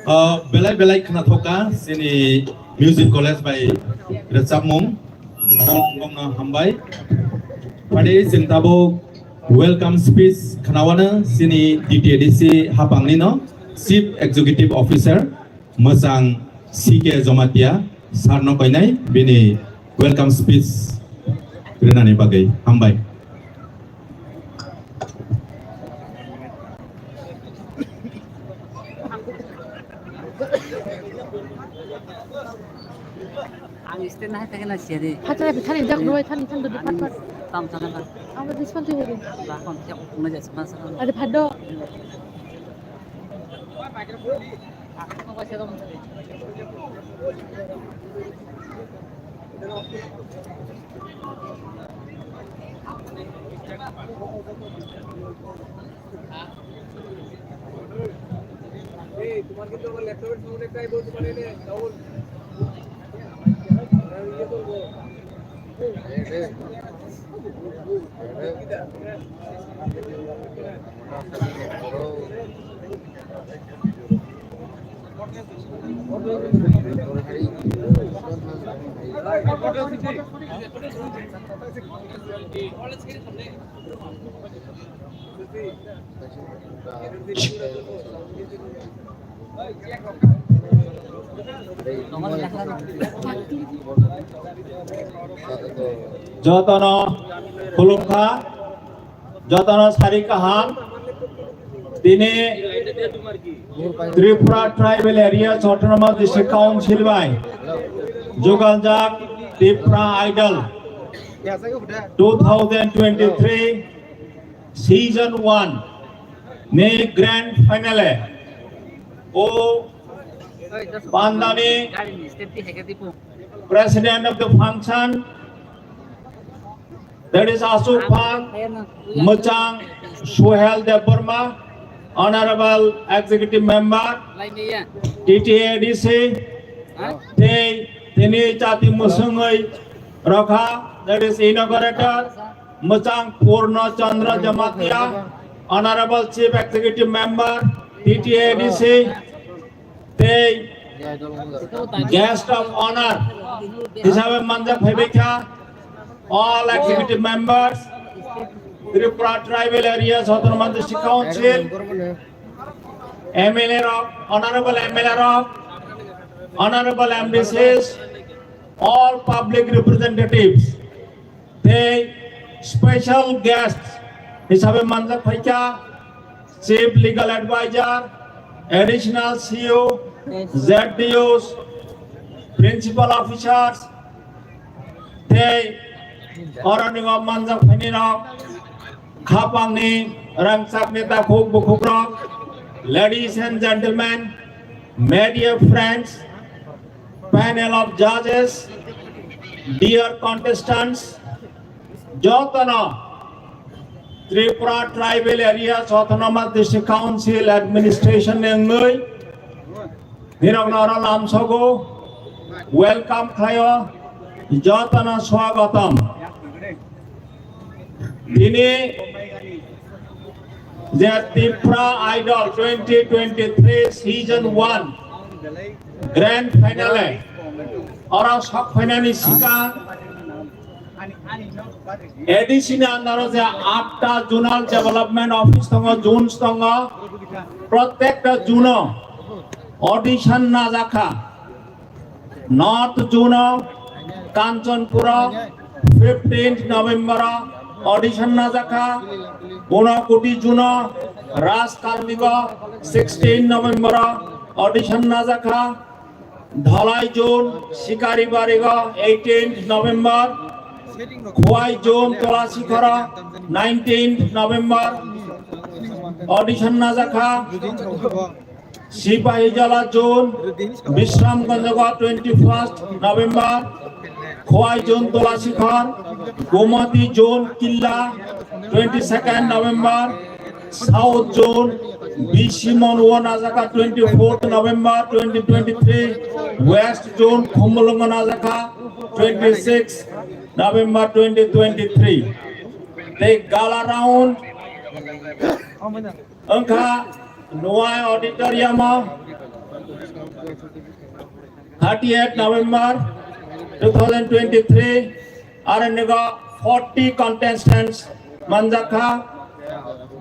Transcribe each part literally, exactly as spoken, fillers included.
Ah, belai belai khwnathok kha chini music college bai rwchapmung, bongno hambai. Phadi chwng tabuk welcome speech khwnawano chini D T A D C hapangni no Chief Executive Officer mwchang C K Jomatia sir no koinai bini welcome speech rwnani bagwi hambai. Ang stand hai thangna seri. Phatsa thani jak roi thani thang dodi phat phat. Tam sana kan. Ang dis phat thani. Bakon jak puna jas masa. Ada phado. এই, তোমার কিন্তু আমার ল্যাপটপের সাউন্ড একটাই বলতে পারে রে, double. Jotono khulumkha, jotono sari kaham. Tini Tripura Tribal Areas Autonomous District Council bai jugaljak Tripura Idol two thousand twenty-three Season one ni grand finale o pandani president of the function, that is Asuk Phan, Muchang Suhel Debbarma, Honorable Executive Member, T T A D C, tei tini chati musungwi rokha, that is inaugurator, Muchang Purno Chandra Jamatia, Honorable Chief Executive Member, T T A D C, tei Guest of Honor hisabe manjak phaibaikha all executive members, Tripura Tribal Areas Autonomous District Council, M L A rok, Honorable M L A rok, Honorable M D Cs, all public representatives. Tei special guest hisabe manjak phaikha Chief Legal Advisor, Additional C E O, Z D Os, Principal Officers, tei oroni o manjak phaini rok, khapangni rangchak neta khuk bukhuk rok, ladies and gentlemen, media friends, panel of judges, dear contestants, jotono Tripura Tribal Areas Autonomous District Council Administration ni wngwi nirokno oro lamsogo welcome khlaio, jotono swagatam. Tini je Tripura Idol twenty twenty-three Season one Grand Finale oro sok phainani sikang A D C ni under o je atta Zonal Development Office tongo, zones tongo, prottekta zone o audition najakha. North Zone o Kanchanpur o fifteenth November o audition najakha, Unakoti Zone o Rajkarmik o sixteenth November o audition najakha, Dhalai Zone Sikaribari o eighteenth November, Khowai Zone Tolasikhor o nineteenth November audition najakha. Sipahijala Zone, Bishramganj o twenty-first November, Khowai Zone Tolasikhor, Gomati Zone Killa, twenty-second November, South Zone, B C Mon o najakha twenty-fourth November twenty twenty-three, West Zone Khumulwng o najakha twenty-sixth November twenty twenty-three. Tei gala round wngkha Nuai Auditorium o thirty-eight November two thousand twenty-three, aro nigo forty contestants manjakha.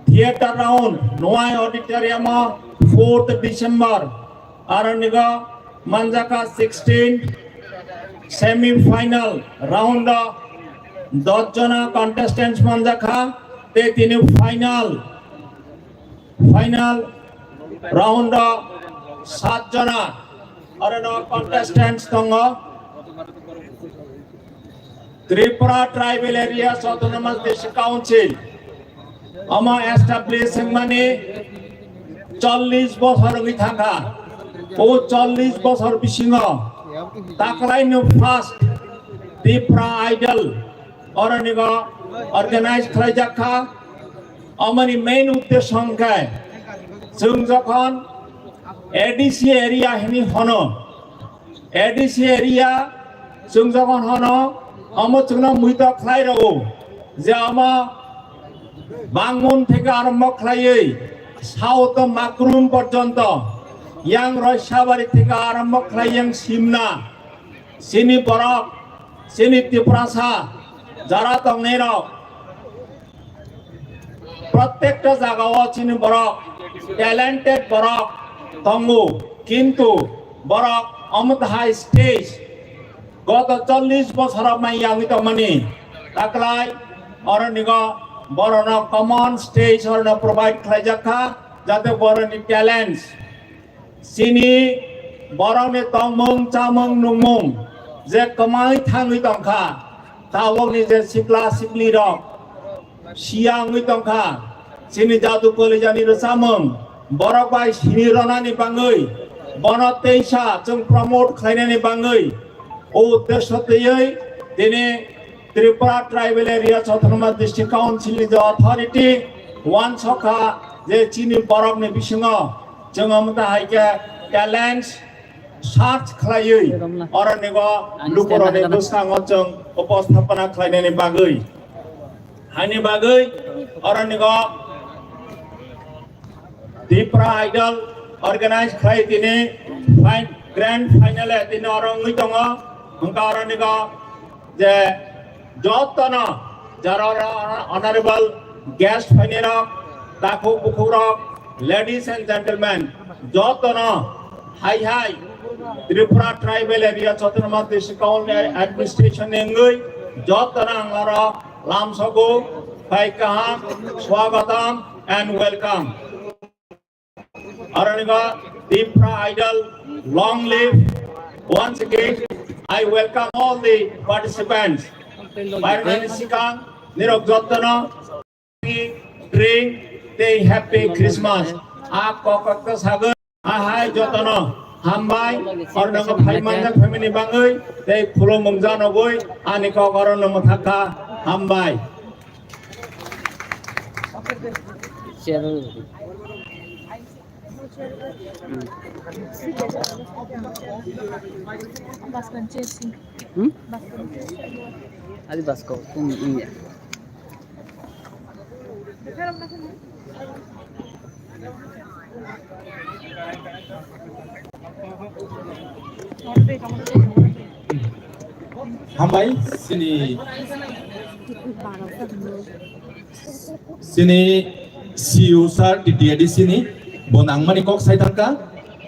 Theatre round Nuai Auditorium o fourth December, aro nigo manjakha sixteen. Semi final round o dos jona contestants manjakha, tei tini final Final round o sat jona aro no contestants tongo. Tripura Tribal Areas Autonomous District Council omo establish wngmani chollish bosor wngwi thangkha. O chollish bosor bisingo taklaino first Tripura Idol oronigo organize khlaijak kha. Omoni main uddesho hwnkhe chwng jokhon A D C area hwnwi hono, A D C area chwng jokhon hono Omo chwngno muito khlai rwo je omo Bangmun theke arombo khlaiwi South Makrum porjonto, yang Roisabari theke arombo khlai yang Simna, chini borok, chini Tiprasa jara tongnairok, prottekta jagao chini borok, talented borok tongo, kintu borok omo hai stage goto chollish bosor mai yangwi tongmani taklai oronigo borokno common stage orno provide khlaijak kha, jate borokni talents, chini borokni tongmung chamung nungmung je kwmai thangwi tongkha, tabokni je sikla siklirok siya wngwi tongkha, chini jadu kolijani rwchapmung borok bai sini rwnani bangwi, bono teisa chwng promote khlainani bangwi, o uddesho twiwi tini Tripura Tribal Areas Autonomous District Council ni je authority uansukha je chini borokni bisingo chwng omo ta hai khe talents search khlaiwi oronigo lukurokni bwskango chwng uposthapana khlainani bagwi, haini bagwi oronigo Tipra Idol organize khlai tini fin-, grand final e tini oro wngwi tongo. Hwnkha oronigo je jotono jara oro honorable guest phainai rok, takhuk bukhuk rok, ladies and gentlemen, jotono hai hai Tripura Tribal Area Autonomous District Council Administration ni wngwi jotono ang oro lamsogo, phai kaham, swagatam and welcome. Aronigo Tipra Idol, long live. Once again, I welcome all the participants. Bairnani sikang nirok jotono drink tei Happy Christmas. A kokok to sago. Ahai jotono hambai. Ornongo phai manjak family bangwi tei khulumung janogwi ani kok orono mwthakha. Hambai. Hmm? Adi basko, kum iya. Hambai, sini, sini C E O sir, T T A D C ni, bo nangmani kok sai thangkha.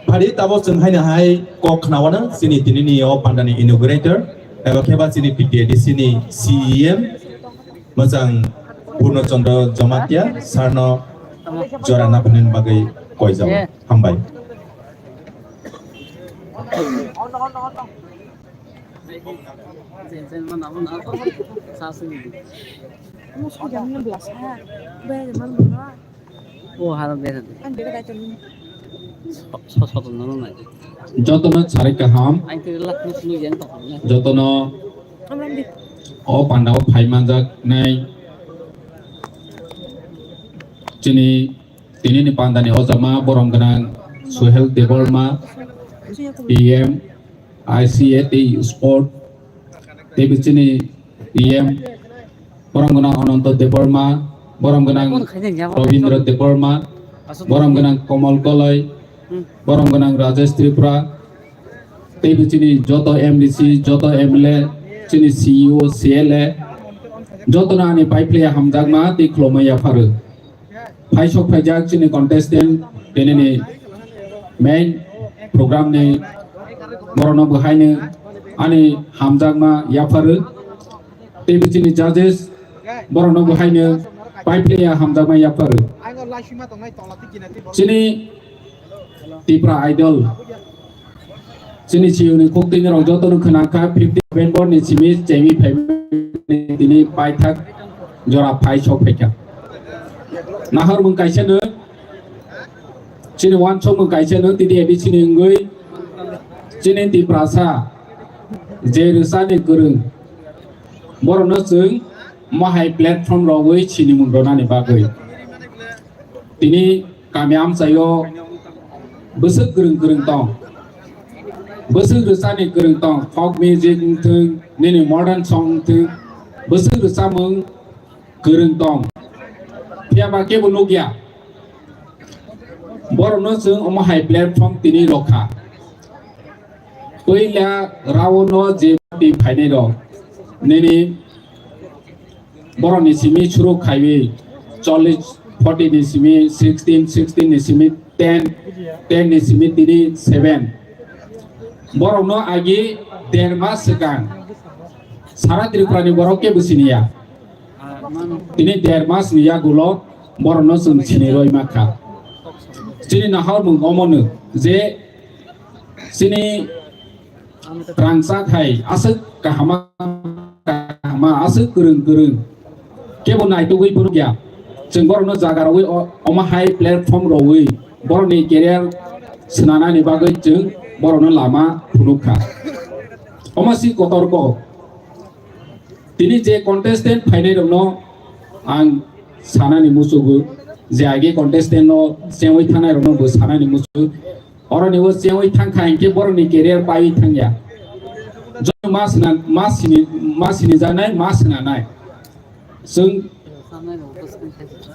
Phari tabo chwng haino hai kok khnawana, sini tinini o pandani inaugurator, eba kheba sini T T A D C ni C E M, Mwchang Purno Chandra Jamatia sir no jora naphainani bagwi koijao. Hambai. O haro bera de. Ang bera dai tong. So, so, so, no, no, no. Jotono sarai kaham. Ang tiri lak nus nus yang tong. Jotono o panda o phai manjak nai. Chini, tini ni panda ni o jama borom gwnang Suhel Debbarma, P M, I C A tei sport, tei bichini P M, borom gwnang Ananto Debbarma, borom gwnang Rabindra Debbarma, borom gwnang Komal Koloi, borom gwnang Rajesh Tripura, tei bichini joto M D C, joto M L A, chini C E O, C L A, jotono ani pai phlai hamjakma tei khulumui yapharo. Phaisok phaijak chini contestant, tinini main program ni borokno bo haino ani hamjakma yapharo. Tei bichini judges borokno bo haino pai phlaiya hamjakma yapharo. Chini Tipra Idol. Chini C E O ni kok twi norok joto no khwna kha, fifty November ni simi chengwi phaimani tini paithak jora phai sok phaikha. Nahar mung kaisa no, chini uansuk mung kaisa no, tini A D C ni wngwi chini Tiprasa je rwsa ni kwrwng, borok no chwng mohai platform rogwi sini mung rwnani bagwi. Tini kami amchaio bwswk kwrwng kwrwng tong. Bwswk rwchani kwrwng tong, folk music wngthwng, nini modern song wngthwng, bwswk rwchamung kwrwng tong. Phiya ba kebo nukya. Borokno chwng omo hai platform tini rokha. Puila round o je party phainai rok, nini borokni simi suru khaiwi chollish, forty ni simi sixteen, sixteen ni simi ten, ten ni simi tini seven. Borokno agi der mas swkang sara Tripura ni borok kebo siniya. Tini der mas ni yagulo borokno chwng sinirwi mankha. Chini naharmung omono je chini rangchak hai aswk kahama, kahama aswk kwrwng kwrwng kebo naitugwi phunukya. Chwng borokno jaga rogwi o-, omo hai platform rogwi borokni career swnanani bagwi chwng borokno lama phunukha. Omo si kotorko. Tini je contestant phainai rokno ang sanani muchugo, je age contestant no chengwi thangnai rokno bo sanani muchugo. Oroni o chengwi thangkha hinkhe borokni career paiwi thangya. Joto ma sina, ma sini, ma sinijaknai, ma sinanai. Chwng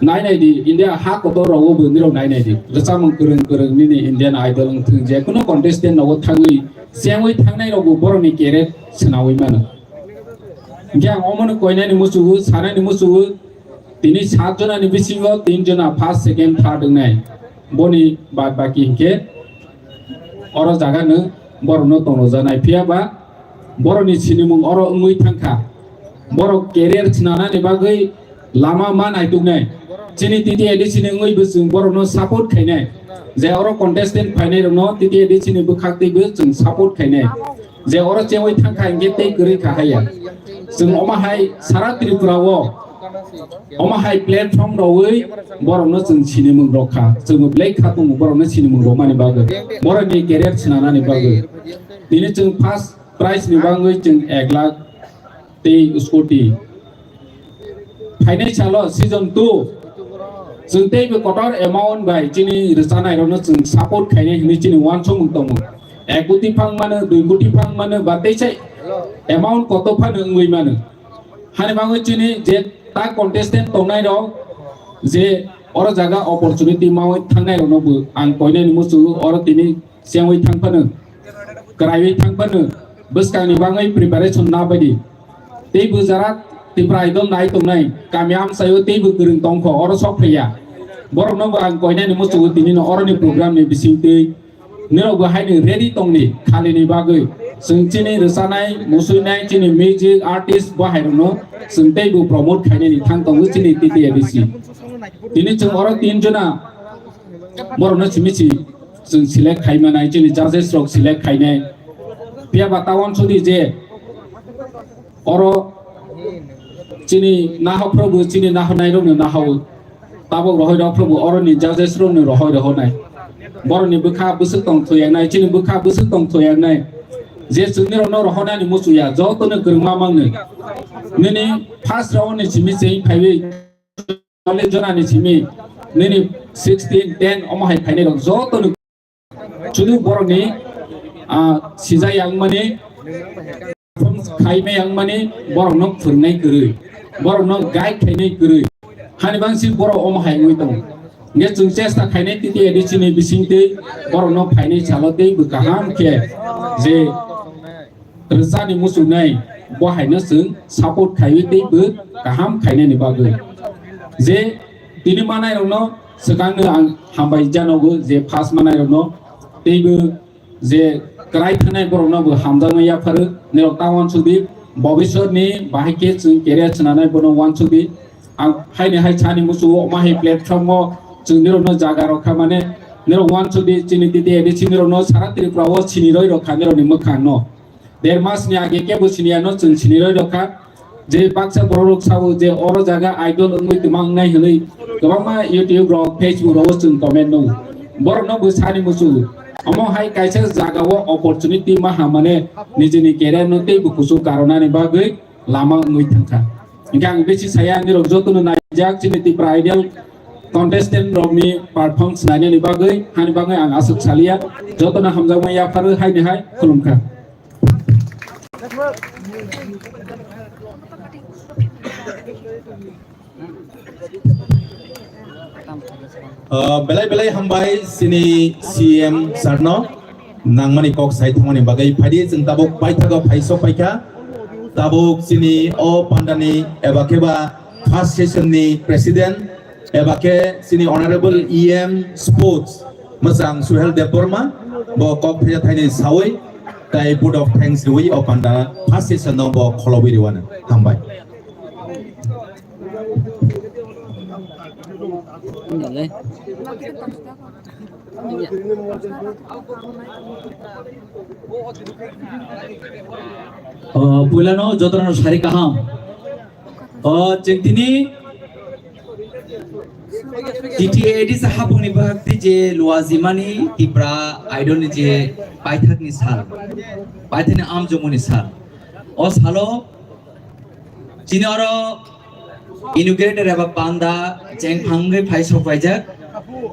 nai nai di, India ha kotor rogo bo nirok nai nai di. Rwchapmung kwrwng kwrwng nini Indian Idol wngthwng, je kuno contestant nogo thangwi, chengwi thangnai rok bo borokni career swnawi mano. Hinkhe ang omono koinani muchugo, sanani muchugo, tini sat jonani bisingo tin jona first, second, third wngnai. Boni bad baki hinkhe oro jagano borokno tonglojaknai. Phiya ba borokni sinimung oro wngwi thangkha. Borok career swnanani bagwi lama ma naituknai. Chini T T A D C ni wngwi bo chwng borokno support khainai. Je oro contestant phainai rokno T T A D C ni bwkhak twibo chwng support khainai. Je oro chengwi thangkha hinkhe tei kwrwi kha haya. Chwng omo hai sara Tripura o omo hai platform rogwi borokno chwng sinimung rokha. Chwngbo belai kha tongo borokno sinimung rokmani bagwi. Borokni career swnanani bagwi. Tini chwng first prize ni bagwi chwng ek lakh tei scooty. Phainai salo season two chwng teibo kotor amount bai chini rwchanairokno chwng support khainai hinwi chini uansukmung tongo. Ek koti phang mano, dui koti phang mano, ba teisa amount kotor phano wngwi mano. Hani bagwi chini je ta contestant tongnairok je oro jaga opportunity maui thangnairokno bo ang koinani muchugo oro tini chengwi thang phano, kwraiwi thang phano, bwskangni bagwi preparation na baidi. Tei bo jara Tripura Idol nai tongnai, kami amchaio tei bo kwrwng tongkho, oro sok phaiya. Borokno bo ang koinani muchugo tini no oroni program ni bisingtwi. Nirok bo haino ready tongni, khalini bagwi. Chwng chini rwchanai, musuinai, chini music artist bo hairokno chwng tei bo promote khainani thang tongo chini T T A D C. Tini chwng oro tin jona borokno simi si chwng select khai manai, chini judges rok select khainai. Phiya ba ta uansukdi je oro chini nahok rok bo chini nahornai rokno nahao. Tabok rohoi rok phuru oroni judges rokni rohoi rohonai. Borokni bwkha bwswk tong thuyangnai, chini bwkha bwswk tong thuyangnai. Je chwngni rokno rohonani muchuya, jotono kwrwngma mangni. Nini first round ni simi cheng phaiwi, chole jonani simi, nini sixteen, ten omo hai phainai rok jotono Chudu borokni, ah, sijai yang mani, performance khaimai yang mani, borokno phwrwngnai kwrwi, borokno guide khainai kwrwi. Hani bangsi borok omo hai wngwi tongo. Hwnkhe chwng chesta khainai T T A D C ni bisingtwi borokno phainai salo tei bw kaham khe je rwchani muchungnai, bo haino chwng support khaiwi tei bw kaham khainani bagwi. Je tini manairokno swkangno ang hambai janogo, je first manairokno tei bw je kwrai thangnai borokno bo hamjakma yapharo, nirok ta uansukdi, bobiswrni bahai khe chwng career swnanai bono uansukdi. Ang haini hai sani muchungo omo hai platform o chwng nirokno jaga rokha mane, nirok uansukdi chini T T A D C nirokno sara Tripura o siniroi rokha nirokni mwkhangno. Der mas ni age kebo siniya no chwng siniroi rokha. Je baksa borok rok sao je oro jaga idol wngwi twma wngnai hwnwi kwbangma YouTube rok, Facebook rogo chwng comment nw. Borokno bo sani muchungo. Omo hai kaisa jaga o opportunity maha mane nijini career no tei bo kuchuk karonani bagwi lama wngwi thangkha. Hingkhe ang besi saya nirok jotono naijak chini Tipra Idol contestant rokni performance nainani bagwi, hani bagwi ang aswk saliya. Jotono hamjakmani yapharwi haini hai khulumkha. Uh, belai belai hambai chini C M sir no nangmani kok sai thangmani bagwi phaidi chwng tabuk paithago phai sok paikha. Tabuk chini o pandani eba khe ba first session ni president eba khe chini honorable E M sports mwchang Suhel Debbarma bo kok thaya thaini sawi tai vote of thanks riwi o panda first session no bo kholowi riwano. Hambai. O, puilano jotono sari kaham. O, chwng tini T T A D C hapungni bwkhakti je luajimani Tipra Idol ni je paithakni sal, paithakni amjongmani sal. O salo chini oro inaugurator eba panda chengphangwi phai sokpaijak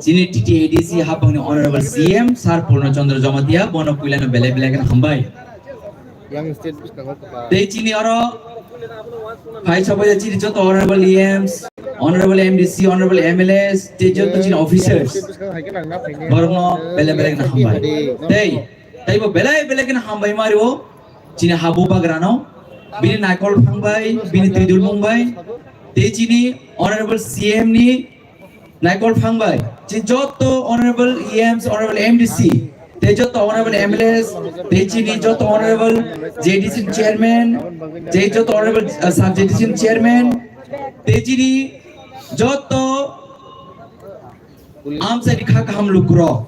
chini T T A D C hapungni Honorable C M Sir Purno Chandra Jamatia, bono puilano belai belai kheno hambai. Yang state bwskango kwtal. Tei chini oro phai sokpaijak chini joto Honorable E Ms, Honorable M D C, Honorable M L As, tei joto chini officers. Borokno belai belai kheno hambai. Tei, tei bo belai belai kheno hambai mario. Chini habu bagrano, bini naikol phang bai, bini twidulmung bai, tei chini Honorable C M ni naikol phang bai, chini joto Honorable E Ms, Honorable M D C, tei joto Honorable M L As, tei chini joto Honorable J D C Chairman, tei joto Honorable, uh, Sub J D C Chairman, tei chini joto amchaini kha kaham lukurok.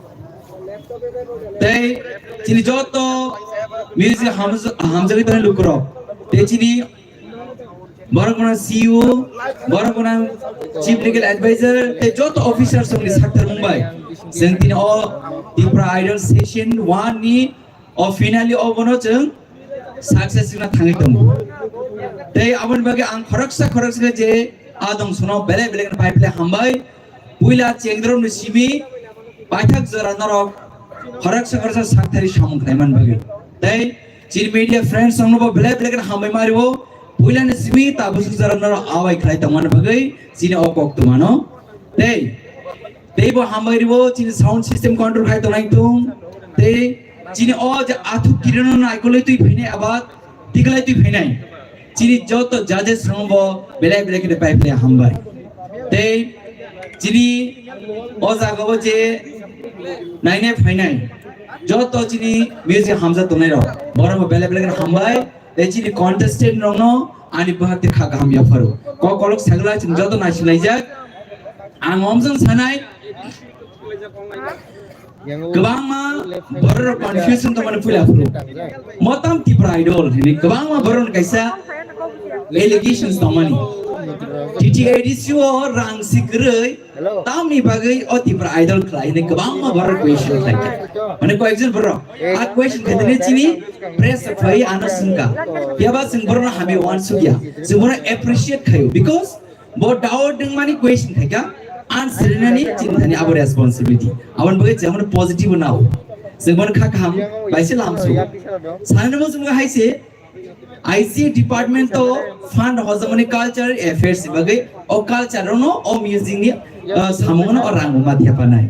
Tei chini joto music hamj-, hamjagwi tongnai lukurok. Tei chini borok gwnang C E O, borok gwnang Chief Legal Advisor, tei joto officers rokni sakthar mung bai. Chwng tini o Tipra Idol Session one ni o finally obono chwng success wngna thangwi tongo. Tei aboni bagwi ang khoroksa khoroksa khe je adong sono belai belai kheno pai phlai hambai. Puila chengdromni simi paithak jora norok khoroksa khoroksa sakthari samung khlaiman bagwi. Tei chini media friends rokno bo belai belai kheno hambai mario. Puilani simi ta bwswk jora norok awai khlai tongmani bagwi chini o kok twmano. Tei Tei bo hambai ribo chini sound system control khai tongnai tung. Tei chini o je athuk kirino naikolwi twi phainai aba tiklai twi phainai. Chini joto judges rokno bo belai belai khe pai phlai hambai. Tei chini o jaga o je nainai phainai joto chini music hamjak tongnai rok borok bo belai belai khe hambai. Tei chini contestant rokno ani bwkhak tei kha kaham yapharo. Kok kolok sagla chwng joto naisinglaijak. Ang omjwng sanai kwbangma borok rok confusion tongmani puila phuru. Motam Tipra Idol hini kwbangma borok kaisa allegations tongmani. T T A D C o rang si kwrwi Tamni bagwi o Tipra Idol khlai hwnwi kwbangma borok question khlai kha. Mane koyekjon borok a question khaitene chini press phai ano swngkha. Phiya ba chwng borokno hamya uansukya. Chwng bono appreciate khaio because bo doubt wngmani question khaikha. Answer rinani chini thani abo responsibility. Aboni bagwi chwng bono positive nao. Chwng bono kha kaham bai se lamsu. Sanani mo chwng hai se I C department to fund hojamani cultural affairs ni bagwi o culture no o music ni, uh, samung no o rang ma thepha nai.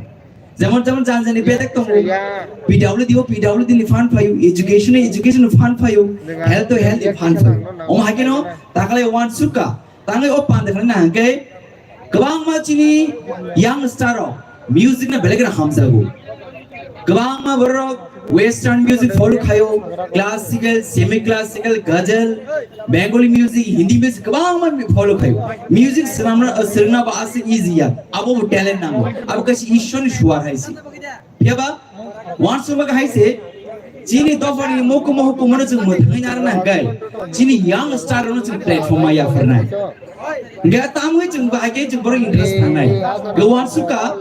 Jemon jemon jan jani bedek tongo. P W D o P W D ni fund phaio, education o education ni fund phaio, health o health ni fund phaio. Omo hakeno takalai uansukha. Tangwi o pande khna hwnkhe kwbangma chini young star rok music no belai kheno hamjago. Kwbangma borok western music follow khaio, classical, semi classical, ghazal, Bengali music, Hindi music kwbangma follow khaio. Music swnamna, swrwngna ba aswk easy ya, abo bo talent nango, abo kaisa Ishwar ni suar hai se. Phiya ba uansukma hai se chini dophani mokhumo hukumono chwng mwthangwi narwkna hwnkhe chini young star rokno chwng platform ma yaphar nai. Hwnkhe tamwi chwng bahai khe chwng borok interest thangnai. Hwnkhe uansukha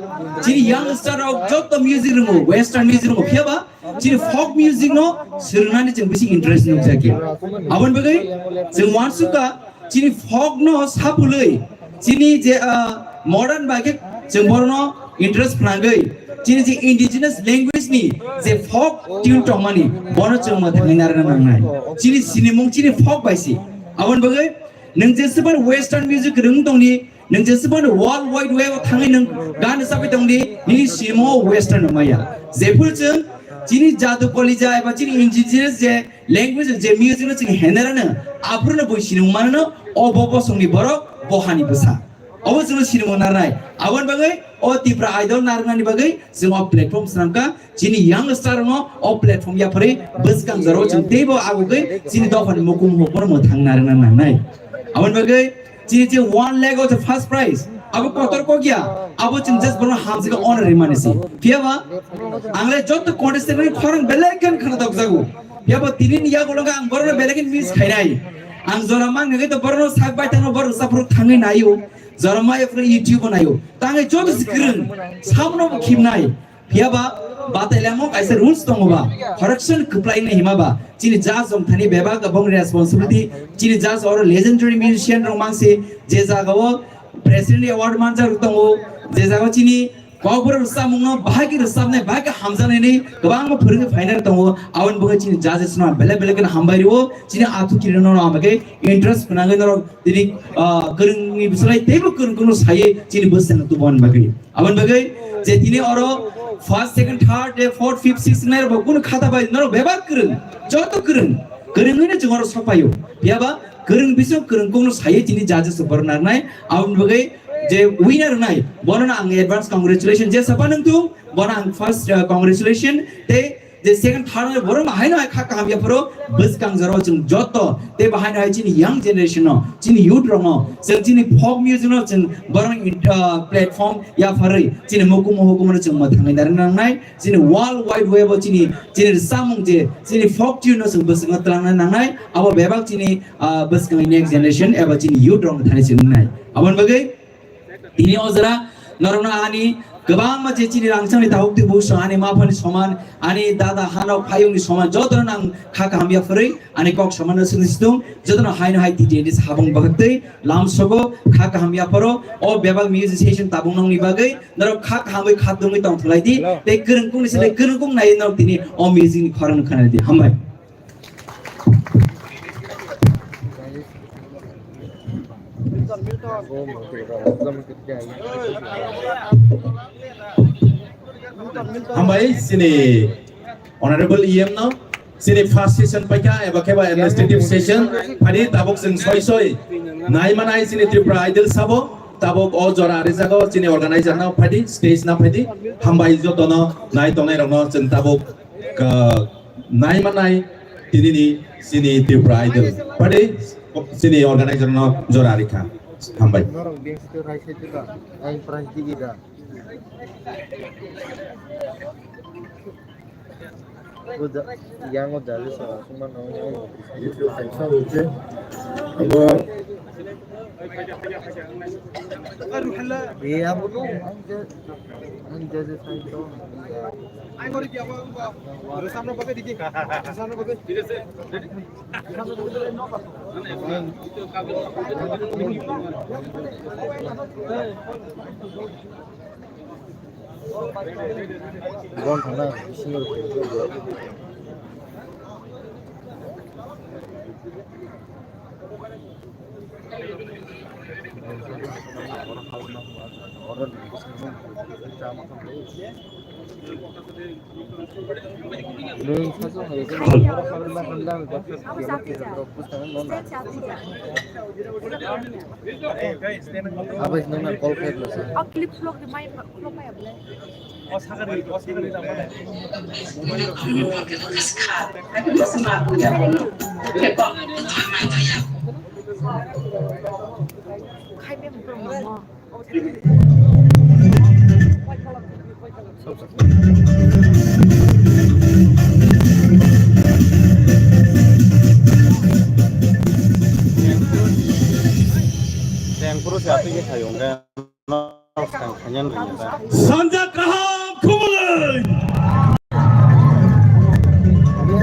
chini young star rok joto music rwngo, western music rwngo, phiya ba chini folk music no swrwngnani chwng bisi interest nukjakya. Aboni bagwi chwng uansukha chini folk no sapulwi chini je, ah, modern bai khe Chwng borokno interest phnangwi chini je indigenous language ni je folk tune tongmani, bono chwng mwthangwi narwkna nangnai. Chini sinimung chini folk bai se. Aboni bagwi nwng jeswk phano western music rwng tongdi, nwng jeswk phano world wide web o thangwi nwng gan rwchapwi tongdi, nini sinimung o western wng maya. Jephuru chwng chini jadu kolija eba chini indigenous je language je music no chwng henerano, aphuru no bui sinimung manano, o bo bosongni borok, bo hani bwsa. Obo chwngno sinimung narnai. Aboni bagwi o Tipra Idol narwknani bagwi chwng o platform swnamkha. Chini young star no o platform yapharwi bwskang jorao chwng teibo agugwi chini dophani mukum hukmano mwthang narwkna nangnai. Aboni bagwi chini je one lakh o je first prize, abo kotor kokya, abo chwng just bono hamjwkhe honor rimani se. Phiyaba ang le joto contestant ni khorang belai khe khna dokjago. Phiyaba tini ni yagulo ang borno belai khe miss khainai. Ang jora mang ngai to borno sak bai tangno borno saphuru thangwi naio. Jora maya phuru YouTube o naio. Tangwi joto se kwrwng, sabono bo khimnai. Phiyaba batailamo kaisa rules tongo ba. Correction kwplai ni hima ba. Chini judge wng thani bebak abong responsibility. Chini judge oro legendary musician rok mangsi je jaga o president award manjak tongo. Je jaga o chini Kokborok rwchapmungno bahai khe rwchapnai, bahai khe hamjaknaini kwbangma phwrwngwi phainai tongo. Aboni bagwi chini judges no belai belai kheno hambai rwo. Chini athukirirokno ang bagwi interest phnangwi norok tini, ah, kwrwngni bwswlai teibo kwrwng kwrwngno saiwi chini bwsano tuboni bagwi. Aboni bagwi je tini oro first, second, third, eh, fourth, fifth, sixth wngnai rokbo kunu khata bai norok bebak kwrwng, joto kwrwng, kwrwngwino chwng oro sokpaio. Phiyaba kwrwng bising kwrwng kokno saiwi chini judges rok borok narnai. Aboni bagwi je winner wngnai, bono no ang advance congratulation. Je sapa nung thung, bono ang first, uh, congratulation. Tei je second, third wngnai, borok no haino hai kha kaham yapharo bwskang jorao chwng joto tei bo haino hai chini young generation no, chini youth rok no, chwng chini folk music no chwng borok ni, uh, platform yapharwi chini mukumu hukumu no chwng mwthangwi narwkna nangnai. Chini world wide web o chini, chini rwchapmung je, chini folk tune no chwng bwskango twlangna nangnai. Abo bebak chini, ah, bwskangni next generation eba chini youth rok thani se wngnai. Aboni bagwi tini o jora norokno ani kwbangma je chini rangchakni tabuk twi buso ani maphani soman, ani dada hanok phayungni soman jotono ang kha kaham yapharwi ani kok soman no swngwi situng jotono haino hai T T A D habung bwkhaktwi lam sogo kha kaham yapharo o bebak music session tabuk nokni bagwi. Norok kha kahamwi kha tongwi tong thwlai di. Hello. Tei kwrwng kung ni sile kwrwng kung nai norok tini o music ni khorang khna di. Hambai. Hambai sini Honorable E M no. Chini first session paikha eba khe ba administrative session. Phadi tabuk chwng soi soi nai manai chini Tripura Idol sabo. Tabuk o jora ari jago chini organizer no phadi, stage na phadi. Hambai jotono nai tongnai rokno chwng tabuk, uh, nai manai tinini chini Tripura Idol. Phadi chini organizer no jora ari kha. Hambai. Yang o jali sa suma no. Abo. Eh, abo no, ang je, ang je je sai to. Bon thangna bisingo rw. Abai nang nang call khai bwsa. O clip vlog ni mai vlog mai ablai. Khai be mung mung. Sanja kaham khumulwng.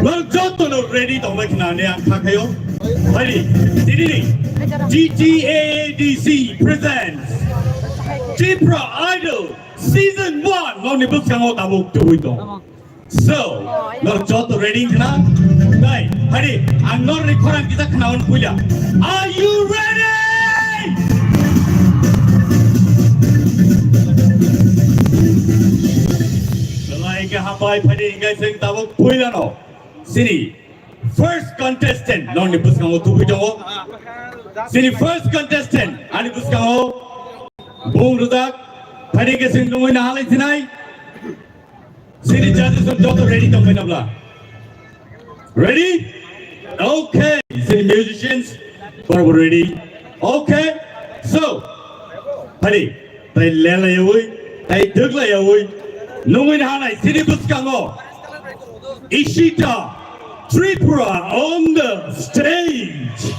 Norok joto no ready tongbai khna hwnwi ang kha khaio. Haini, tinini T T A D C presents Tipra Idol Season one nokni bwskango tabuk tubui tong. So, norok joto ready wngkha na? Dai, hari, ang norokni khorang kisa khnaon puila. Are you ready? Belai khe hambai, phaidi hingkai chwng tabuk puilano. Chini first contestant, nokni bwskango tubui tongo. Chini first contestant, ani bwskango bung rwjak, phaidi khe chwng nungwi nahalai sinai. Chini judges rok joto ready tongbai nabla? Ready? Okay. Chini musicians borok ready? Okay. So, phaidi, tai lelayawi, tai dwglayawi, nungwi nahanai chini bwskango Ishita Tripura on the stage.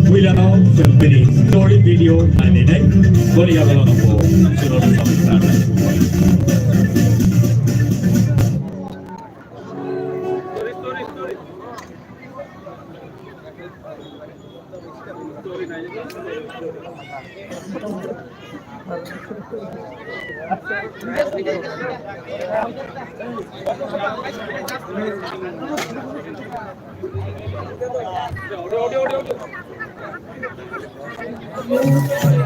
Puilano chwng bini story video nainai nai, boni yagulo no bo chwngno samung tanai.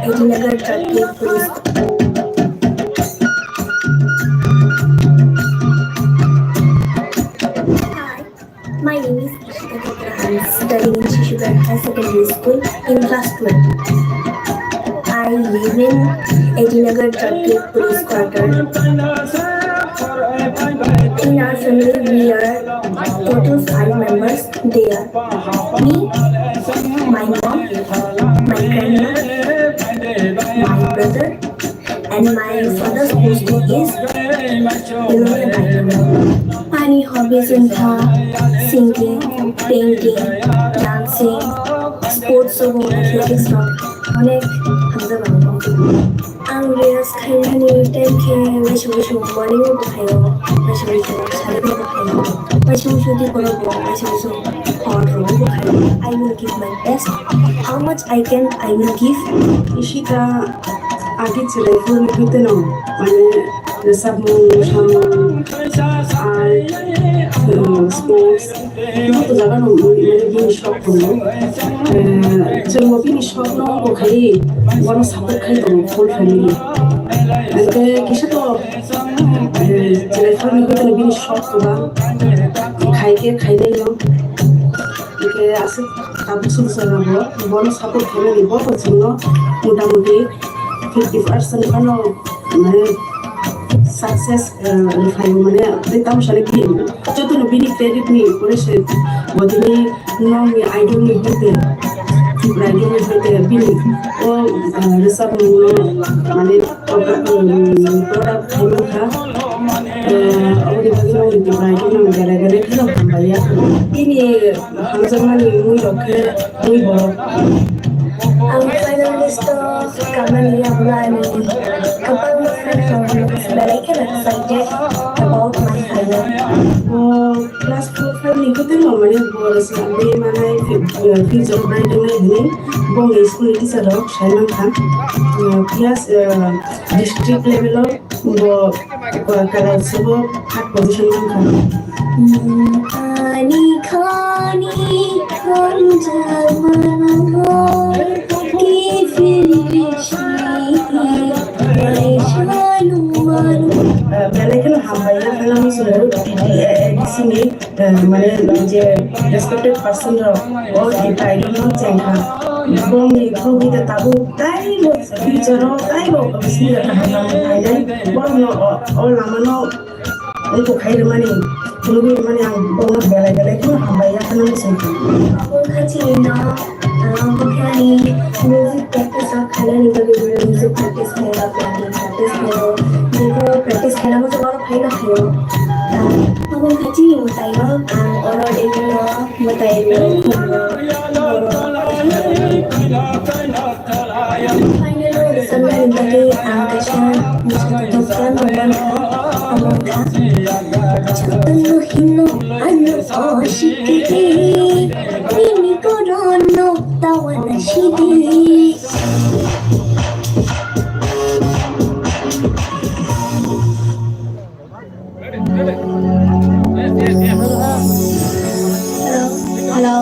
Edinagar Traffic Police. Hi, my name is Ishita Katra. I'm studying in Shishughat High Secondary School in class twelve. I live in Edinagar Traffic Police Quarter. In our family, we are total five members. They are me, my mom, my grandma, my brother, and my father's posting is Belonia Baitali. Ani hobbies wngkha singing, painting, dancing, sports o bo athletics rok onek hamjak ang. Ang reels khaimani time khe waisa waisa morning o bo khaio, waisa waisa sari o bo khaio, waisa waisa dipor o bo, waisa waisa hor rok o bo khaio. I will give my best. How much I can, I will give. Ishita agi chwrai phuru ni hwteno mane rwchapmung, mwsamung, art, uh, sports, joto jaga no mane bini shok tongo. Eh, chwngbo bini shok no wngkha khai bono support khai tongo full family. Hwnkhe kisa to, eh, chwrai phuru ni hwteno bini shok kwbang, khai khe khainai no. Hwnkhe aswk tabuk sumsok rokbo bono support khainani bo bo chwngno motamuti fifty percent phano mane success, eh, rwphaio mane tei tamo sale bini jotono bini credit ni pore se bodini nokni idol ni hoite Tripura idol ni hoite bini o, eh, rwchapmung no mane Product, um, product khaimani kha. Eh, aboni bagwi no Tripura idol no belai belai kheno hambai ya. Bini hamjakmani mui rok khe mui borok. Ang final list o kamani yagulo ani kwbangma friend rok belai kheno excited about my final. O class four five ni kwtwino mane bo rwchapwi manai, fi-, eh, future bright wngnai hwnwi bongni school ni teacher rok sai mankha. Eh, class, eh, District level o bo, uh, Kala Utsav o third position mankha. Ani khani khanjakmano kifil bisi, uh, belai kheno hambai ya, belai muchungo T D A D C ni. Eh, mane je respected person rok o Tripura idol no chengkha. Bongni kobita tabuk taibo future o taibo bising kaham kaham phainai. Borokno o, o lamano wngkuk khai rwmani, phunugwi rwmani ang bongno belai belai kheno hambai ya hwnwi muchungkha. Obo kha chini no, ah, bokhe ani music practice rok khainani bagwi music practice khaio, piano practice khaio, jephuru practice khaina muchungo oro phaina khaio. Ah, obo kha chini mwtai no, ang oro ringwi no mwtai rok khumno, oro. Ang kaisa nokha, ang nokha. Jotono hino ano o sikiri, nini korono tawana sidi. Hello. Hello.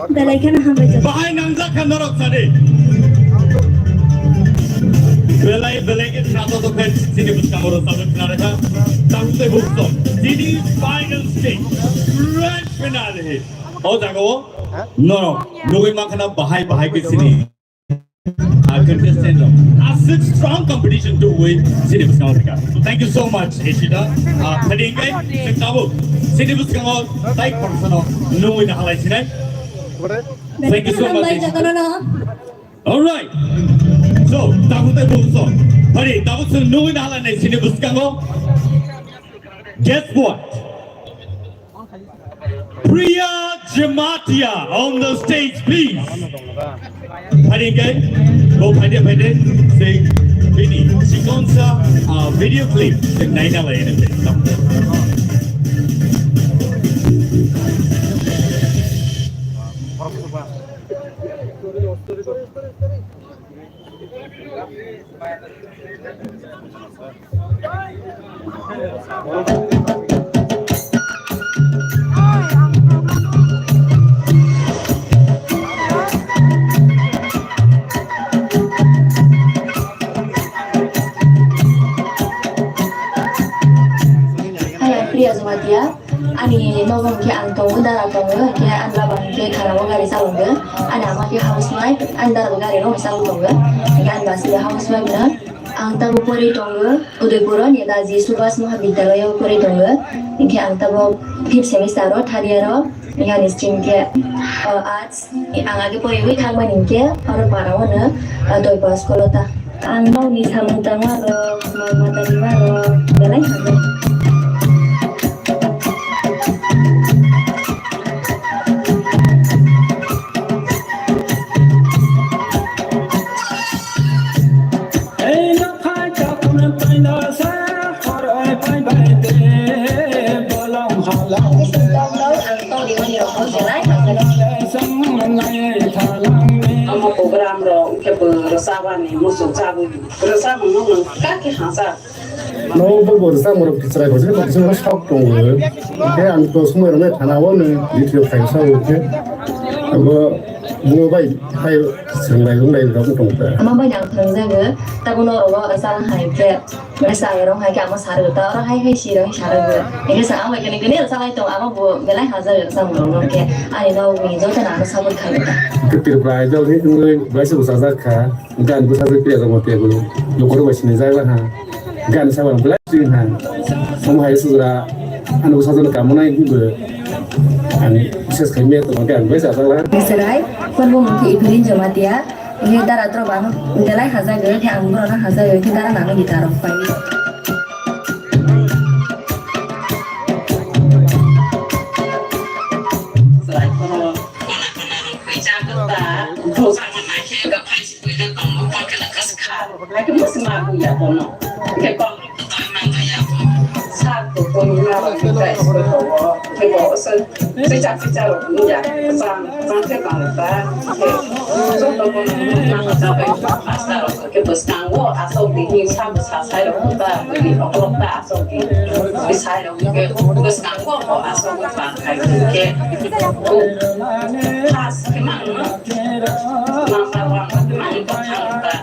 Belai kheno hambai jak. Bahai nangjak kha norok sadi. Belai, belai khe khna to to khe chini bwskango rwchapwi khna rwkha. Tamo tei bukto. Chini final stage. Grand finale. O jaga o norok nugwi mankha na bahai bahai khe chini Ah, contestant rok. Ah, six strong competition to win. Sini bwskango rwkha. Thank you so much, Ishita. Ah, phadi hwnkhe, chwng tabuk sini bwskango tai khoroksa no nungwi nahalai sinai. Thank you so much, Ishita. All right. So, tabuk tai bukso. Phadi, tabuk chwng nungwi nahalai nai sini bwskango. Guess what? Priya Jamatia on the stage, please. Phadi hwnkhe, bo phaide phaide, se bini chikonsa, ah, video clip, se naina lai na. Hai, ang Priya Jamatia. Ani nogo hwnkhe ang tongo, dara tongo, hwnkhe ani baba hwnkhe kharao gari chalokgo. Ani ama khe housewife, ani dara bo gari rok chalok tongo. Hwnkhe ani bwsai housewife no. Ang tabuk pori tongo, Udaipur o Netaji Subhas Mahavidyalaya o pori tongo. Hwnkhe ang tabuk fifth semester o, third year o. Hwnkhe ani stream khe, uh, arts. Ang age poriwi thangmani hwnkhe oro para o no, ah, Doipa school o ta. Ang nokni samung tangma rok, mal mata rima rok, belai hamya. Ei nokha chakun paina sa, hor oi pai bai de, bolong halang. Ang tongrimani rokno belai hamjakgo. Omo program rok khe bo rwchabani muchung chabwi rwchabwngno nwng kha khe hamjak. No bo bo rwchapmung rok chwrai bo chwrai bo chwrai sok tongo. Khe ang to sumui rwmai thana o nwng video khai sa o khe abo bungo bai hai swrwng lai wng lai rok tong kha. Ama bai ang thangjago tabuk norok o rwchapna hai khe. Mane sa rong hai khe amo sa rwgwta, oro hai hai si rong sa rwgwta. Eke sa ang bai kene kene sa lai tong, amo bo belai hajar sa rong rong khe ani nokni joto no ano support kha rwgwta. Tripura Idol ni tungwi bai se bwsajak kha, gan bwsajak Priya Jamatia bo nokoro bai sinijak ha. Gan sa rong belai sing ha. Omo hai sujra ano bwsajak no kamonai hinbo ang ses khai me to gan bai sa jala. Miserai, kon bo mungki Evelyn Jamatia. Ini dara tro bano belai hajago, khe ang borokno hajago, khe dara nangni guitar rok pai. Chwrai khoro. Khe kok sa kutung na rok ni price ko to wo. Khe bo se se chak se chak rok ni ya. Chang chang khe bang ta. Khe so to ko na ka cha bai pasta rok khe bwskango asok di ni sa bwsa sai rok ta. Ni okolog ta asok di. Ni sai rok khe bwskango ko asok ba khai khe. Ko khas khe mang no. Number one khe mang ko thang ta.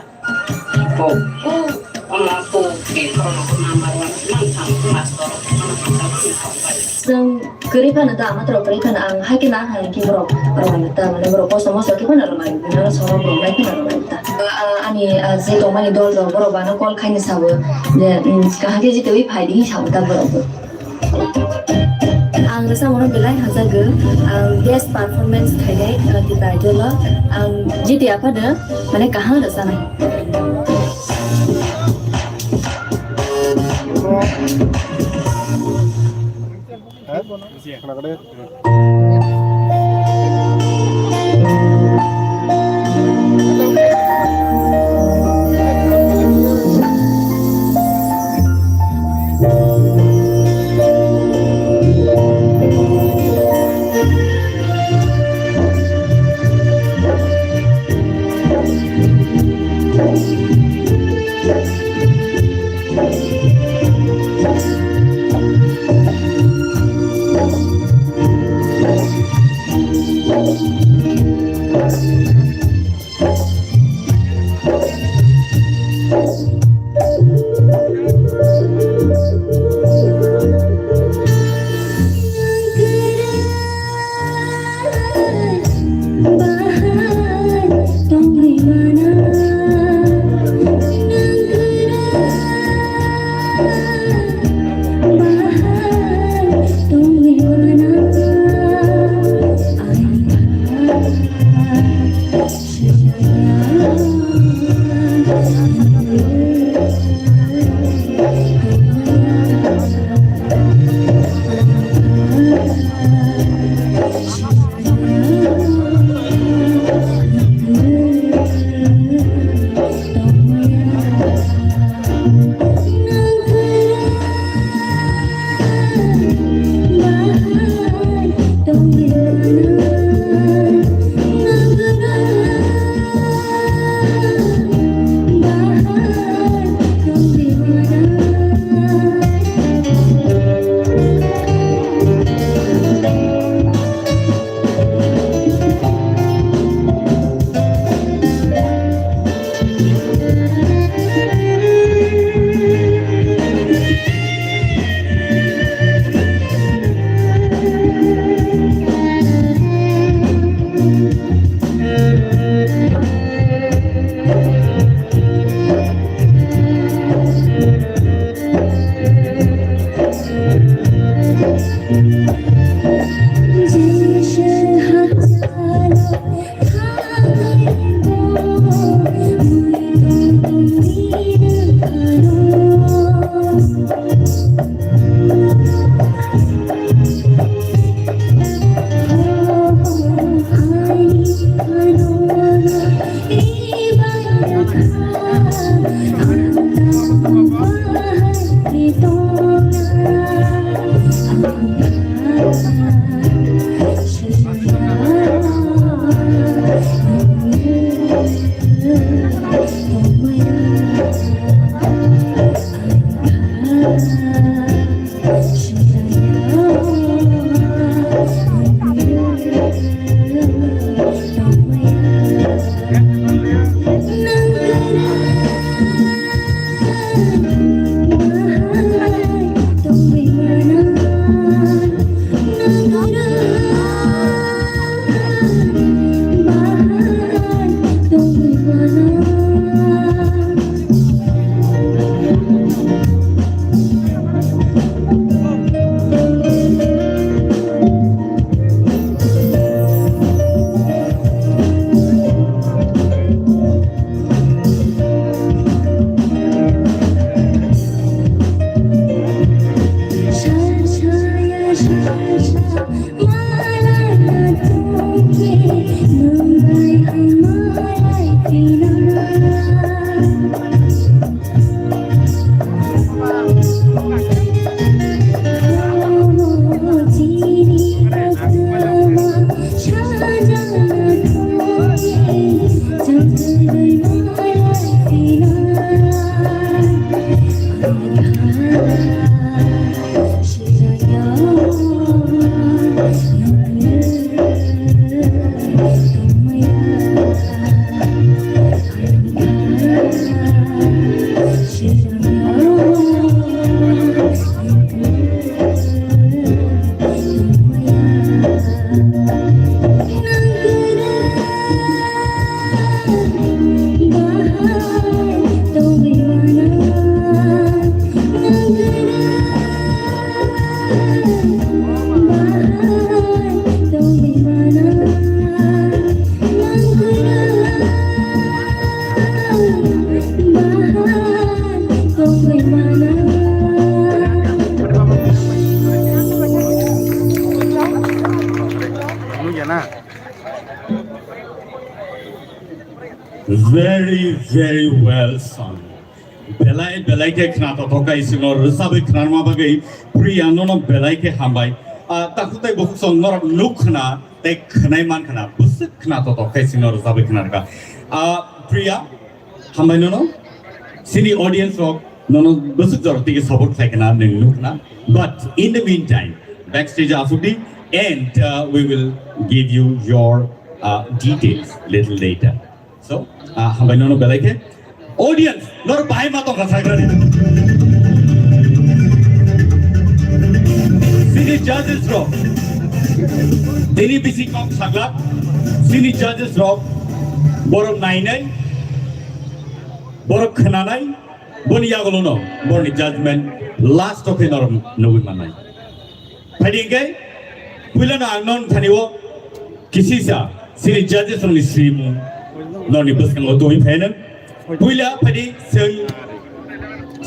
Bo, bo, ama bo, ke, borok number one, mang thang, master, ano thang, thang, thang, thang. Chwng kwrwi phano ta, ama borok kwrwi phano ang hai khe na hai khe borok rwmani ta, mane borok kosto mosto khe phano rwmani, bini oro soro borok nai phano rwmani ta. Ah, ani, ah, je tongmani dol rok, borok bano call khaini sabo, je, um, kaham khe jitwi phai di hinwi sabo ta borok bo. Ang rwchapmano belai hamjakgo, ang best performance khainai, uh, Tipra Idol o. Ang jiti aphano, mane, kaham rwchanai. Very, very well sung. Belai, belai khe khna tothokai sino rwchabwi khnarma bagwi Priya nono belai khe hambai. Ah, takhuk tai bukhuk song norok nuk khna tei khnai man khna bwswk khna tothokai sino rwchabwi khnarkha. Ah, Priya, hambai nono. Sini audience rok nono bwswk jorok tigi support khlai khna nwng nuk khna. But in the meantime, backstage asukdi and, uh, we will give you your, uh, details little later. So, ah, hambai nono belai khe. Audience, nor bahai ma tongkha sagrani. Sini judges rok. Tini bisi kok sagla. Sini judges rok. Borok nainai. Borok khnanai. Boni yagulono. Borni judgment. Last o khe nor nugui manai. Phaidi hwnkhe, puilano ang non thani o kisisa sini judges rokni srimung noni bwskango tubui phaino. Puila phaidi chwng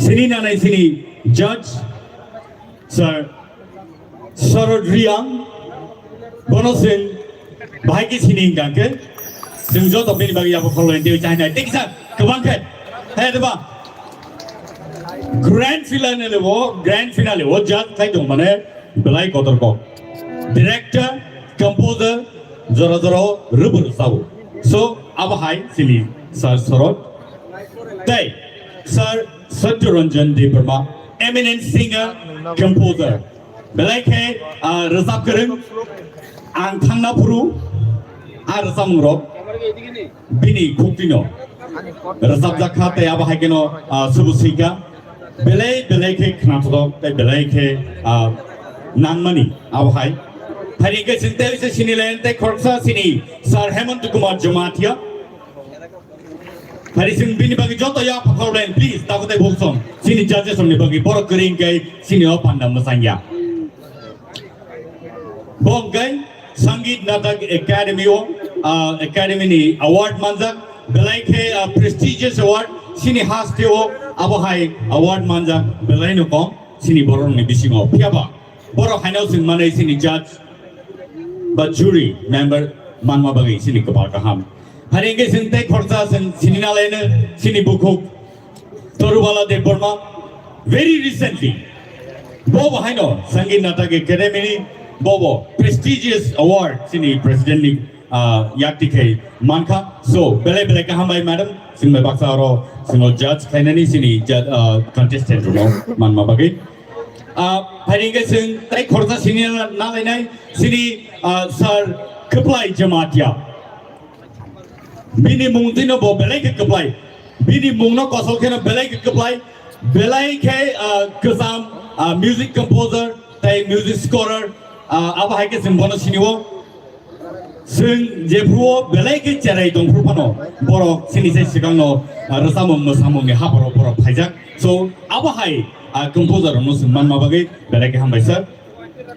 sini nanai sini judge, Sir Sarod Riang, bono chwng bahai khe sini hwnkha khe, chwng joto bini bagwi yapha khoroknwi tei chainai. Thank you, sir. Kwbang khe. Hai, diba? Grand finale o, grand finale o judge khai tong mane belai kotor kok. Director, composer, jora jora o rwbwrw sao. So, abo hai chini Sir Sorot. Tei Sir Satya Ranjan Debbarma, eminent singer, composer. Belai khe, ah, rwchap kwrwng, ang thangna phuru, ah, rwchapmung rok. Bini khuktino rwchapjak kha tei abo hai kheno, ah, subu swi kha. Belai belai khe khnathok tei belai khe, ah, nangmani abo hai. Phaidi hwnkhe chwng tei se sini line tei khoroksa sini Sir Hemant Kumar Jamatia. Phaidi chwng bini bagwi joto ya phakor line, please, takhuk tei bukhuk song. Sini judges rokni bagwi borok kwrwi hwnkhe sini o panda mwchangya. Bo hwnkhe Sangeet Natak Academy o, ah, Academy ni award manjak, belai khe, ah, prestigious award, sini haste o abo hai award manjak belai no kom, sini borok ni bisingo. Phiya ba, borok haino chwng manwi sini judge ba jury member manma bagwi sini kwpal kaham. Hari hwnkhe chwng tei khoroksa chwng sini nalaino sini bukhuk Torubala Debbarma, very recently, bobo haino Sangeet Natak Academy ni bobo prestigious award sini president ni, ah, yakti khe mankha. So, belai belai kaham bai madam, chwng bai baksa oro chwng o judge khlainani sini judge, ah, contestant rokno manma bagwi. Ah, phaidi hwnkhe chwng tei khoroksa sini na-, nalainai sini, ah, Sir Kwplai Jamatia. Bini mung twino bo belai khe kwplai. Bini mungno kosol kheno belai khe kwplai. Belai khe, ah, kwcham, ah, music composer tei music scorer, ah, abo hai khe chwng bono sinio. Chwng jephruo belai khe cherai tongphru phano borok chini sai swkangno, ah, rwchapmung mwsamungni hapharo borok phaijak. So, abo hai, ah, composer rokno chwng manma bagwi belai khe hambai sir.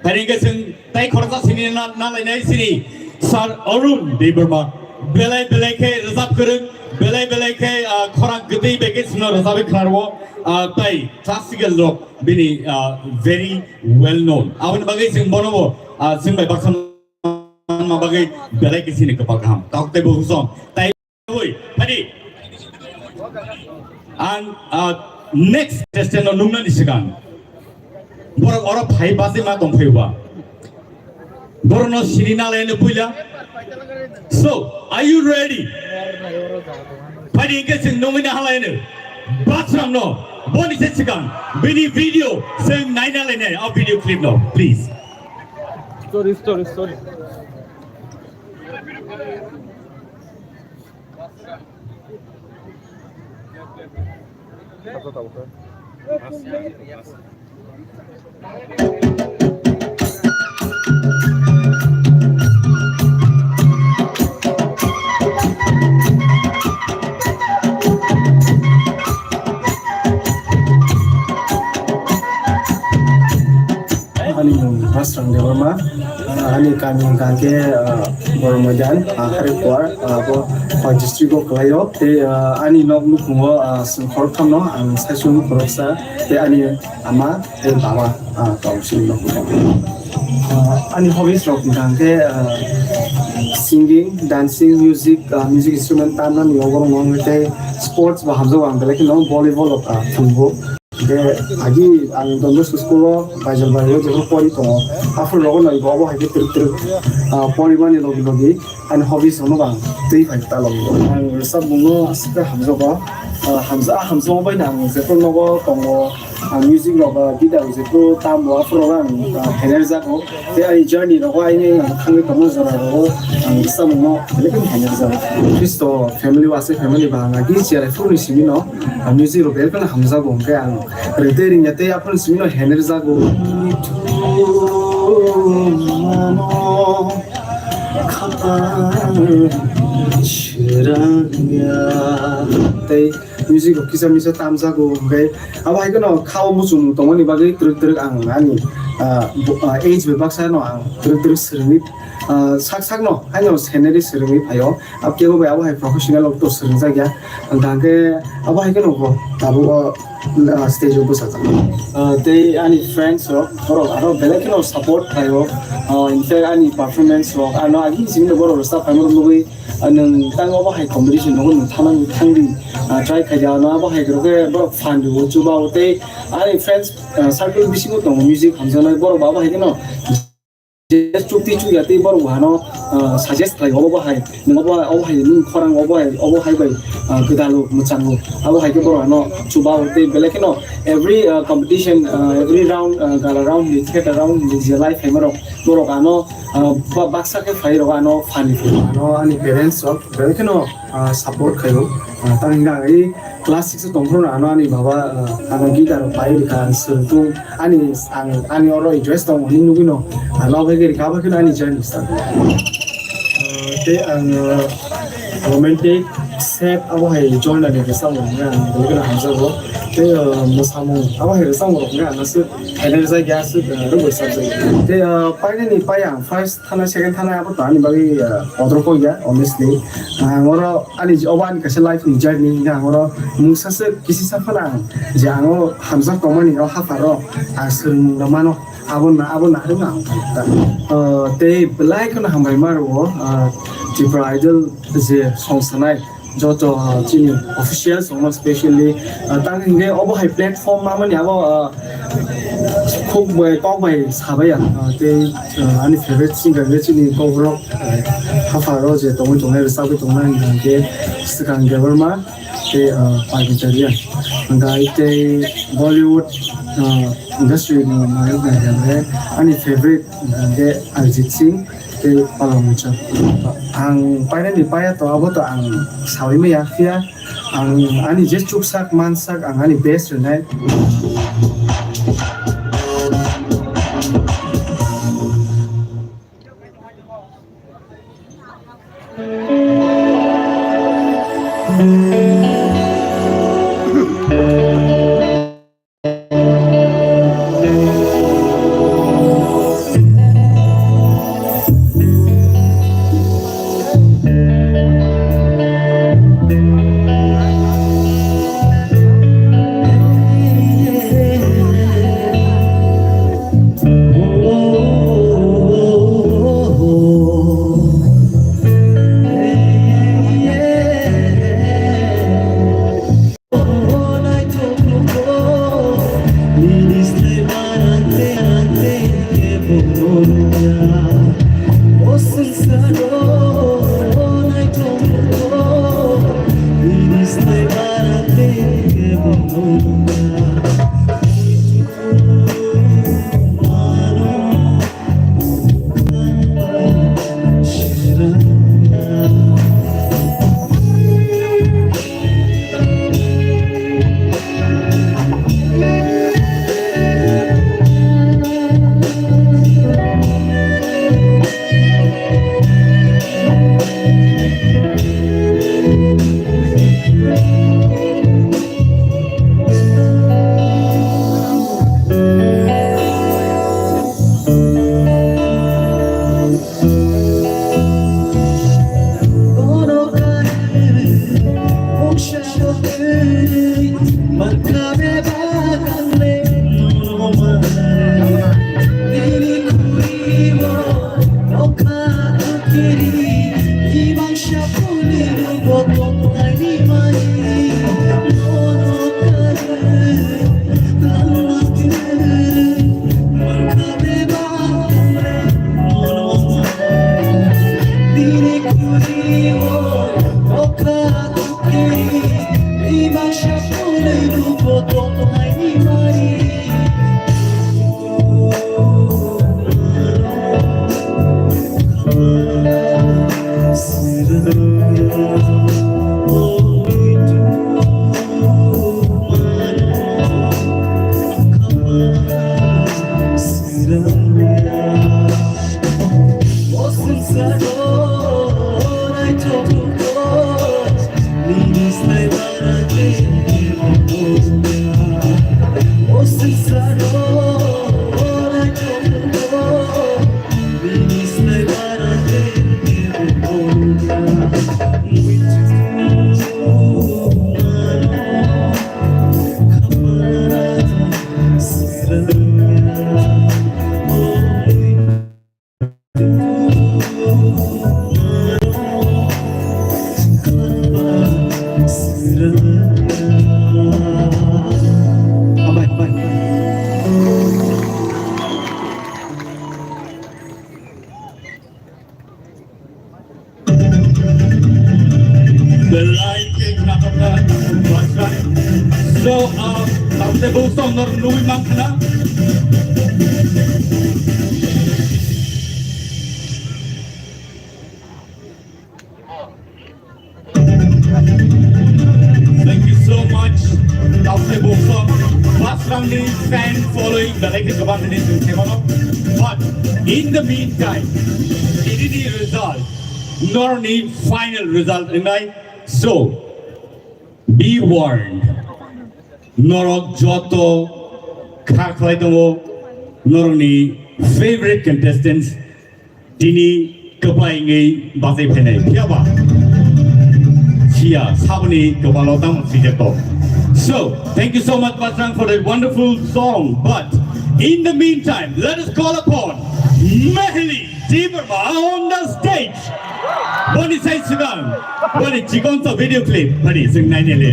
Phaidi hwnkhe chwng tei khoroksa sini na-, nalainai sini Sir Arun Debbarma. Belai belai khe rwchap kwrwng, belai belai khe, ah, khorang kwtwi bai khe chwngno rwchapwi khnarwo, ah, tei classical rok bini, ah, very well known. Aboni bagwi chwng bonobo, ah, chwng bai baksa manma bagwi belai khe sini kwpal kaham. Tok tei bo husong. Tei Oi, phaidi. Ang, ah, next contestant no nungnani swkang. Borok oro phai basi ma tong phai ba. Borok no sini nalaino puila. So, are you ready? Phaidi hwnkhe chwng nungwi na halaino. Bathroom no, boni se swkang. Bini video, chwng naina lainai, a video clip no, please. Story, story, story. Ani mung Masrang Debbarma, ah, ani kami hwnkha khe, ah, Boromaidan, ah, Harikuar, ah, bo Khowai district o kwlaio. Tei, ah, ani nok nukhungo, ah, chwng khoroktham no ang saichung khoroksa, tei ani ama tei baba, ah, tong chini nok nukhungo. Ah, ani hobbies rok hwnkha khe, ah, Singing, dancing, music, ah, music instrument tamnani yogorok no wngwi tei sports bo hamjago ang, belai kheno volleyball rok, ah, thumgo. Hingke agi ang Don Bosco school o Baijalbari o jephru pori tongo, aphuru rogo no ibo obo hai khe twrwk twrwk, ah, porimani logi logi ani hobbies rokno bo ang twi phai ta logi. Ang rwchapmungno aswk khe hamjago, ah, hamja-, ah, hamjakma bai no ang jephru nogo tongo, ah, music rok, ah, guitar rok jephru tamo aphuru rogo ang, ah, phainai rwjago. Tei ani journey rogo aini ang thangwi tongma jora rogo ang samungno belai kheno hamjak jago. Kristo family o aswk family ba ang agi cherai phuru ni simi no, ah, music rok belai kheno hamjago hwnkhe ang rwtwi ringya tei aphuru ni simi no henai rwjago. Tei music rok kisa misa tamjago, hwnkhe abo hai kheno kha o muchung tongmani bagwi twrwk twrwk ang ani, ah, bo-, ah, age bai baksa no ang twrwk twrwk swrwngwi, ah, sak sak no haino scenery swrwngwi phaio. Abo kebo bai abo hai professional rok to swrwngjak ya, hwnkhe abo hai kheno bo tabuk o, ah, stage o bwsajak. Ah, tei ani friends rok borok aro belai kheno support khlaio. Ah, in fact ani performance rok ano agini simi no borok rwchap phaima rok nugwi, ah, nwng tang obo hai competition nogo nwng thangna thangdi, ah, try khaidi ano abo hai khe borok fan rwo chuba o tei ani friends, ah, circle bisingo tongo music hamjaknai borok bo abo hai kheno je chukti chukya tei borok bo hano, ah, suggest khlai obo bo hai nwng obo obo hai nwng khorang obo hai obo hai bai, ah, gwdalo mwchango abo hai khe borok hano chuba o tei belai kheno every, ah, competition, ah, every round, ah, gala round ni theater round ni je live phaima rok borok ano, ah, ba-, baksa khe phai rok ano fan rw. Ano ani parents rok belai kheno, ah, support khaio. Ah, tamni hwnka ang i class six o tongphuru ano ani baba, ah, ano guitar rok pai rikha, ang swrwngthung, ani, ang, ani oro interest tong hinwi nugwino, ah, nobai khe rikha, abo kheno ani journey start. Ah, tei ang, ah, romantic, sad abo hai join ani rwchapmung hwnwi ang belai kheno hamjago. Tei, ah, mwsamung abo hai rwchapmung rok hwnwi ang aswk energy ya, aswk, ah, rwbai sajak. Tei, ah, painani pai ang first thanai, second thanai abo to ani bagwi, ah, odorok ya, honestly. Ang oro ani, obo ani kaisa life ni journey, hingkhe ang oro mungsa se kisisa phano ang je ang o hamjak tongmani o hapharo ang swrwngmung rw mano, abo na, abo naharwi no ang thangkha. Ah, tei belai kheno hambai ma rwo, ah, Tripura Idol je song sanai, joto, ah, chini officials rokno specially, ah, tang hingke obo hai platform mamani abo, ah, khuk bai kok bai sabai ang, ah, tei, ah, ani favorite singer khe chini kokrok, ah, hapharo je tongwi tongnai, rwchapwi tongnai hingke Swkang Debbarma tei, ah, Pavita Riya. Hingke tei Bollywood, ah, industry ni nai nai hingke ani favorite hingke Arjit Singh tei Palangmuchang. Ang painani paya to abo to ang sawi maya, phiya ang ani je chuksak mansak ang ani best rwnai. Belai khe khna thokna. So, ah, tamte bo song nor nui mang khna. Thank you so much, Tausai Boksom. First round ni fan following belai khe kwbang hwnwi chwng khe mano. But in the meantime, ini ni result, norni final result wngnai. So, be warned. Norok joto kha khlai tongo, norokni favorite contestants tini kwplai wngwi bachai phainai. Phiyaba siya saboni kwpalo tamo swijak tok. So, thank you so much, Bajrang, for that wonderful song. But in the meantime, let us call upon Mehli Debbarma on the stage. Boni sai swkang, boni chikon to video clip, boni swng naina le.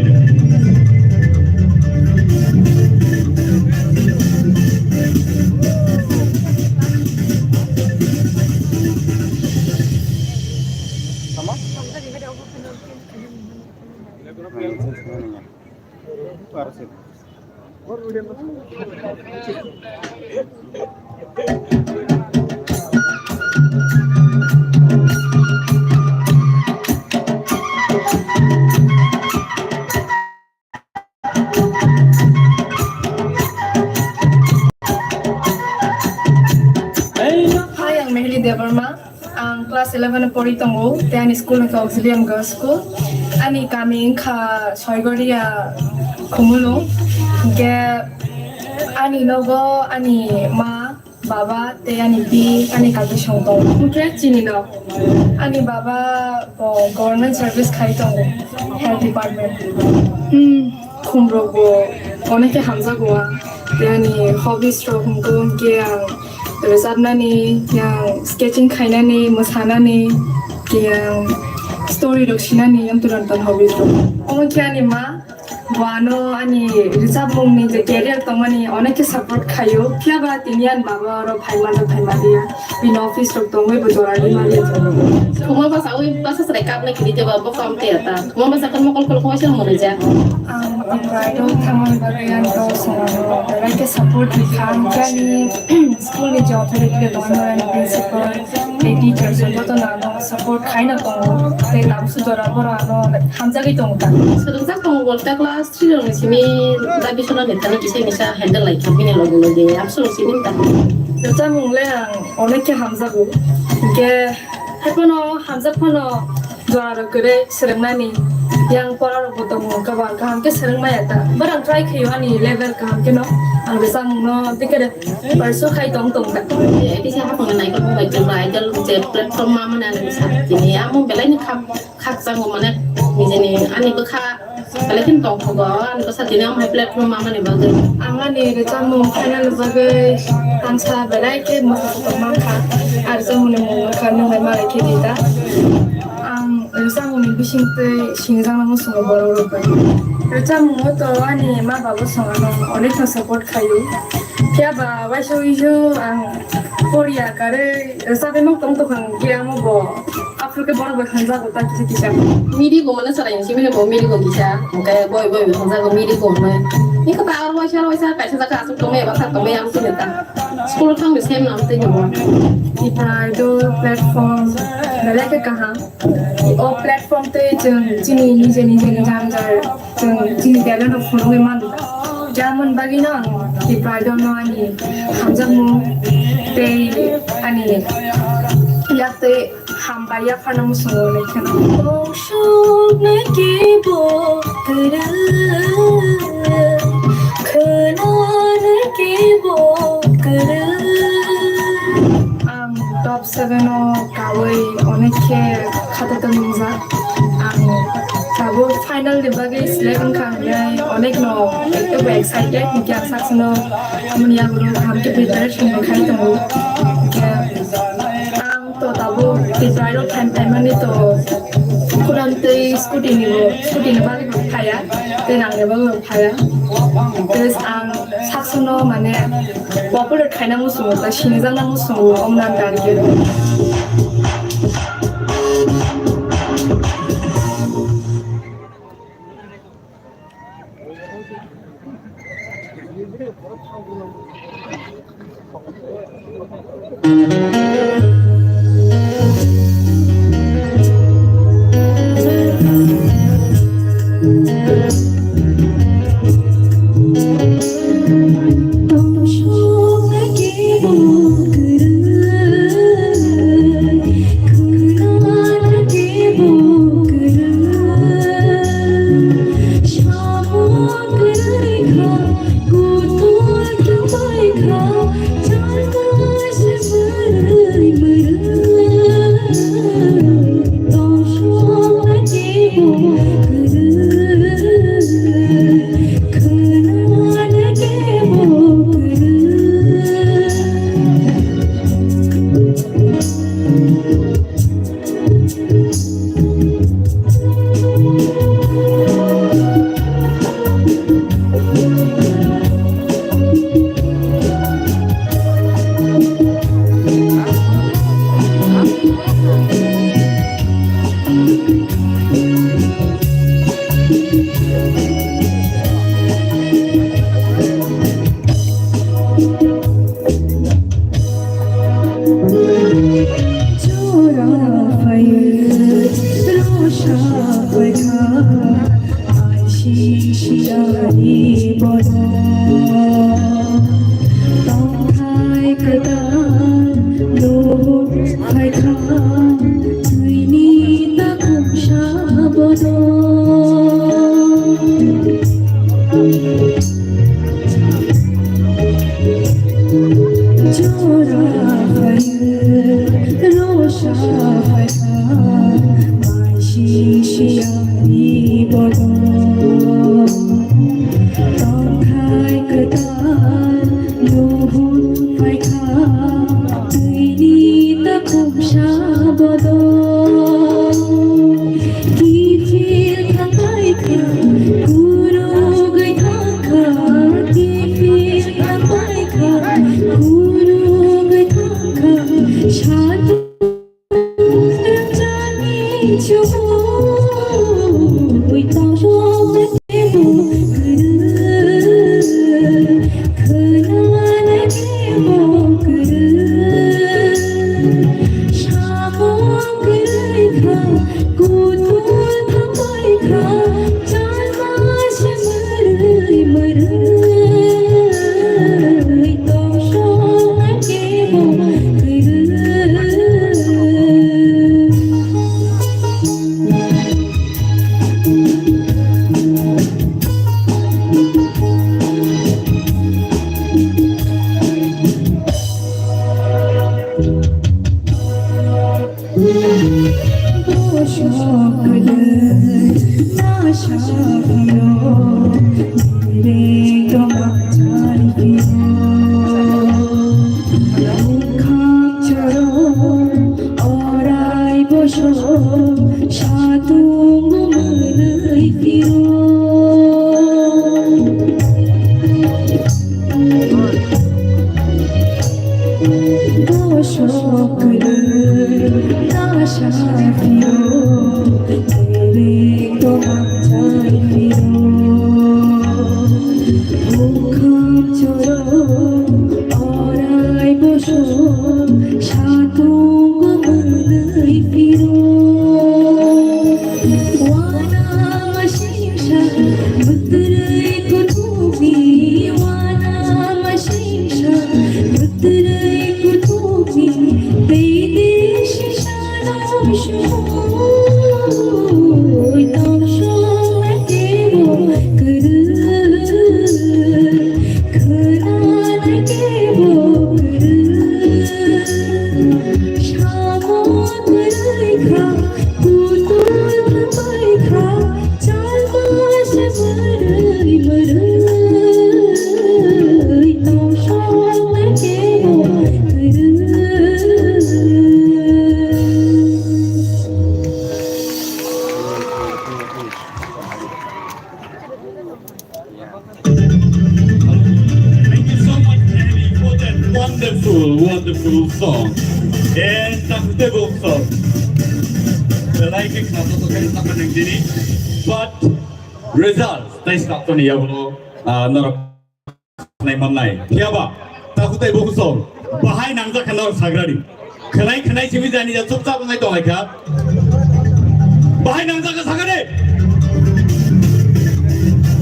Hi, ang Mehli Debbarma. Ang class eleven o pori tongo, tei ani school wngkha Auxilium Girls School. Ani kami wngkha Soigoria Khumulwng. Hwnkhe ani nogo ani ma, baba, tei ani bi, ani kaki song tongo. Hwnkhe chini no? Ani baba bo government service khai tongo, health department. Hmm, khumrok bo onek khe hamjago ang. Tei ani hobbies rok hwnkhe, hwnkhe ang rwchapnani, yang sketching khainani, mwsanani, yang story rok sinani, yang tulan tulan hobbies rok. Omo khe ani ma, bo ano ani rwchapmungni je career tongmani onek khe support khaio, phiya ba tini ani baba oro phaima tong phaima dia, bini office rok tongwi bo jora di mani. Thuma basa ui basa srai kap lai kiri jeba bo kam te ata. Thuma basa kan mokol kol koi sel mori ja. Ang Pride o thangmani bagwi ang dol songano belai khe support rikha, ang ani school ni je authority rok tongmani principal tei teachers rok jotono ano support khaina tongo, tei tabukhe jora borok ano hamjagwi tongo ta. Swrwngjak tongo, bolta class three rokni simi da biswanath nehtani kisa kisa handle lai kha bini loge loge, absor simi ta. Rwchapmung le ang onek khe hamjago, hwnkhe haiphano hamjak phano jora rok kwrwi swrwngnani, yang pora rok bo tongo, kwbang kaham khe swrwng maya ta. But ang try khaio ani level kaham kheno, ang rwchapmung no tikere pursue khai tong tong ta. Kisa haphang nai ko mobile to idol je platform ma mane ani bwsa tini amo belai ni kham khakchangma mane nijeni ani bwkha belai kheno tongthogo, ani bwsa tini omo hai platform ma mani bagwi. Ang ani rwchapmung phainani bagwi ang sa belai khe mwthangwi tongmankha, ah rwchapmungni mung wngkha Nwng Bai Malai Khe Di Da. Ang rwchapmungni bisingtwi sinijakna muchungo borok rok bai. Rwchapmungo to ani ma baba song ano onek no support khaio. Phiya ba waisa waisa ang poriya karwi rwchapwi mang tong tongkha, hwnkhe amo bo aphuru khe borok bai hamjago ta kisa kisa. Miri bo mane chwrai ni simi bo miri bo kisa, hwnkhe boi boi bo hamjago miri bo hwnwi. Iko ta aro waisa aro waisa kaisa jaga aswk tongmani eba kha tongmani ang sini ta. School thangni sem nang tei ni bo. Ita idol platform belai khe kaham. O platform tei chwng chini nije nije ni jang jar chwng chini talent rok phunugwi mano. Yamon bagwi no ang Tripura no ani hamjakmung tei ani yak tei hambai yapharna muchungo, lekha no. Tongthokna kebo kwrwi, khwnana kebo kwrwi. Ang top seven o kawi onek khe khata tongmung jak. Ang tabuk final ni bagwi select wngkha hwnwi onek no ekdom excited, hwnkhe ang sakchwno amoni yago kaham khe preparation bo khai tongo. Hwnkhe ang to tabuk Tripura rok phaimani to khudam tei scooty ni bo, scooty ni bagwi bo phaiya, tei rang ni bagwi bo phaiya. Tei ang sakchwno mane popular khaina muchungo, ta sinijakna muchungo, omna target. Jora phai, rosha phai kha, aisi siyani bono. Tongthai kwtal, do phai kha, twini takhuk sa bono. Jora phai, rosha phai kha, mai sing siyani bono. Tongthai kwtal, nuhun phai kha, twini takhuk sa bono. Kiphil thangbai kha, kurugwi thang kha, kiphil thangbai kha, kurugwi thang kha, sadu rangchakni chumui tongthoknai kebo kwrwi, khwnanai kebo kwrwi, samung kwrwi kha. Kutul thangbai kha, chalma se mwrwi mwrwi, tongthoknai kebo kwrwi. Thank you so much, Annie, for that wonderful, wonderful song. And that's the good song. The light is not so good, but results, tei snap toni yabuno, ah, norok nai mannai. Phiya ba, takhuk tei bukhuk song, bahai nangjak kha norok sagrani. Khwnai khwnai simi jani ja chupchap wngnai tonglaikha. Bahai nangjak kha sakha de.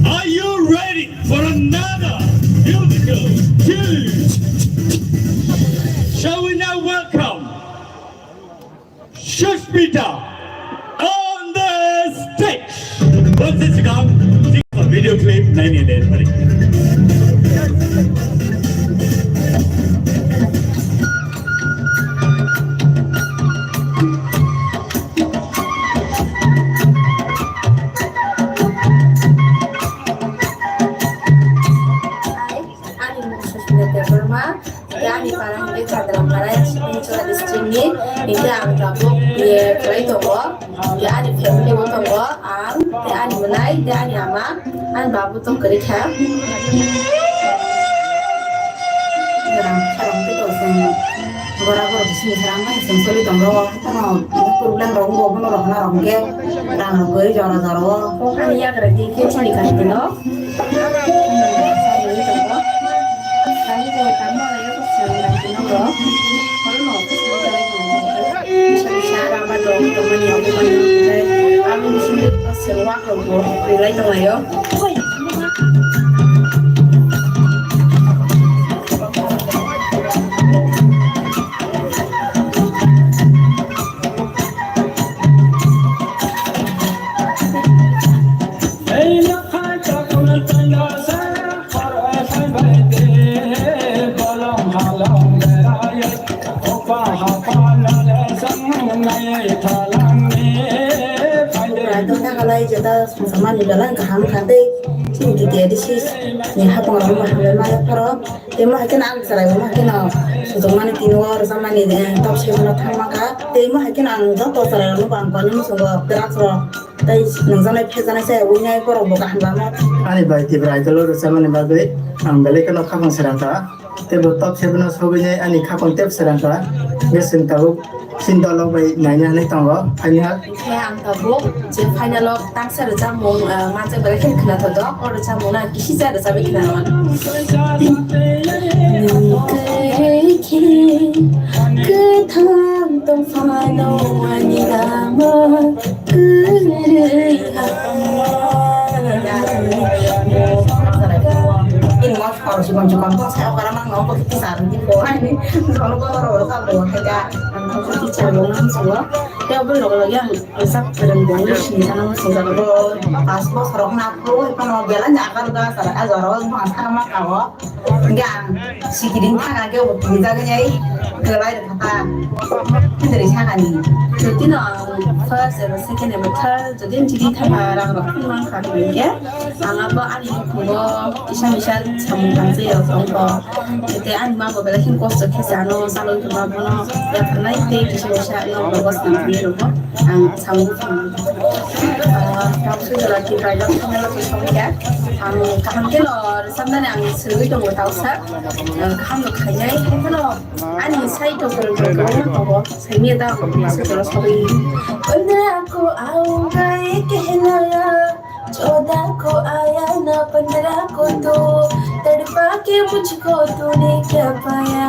Are you ready for another musical cue? Shall we now welcome Sushmita on the stage. Once it's gone, video clip nine minutes. Ani mung Sushmita Debbarma, hingke ani para hingke Chandra para, Sibinchura district ni, hingke ang tabuk B A khlai tongo, hingke ani family bo tongo, ang, tei ani mwnai, tei ani ama, ani babu tong kwrwi kha. Borok rok sini serang bai song soli tong rok, ano problem rok bo bono rok na rok hingke rang rok kwrwi jora jora o. Ani yagra di khe chini kha tino. Songjaknai jeta songjakmani belai kaham kha tei chini B T A D C ni haphangrokno hambai maya pharo. Tei mo hai kheno ang chwrairokno hai kheno sujukmani tini o rwchapmani, eh, top seven o thangma kha. Tei mo hai kheno ang joto chwrairokno bo ang koi muchungo drugs rok tei nungjaknai phekjaknai chaya winai borok bo kaham lama. Ani bai Tipra Idol o rwchapmani bagwi ang belai kheno khaphang srang kha. Tei bo top seven o sogwinai ani khaphang tep srang kha. Bwswng tabuk. Chini dolo bai naina hinwi tongo, final. Khe ang tabuk je final o tangsa rwchapmung, ah, manjak belai kheno khwnathok, o rwchapmung no ang kisi cha rwchapwi khwnamano. Kwthang tongphano ani lama kwrwi ha. Ini mas kalau si konco-konco saya orang nang ngomong kita sehari ini, wah, ini kalau orang kalau saya Ang kok teacher bo nang sulo. Tei oboni loge loge ang sak kwrwng bo wngwi sini sana sini jago. Pas bosor rok na phuru phano belai ni akar ga sara a jora o bwskango ma kao. Hingke ang sikiri thang khe bo tini jagwi nai kwlai rwkha ta. Hindri sakani. Jotino ang first eba second eba third jotino chini thangma rang rok phunukha hingke. Ang abo ani nukhungo kisa misa samung tangse ya songko. Tei ani ma bo belai kheno kosto khe se ano salon thuma bono yapharnai tei kisa misa ano bobo swnam thani rogo ang samung thangma. Ah, tausu jora ki private thangma ko songkya. Ang kaham khe no rwchapnani ang swrwngwi tongo tausa. Ah, kaham no khainai. Ani sai to kwrwng kwrwng kwbangma tongo. Saimya da ang swrwngwi. Pondra ko aunga ye kehlaya. चौदह को आया ना पन्द्रह को तू, तड़पा के मुझको तूने क्या पाया।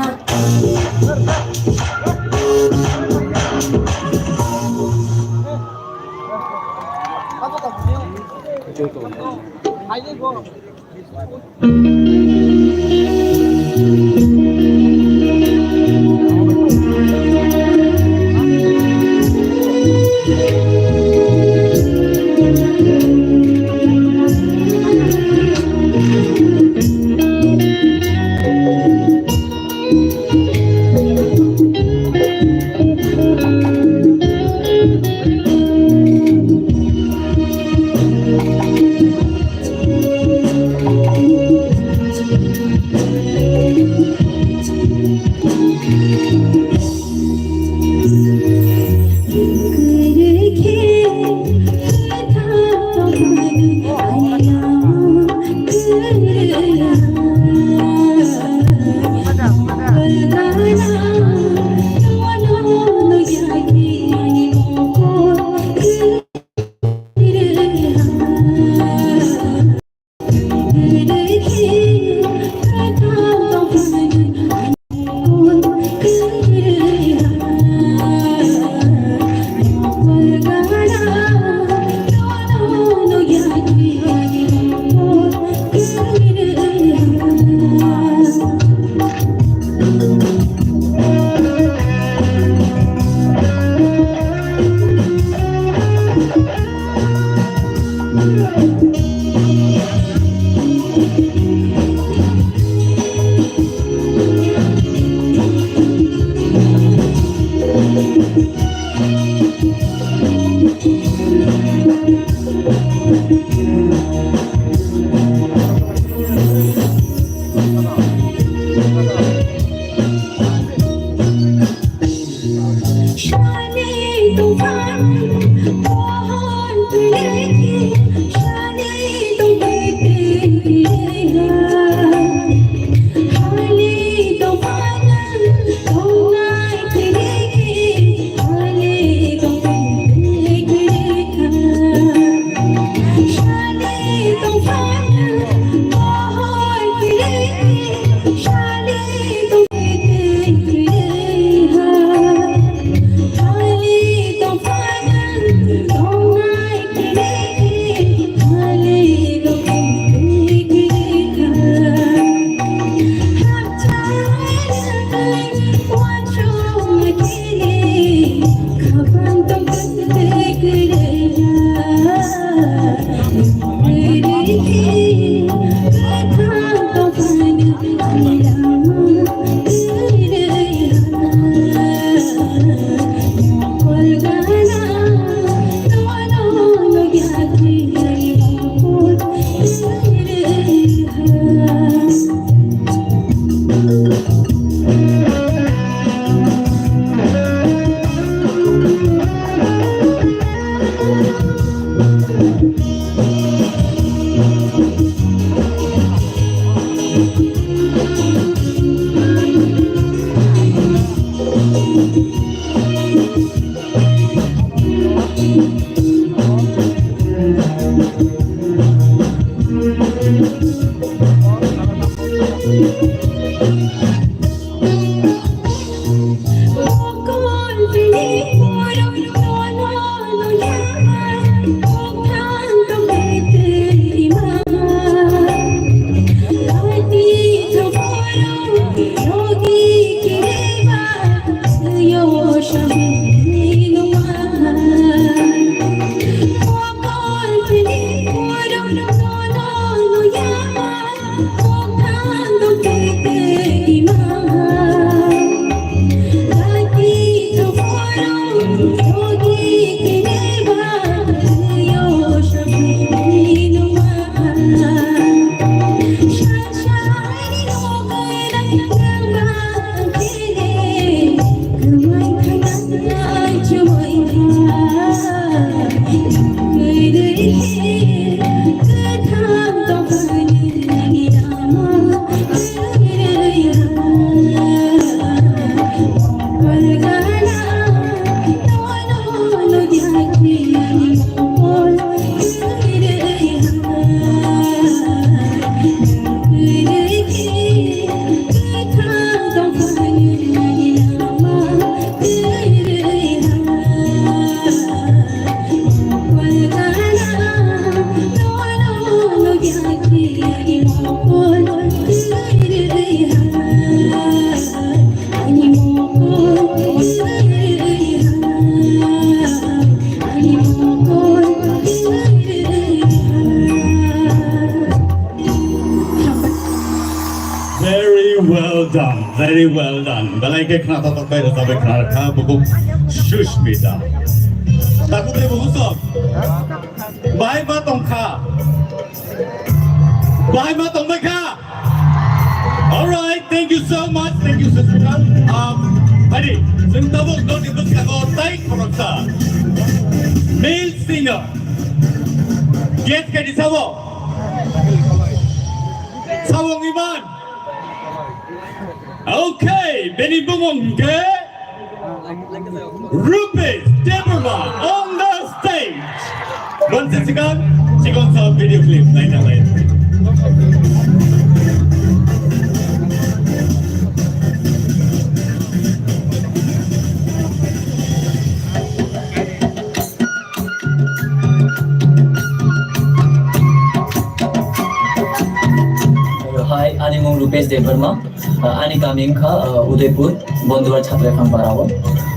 Very well done, very well done. Belai khe khna thok thok khe rwchapwi khna rwkha bukhuk Sushmita. Tabuk tei bukhuk sok. Bahai ma tongkha. Bahai ma tongbai kha. All right, thank you so much, thank you Sushmita. Um, Hari, chwng tabuk nokni bwskango tai khoroksa male singer. Guess khaidi sabo? Sabo wngwi man? Okay, bini bumung hwnkhe Rupesh Debbarma on the stage. Bonsi sikang, sikang sa video clip, naina lai. Hai, ani mung Rupesh Debbarma. Uh, ani kami wngkha, uh, Udaipur, Bonduwar Chhatraphang Para o.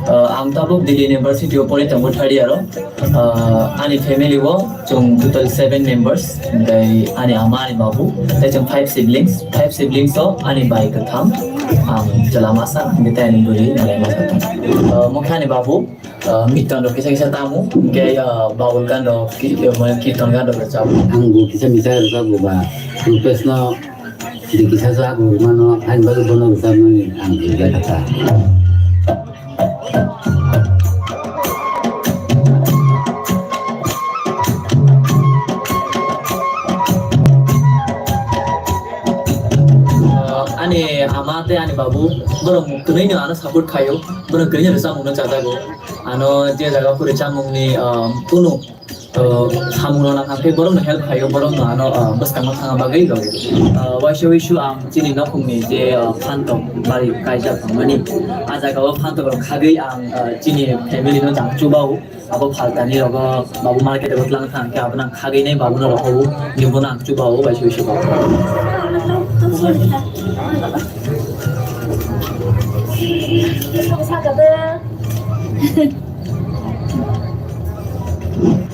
Uh, ang tabuk Delhi University o pori tongo third year o. Uh, ani family o chwng total seven members, tei ani ama, ani babu, tei chwng five siblings. Five siblings o ani bai kwtham, ang chwla masa, hwnkhe tei ani bwrwi malai masa. Uh, mokhe ani babu, uh, miton rok kisa kisa tamo, hwnkhe, uh, baul gan rok, ki-, uh, mane kirton gan rok rwchap. Ang bo kisa misa rwchap bo ba, Rupesh no di kisa sa bo mano, hain bagwi bono rwchap mani ang di kha kha. Uh, ani ama tei ani babu, borok kwnwi no ano support khaio, borok kwnwi no rwchapmung no chajago. Ano je jaga phuri chamungni, ah, kunu, ah, samung rok nang khe borok no help khaio, borok no ano, ah, bwskango thangna bagwi rw. Ah, waisa wisu ang chini nokhung ni je, ah, phantok bari kaijak tongmani, ah jaga o phantok rok khagwi ang, ah, chini family no jang chubao, abo phaltani rogo babu market rogo tlang thang khe abo nang khagwi nai babu no rogo ni bo nang chubao waisa wisu.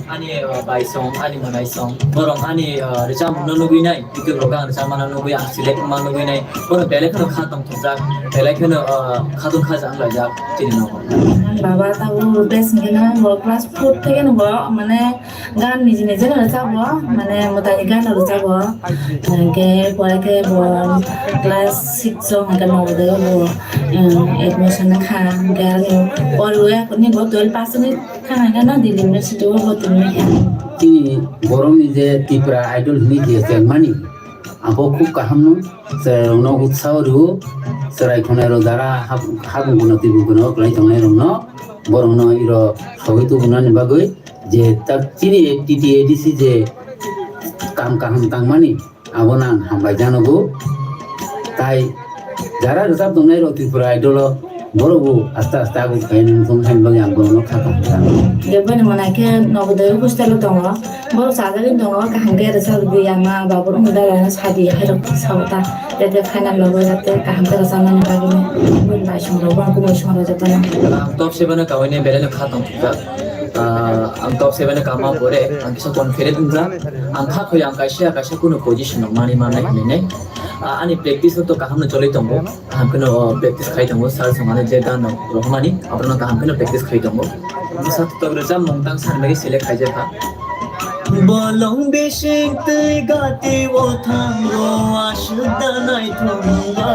Ani, uh, bai song, ani manai song, borok ani, uh, rwchapmung no nugwi nai, YouTube rok ang rwchapma no nugwi, ang select ma nugwi nai, borok belai kheno kha tong thokjak, belai kheno, uh, kha tong kha jang laijak chini nogo. Baba tabuk best hwnkhe no bo class four theke no bo mane gan niji niji no rwchapbo, mane mwtai gan rwchapbo. Hwnkhe pore khe bo class six o hwnkhe Navodaya o bo, um, admission wngkha. Hwnkhe ani poriwi ni bo twelve pass wngwi thang khe no Delhi University o bo tongwi kha. Chini borokni je Tripura Idol hinwi je chengmani, abo khub kaham no, chwrairokno utsaho rwo, chwrai khwnairok jara hap-, hapung gwnang twi bung gwnang kwlai tongnairokno, borokno iro sogwi tubunani bagwi je tak chini T T A D C je kam kaham tangmani, abono ang hambai janogo. Tai jara rwchap tongnai rok Tripura Idol o, borok bo aste aste abo khaina wngthung haini bagwi ang borokno kha kha kha. Jeboni mwnai khe Navodaya hostel o tongo, borok chajagwi tongo, kaham khe rwchap rwgwi ama babu rok dara sadi hai rok sao ta. Tete final logo jate kaham khe rwchapnani bagwi bini bai song rok, bang kubui song rok jotono. Ang top seven o kaui ni belai no kha tong thupjak. Ah, ang top seven o kama pore ang kisa confident wngjak. Ang kha khoi ang kaisa kaisa kunu position rok mani manai hinwi nai. Ah, ani practice to kaham no choli tongo. Kaham kheno practice khai tongo. Sir song ani je gan rok rohormani, abono kaham kheno practice khai tongo. Bwsa tok rwchapmung tang sani bagwi select khaijak kha. Bolong bising twi gati o thango aswk da naithokma.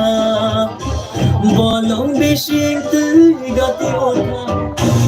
Bolong bising twi gati o thango.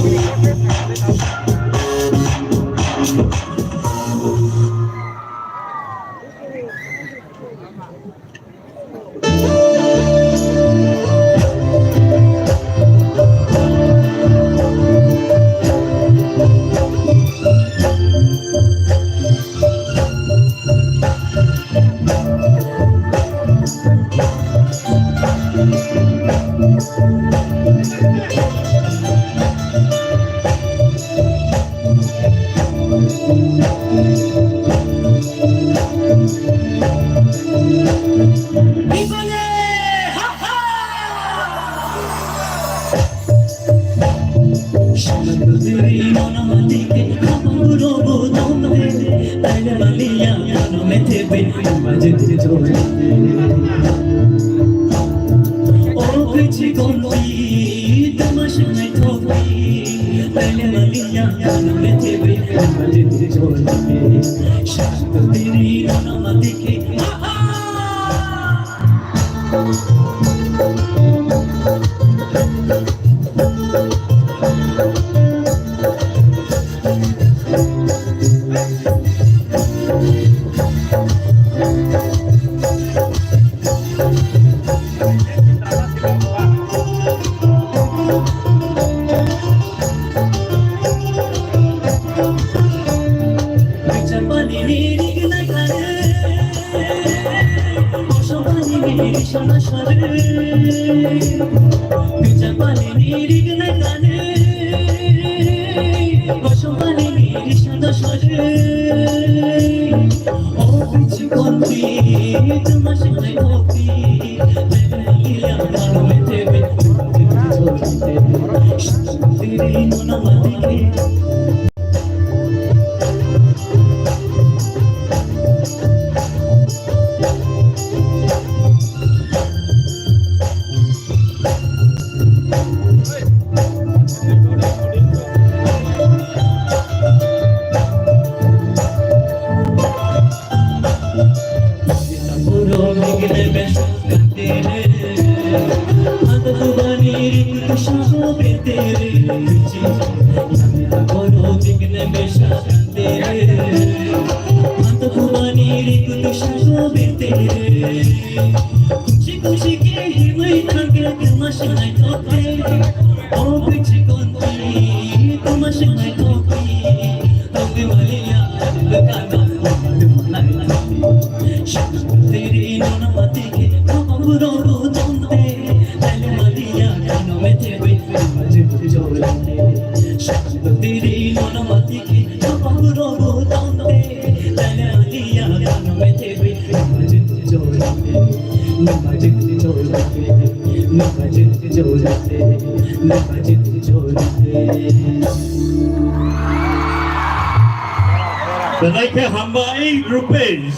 Belai khe hambai, Rupesh.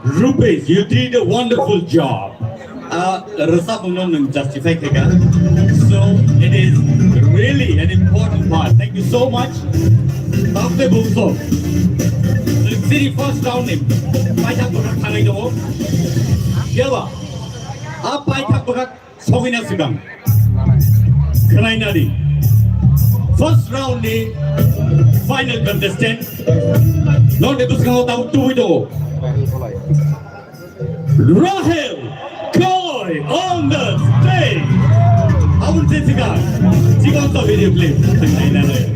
Rupesh, you did a wonderful job. Ah, rwchapmungno nwng justify khe kha. So, it is really an important part. Thank you so much. Tamte bumso. Nwng sini first round ni paithak bwkhak thangwi tongo. Phiya ba? A paithak bwkhak Sogwina swkang. Khwnainani. First round ni final contestant. Norni bwskango tabuk tubui tongo. Rahel Koi on the stage. Aboni se swkang. Swkang to video clip. Khwnainani.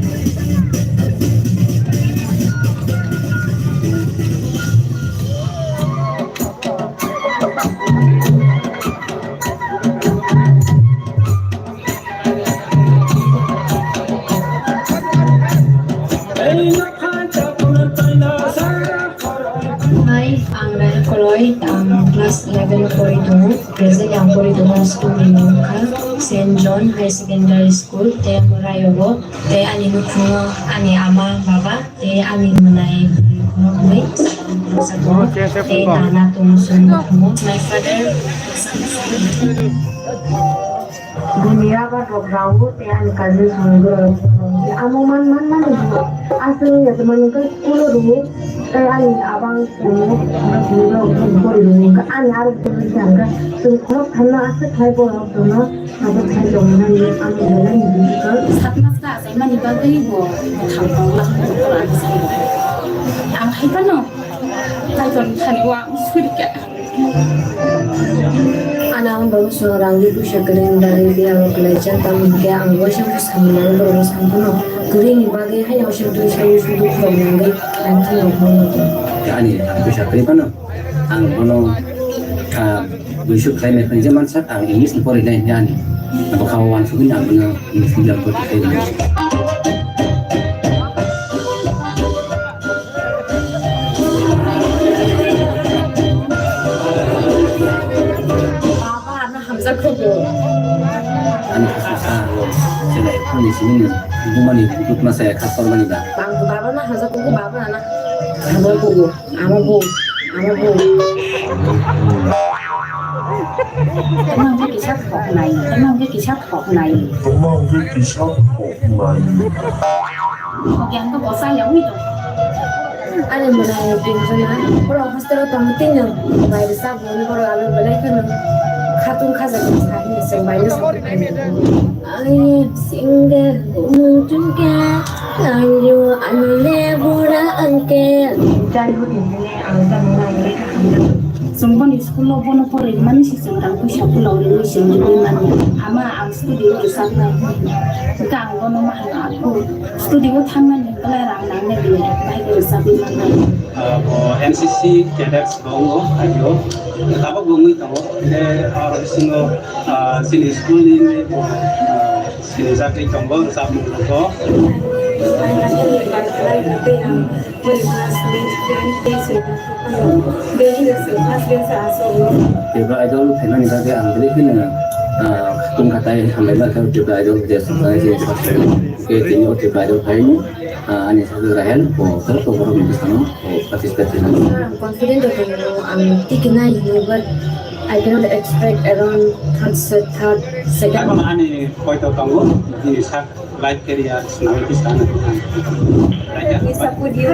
Hai, ang Rahel Koloi, ang class eleven o pori tongo. Poritongo school ni mung kha Saint John High Secondary School, tei Morayogo, tei ani nukhungo ani ama, baba, tei ani mwnai bwrwi khoroknwi, tei nana tongo chwng bwthango. My father. Bini yabar rok rango tei ani cousin songo amo man man man aswk ya mani kai kulo rwo tei ani abang songo bini rok bori rwo ani aro bori rwo hwnkhe chwng khorok thanno aswk khlai borok tono abo khlai tongmani ang belai ni bujikha. Satma sa achaimani bagwi bo thang tongla ang hai phano kaitor thani wa suri kha. Ano ang bono swngo rangni puisa kwrwini bagwi biyango kwlaijak, tamo hinkhe ang waisa samani borokno samphano kwrwini bagwi haino waisa twi saui sudu khulumna wngwi ang kheno rwphano. Ani puisa kwrwi phano ang bono kha buisuk khlai mekha je mansak ang English ni pori nai ani bwkha o wansugwi ang bono English medium pori khlai. Baba, ano hamjak kho bo. Ani khasuk sa o, chwla ekhorni simi bumani butma saya khas tormani ba. Bang baba na hamjak kho, baba na hamjak kho. Amo bo, amo bo. Tamo hwnkhe kisa thok nai, tamo hwnkhe kisa thok nai. Tamo hwnkhe kisa thok nai. Hwnkhe ang khe bo chaya wi tong. Ani mwnai Pinjona, borok hostel o tong tino, bai rwchap mani borok alo belai kheno khatung khaja khe sa hini chwng bai no sa. Ai, single woman to get, are you, I'm a lebura uncle. Childhood ni hwnwi ang tamo nai hwnwi kha hamjak. Chwng boni school o bono porwi mani si chwng rang puisa pulo rwui chwng rwui mani. Ama ang studio rwchapnai. Hwnkhe ang bono ma hwno, "Aphu, studio thangnani belai rang nangnai," hwnwi bai rwchapwi mannai. Ah, bo N C C cadets bo wngo, adio. Tabuk bo wngwi tongo. Hwnkhe aro bisingo, ah, chini school ni, ah, Sinijagwi tongo rwchapmung rokbo. Tripura Idol phaimani bagwi ang belai kheno, ah, tongkha tei hambai ma khe Tripura Idol je swkang je swkang khe tini o Tripura Idol phaimani, ah, ani sajwk Rahel bo joto borokni bwskango bo participate khainai. Ang confident o tongo, ang tikinai hinwi, but I cannot expect around third se-, third, second. Ani koito tongo, bini sak Life career swnamwi khe sana. We support you.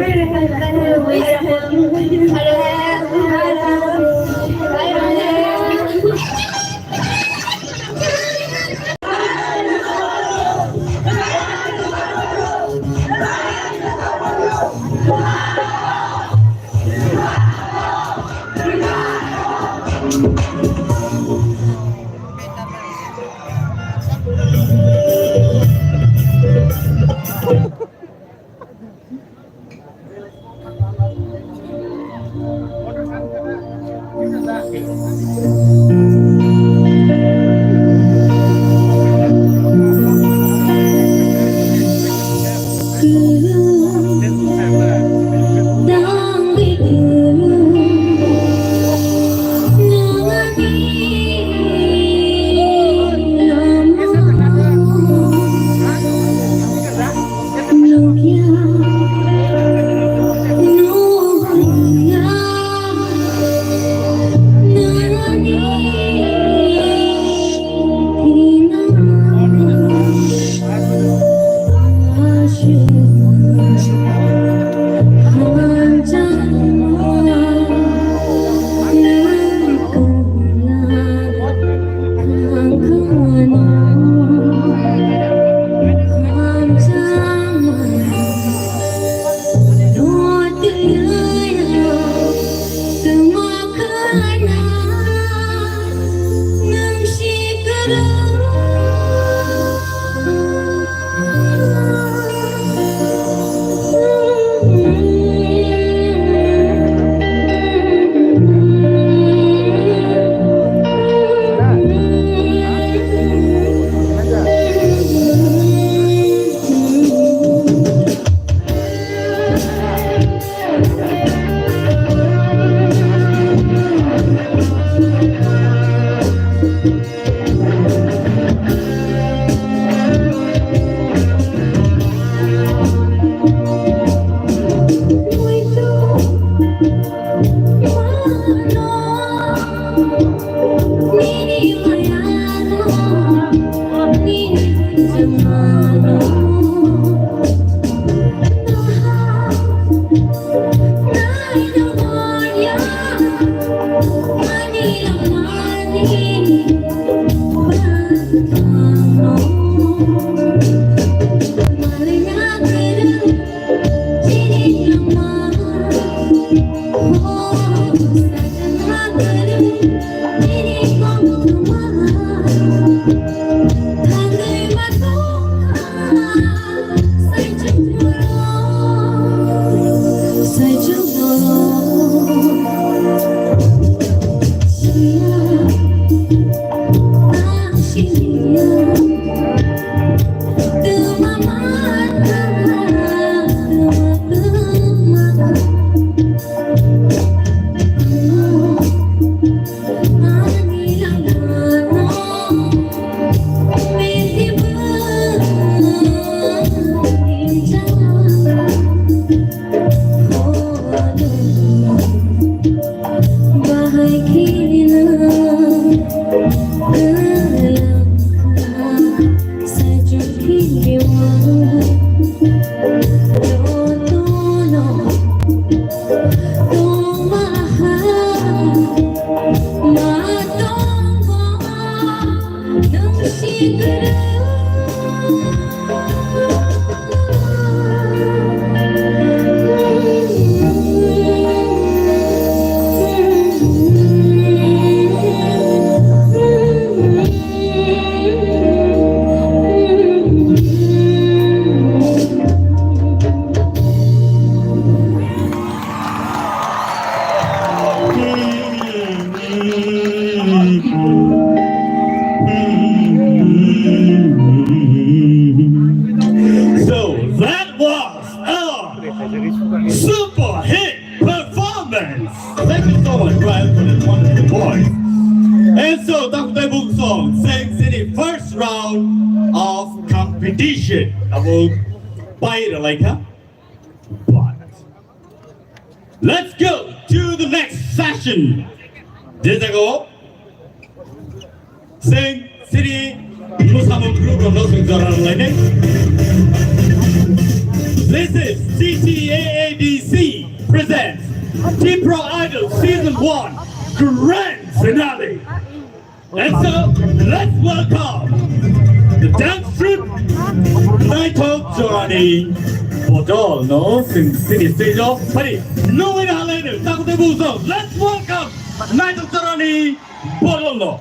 So that was a super hit performance. Thank you so much, Brian, for that wonderful voice. And so, Doctor Bung Song sings in the first round of competition. Abo pai ralaikha. But let's go to the next session. Jejago Sing City Musamung Group of Nursing General Lane. This is T T A A D C presents Tipra Idol Season one Grand Finale. And so, let's welcome the dance troupe Naithok Jorani Bodol no Sing City stage o phai nungwi na halai no takutai buso. Let's welcome Naithok Jorani Bodol no.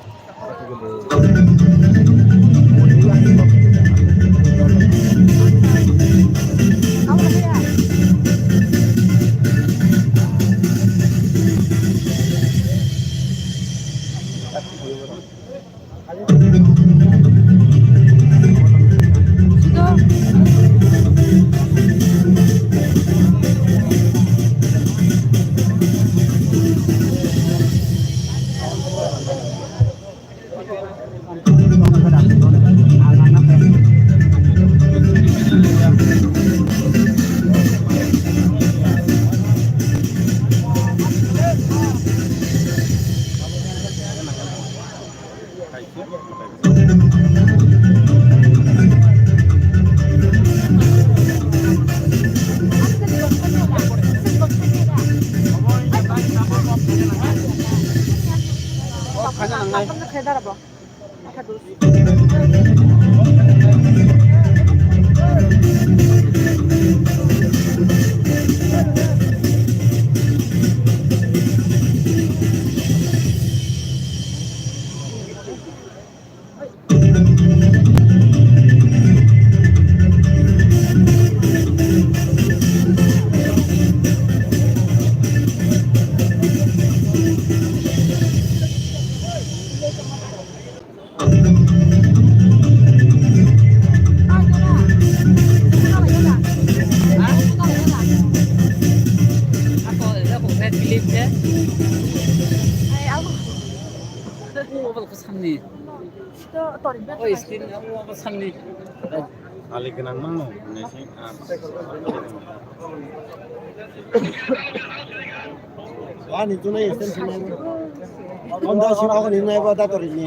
Oi, skin abo, abo samni. Ali gwnang mano, hwnwi se, ah. Ani tunai extension mano. Onda sura ko ni nai ba da to ri ni.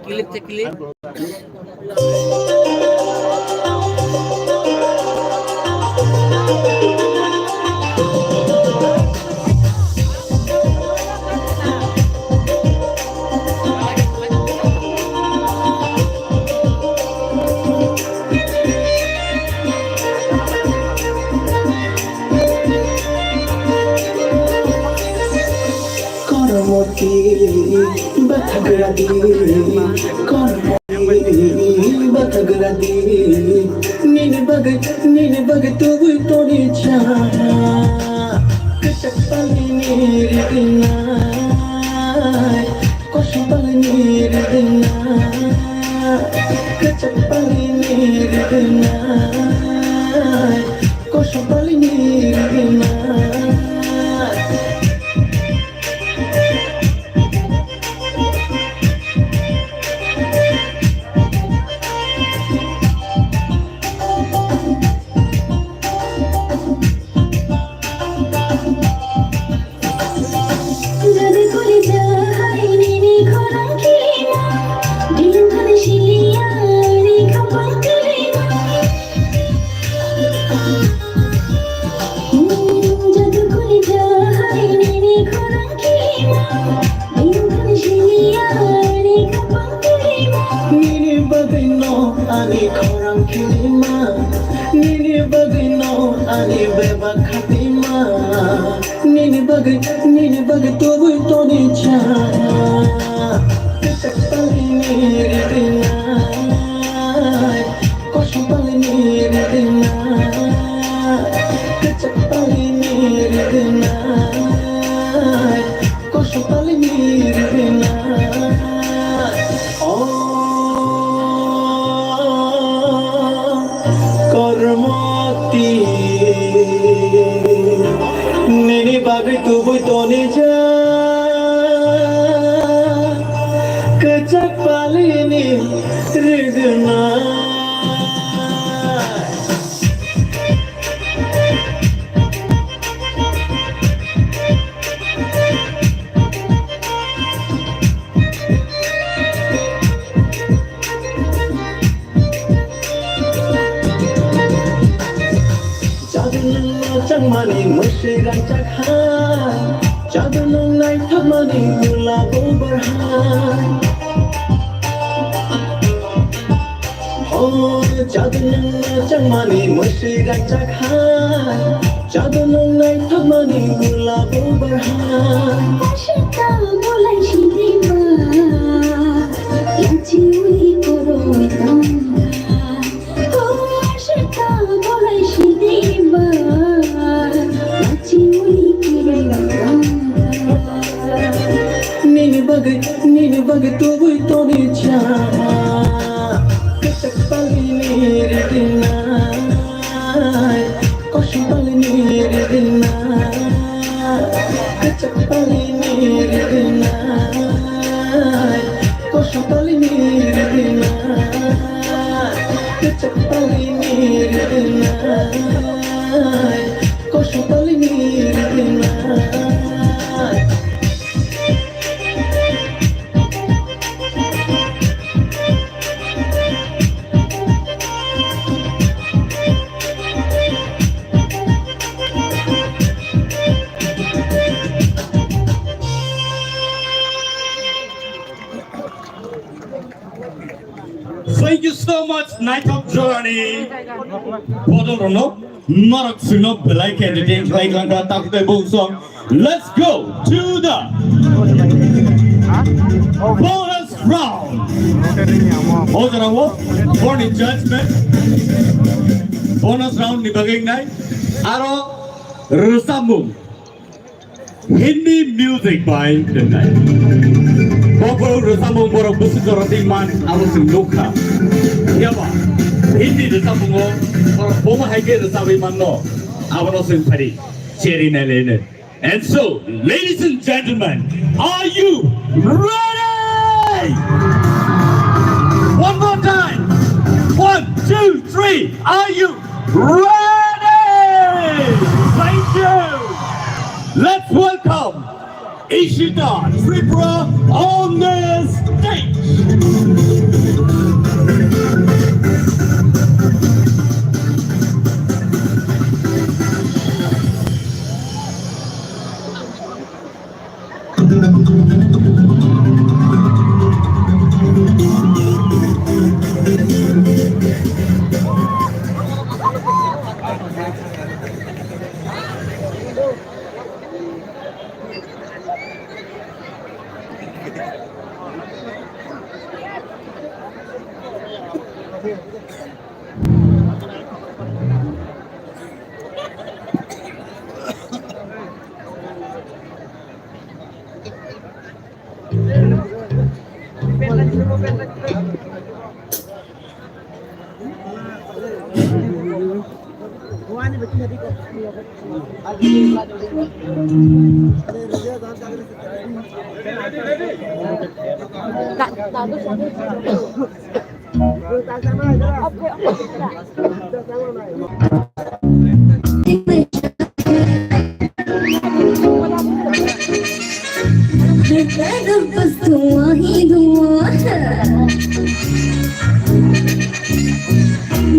Clip te clip. Kormoti bathagradi, kormoti bathagradi, nini bagwi, nini bagwi tubui toni cha. Kwchak palini ridinai, kosom palini ridinai, kwchak palini ridinai, kosom palini ridinai. Nini bagwino ani khorang khilima, nini bagwino ani bebak khatima, nini bagwi, nini bagwi tubui toni cha. Kwchak palini ridinai, kosom palini ridinai, kwchak palini ridinai, kosom palini ridinai. O kormoti, nini bagwi tubui toni cha. Kwchak palini ridinai. Jadu nwng no changmani mwswi rangchak hai, jadu nwng naithokmani gulabo barhai. O jadu nwng no changmani mwswi rangchak hai, jadu nwng naithokmani gulabo barhai. Ashita bolai sidima, lachi uli koroi tongkha. Nini bagwi, nini bagwi tubui toni cha. Kwchak palini ridinai, kosom palini ridinai, kwchak palini ridinai. Kosom palini ridinai, kwchak palini ridinai, kosom palini ridinai. Thank you so much, Naithok Jorani. Bodol Rono, Norok Sino, Belai Candidate, Belai Langka, Takte Bungsong. Let's go to the bonus round. O jorao, for the judgment, bonus round ni bagwi nai, aro rwchapmung. Hindi music bai twnai. Bo borok rwchapmung borok bwswk jora twi man abo chwng nukha. Phiya ba Hindi rwchapmungo borok bomo hai khe rwchabwi manno abono chwng phari cheri nai laino. And so, ladies and gentlemen, are you ready? One more time. One, two, three. Are you ready? Thank you. Let's welcome Ishita Tripura on the stage. हर तरफ बस धुआं ही धुआं है।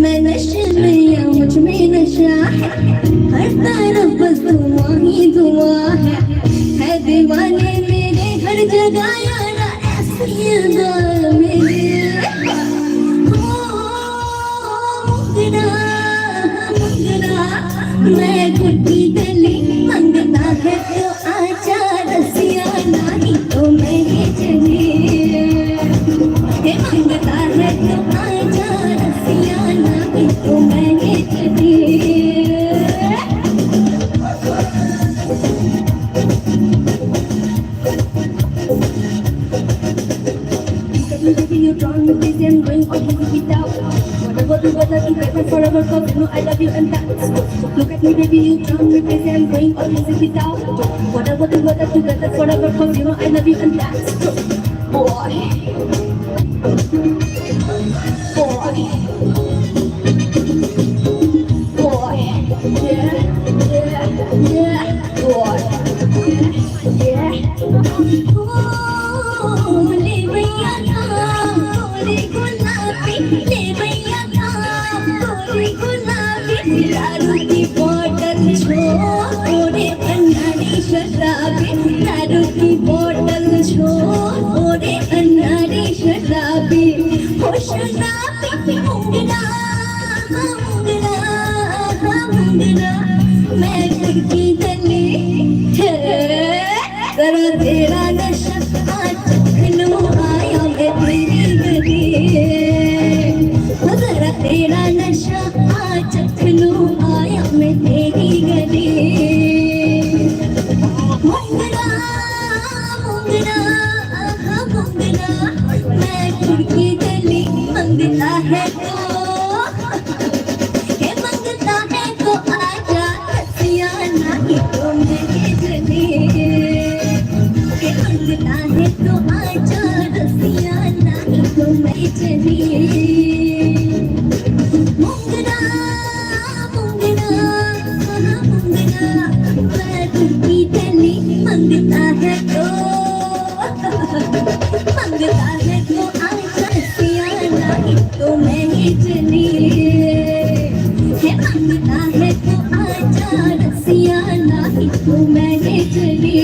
मैं नशे में या मुझ में नशा है। हर तरफ बस धुआं ही धुआं है। है दीवाने मेरे हर जगह यारा ऐसी अदा मेरे। ओ मंगना, मंगना, मैं खुद की गली मंगता है तो आजा रसिया, नहीं तो मैं ही चली। हे मंगता है तो आजा रसिया, नहीं तो मैं ही चली। Baby, you drive me crazy and going all crazy without. Wanna go together, together forever, 'cause you know I love you and that's true. Look at me, baby, you drive me crazy and going all crazy without. Wanna go together, together forever, 'cause you know I love you and that's true. Boy. Boy. Boy. Yeah, yeah, yeah. Boy. Yeah. ओ, ले भैया का, ओ, ले गुलाबी, ले भैया का, ओ, ले गुलाबी। दारू की बोतल छोड़, ओ रे अन्नाडी शराबी। दारू की बोतल छोड़, ओ रे अन्नाडी शराबी। होश ना पी, मुंगना, मुंगना, मुंगना, मैं खुद की गली। हे। जरा तेरा नशा आज चखनू आया मैं तेरी गली। हो जरा तेरा नशा आज चखनू आया मैं तेरी गली। मुंगना, मुंगना, आहा मुंगना, मैं खुद की गली मंगता है तो। ये मंगता है तो आजा रसिया, नहीं तो मैं चली। ये मंगता है तो आजा रसिया, नहीं तो मैं चली। मुंगना, मुंगना, मुंगना, मैं खुद की गली मंगता है तो। मंगता है तो आजा रसिया, नहीं तो मैं ही चली। हे मंगता है तो आजा रसिया, नहीं तो मैं ही चली।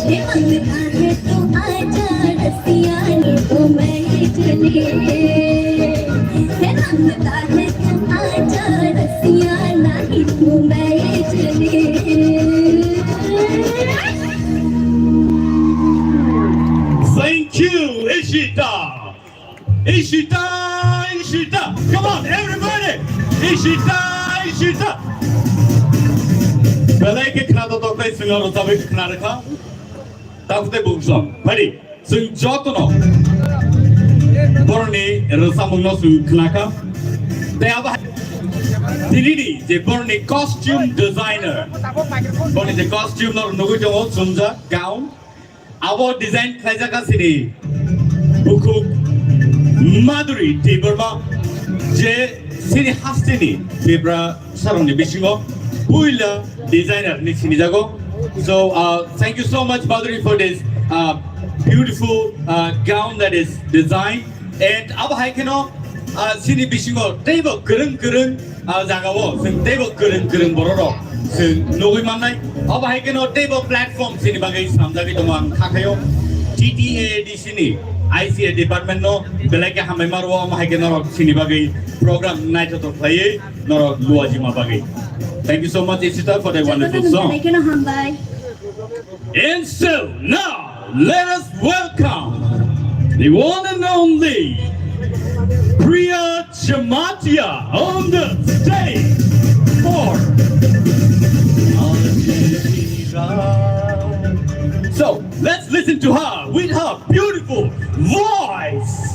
हे मंगता है तो आजा रसिया, नहीं तो मैं ही चली। हे मंगता है तो आजा रसिया, नहीं तो मैं ही चली। Thank you, Ishita. Ishita, Ishita. Come on, everybody. Ishita, Ishita. Belai khe khna to toktai swngo rwchapwi khna rwkha. Tabuk tei bung song. Phai di. Chwng jotono borokni rwchapmungno chwng khnakha. Tei abo hai tinini je borokni costume designer, borokni je costume no nugwi tongo chumjak gown, abo design khlaijak kha chini bukhuk Madhuri Debbarma, je chini hasteni Tipra sarongni bisingo puila designer ni sinijago. So, uh, thank you so much, Badri, for this, uh, beautiful, uh, gown that is designed. And abo hai kheno, uh, chini bisingo teibo kwrwng kwrwng, uh, jagao chwng teibo kwrwng kwrwng bororok chwng nugwi mannai. Abo hai kheno teibo platform chini bagwi swnamjagwi tongo ang kha khaio. T T A A D C ni I C A department no belai khe hambai maro, abo hai kheno norok chini bagwi program naithothok khlaiwi norok luajima bagwi. Thank you so much, Ishita, for the wonderful song. Jotono belai kheno hambai. And so now, let us welcome the one and only Priya Jamatia on the stage for. So, let's listen to her with her beautiful voice.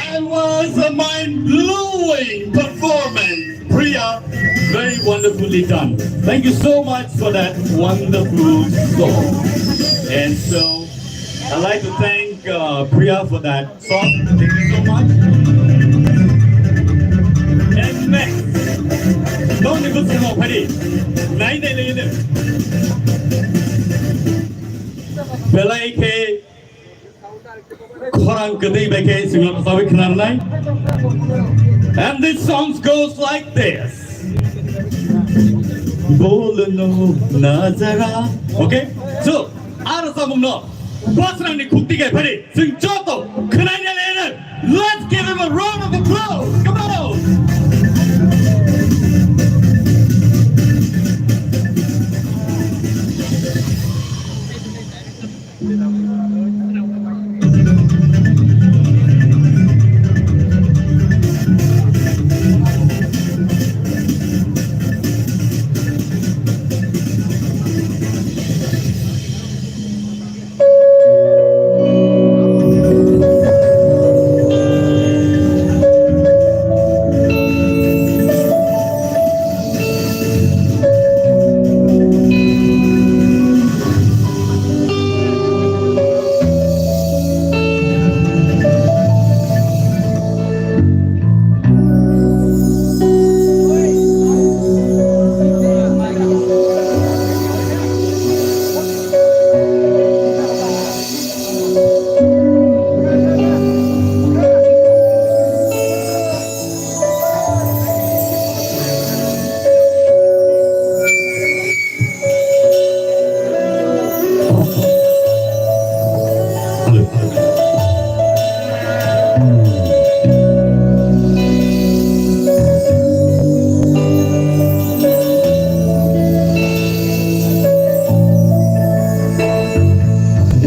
That was a mind-blowing performance, Priya. Very wonderfully done. Thank you so much for that wonderful song. And so, I'd like to thank uh, Priya for that song. Thank you so much. And next, don't even say no, Paddy. Nine, nine, nine, nine. Belai khe khorang kwtwi bai khe singno rwchapwi khna rwnai. And this song goes like this. Bolno nazara. Okay? So, a rwchapmungno bwsrangni khukti khe phari chwng joto khwnai nai lai. Let's give him a round of applause. Come on.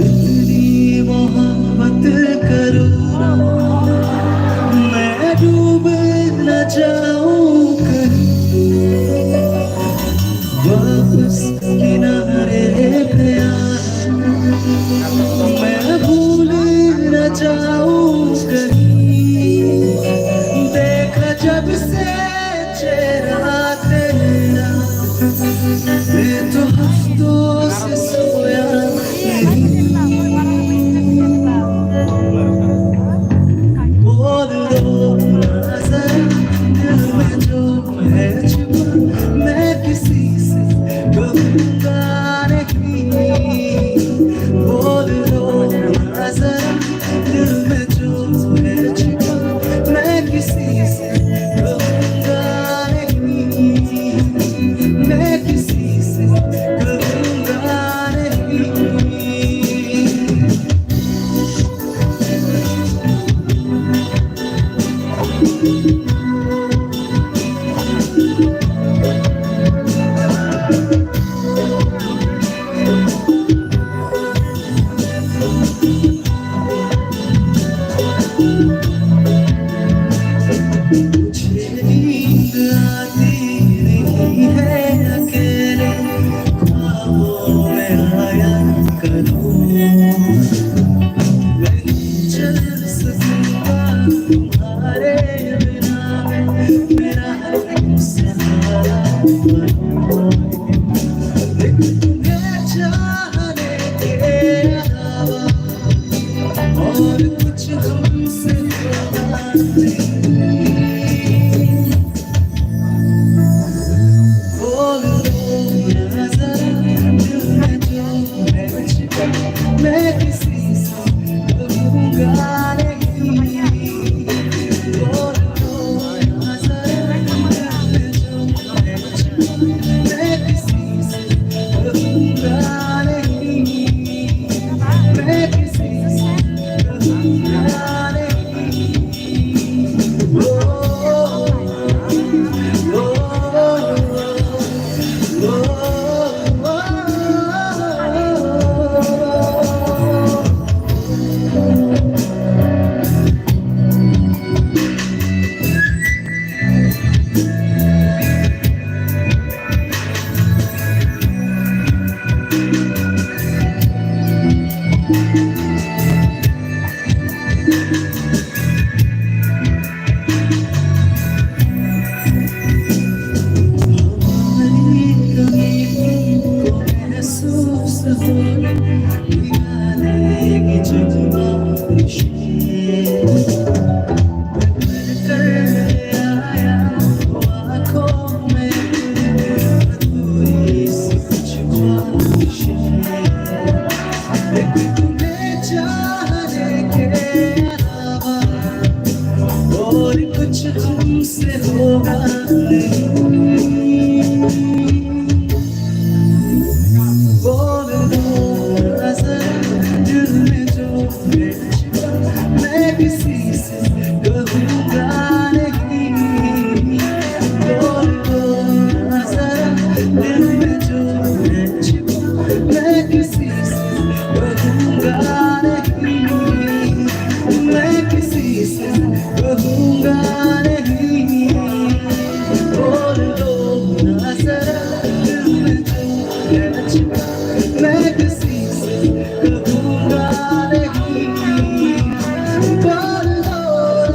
इतनी मोहब्बत करूँ ना, मैं डूब न जाऊँ कहीं। वापस किनारे पे आ, मैं भूल न जाऊँ कहीं। देखा जब से चेहरा तेरा, मैं तो हफ्तों से सोया नहीं। बोल दो ना जरा दिल में जो है छुपा, मैं किसी से कहूँगा नहीं। बोल दो ना जरा दिल में से होगा नहीं। बोल दो जरा, दिल में जो है छिपा, मैं किसी से कहूँगा नहीं। बोल दो जरा, दिल में जो है छिपा, मैं किसी से कहूँगा नहीं। मैं किसी से कहूँगा नहीं। बोल दो ना जरा, दिल में जो है छिपा, मैं किसी से कहूँगा नहीं। बोल दो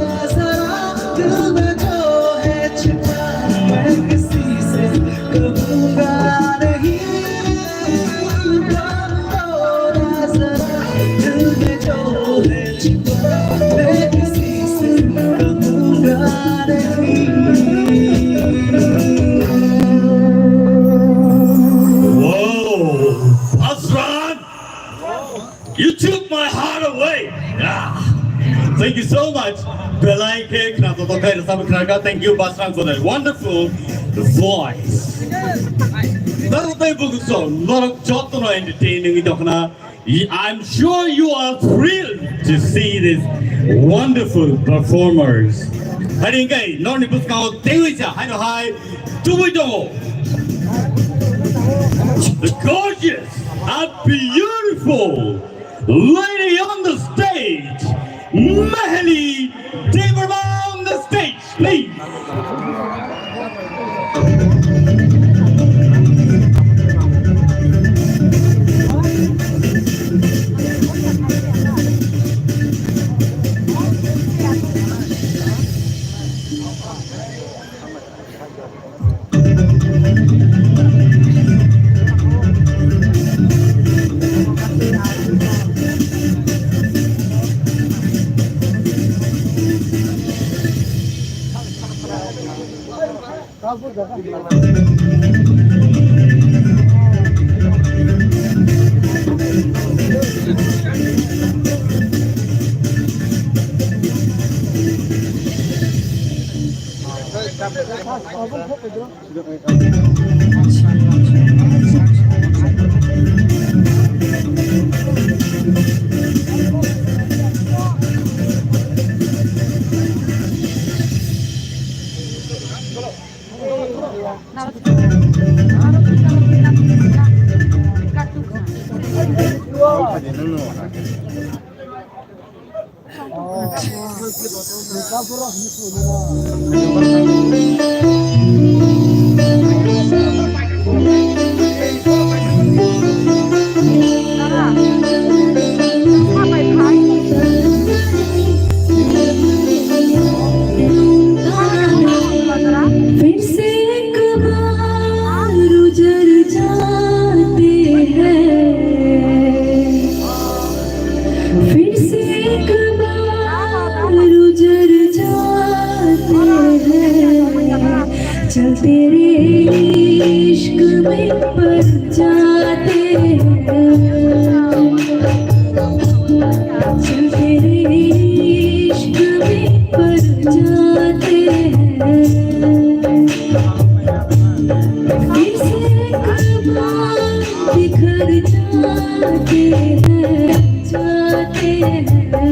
ना जरा, दिल में जो है छिपा, मैं किसी से कहूँगा नहीं। बोल दो ना जरा, दिल में जो है छिपा, मैं किसी से कहूँगा नहीं। Wow, Basran, you took my heart away. Yeah. Thank you so much. Belai khe khna to tokai rasa khna ka. Thank you, Basran, for that wonderful voice. Norok tai bukuso, norok jotono entertaining dokna. I'm sure you are thrilled to see these wonderful performers. Hari hingkai norni bwskango teiwi sa haino hai tubui tongo. The gorgeous and beautiful lady on the stage, Mahali Debbarma on the stage, please. फिर से एक बार उजड़ जाते हैं, फिर से एक बार उजड़ जाते हैं, चल तेरे इश्क में पड़ जाते हैं। चल तेरे इश्क में पड़ जाते हैं। फिर से एक बार बिखर जाते हैं, जाते हैं।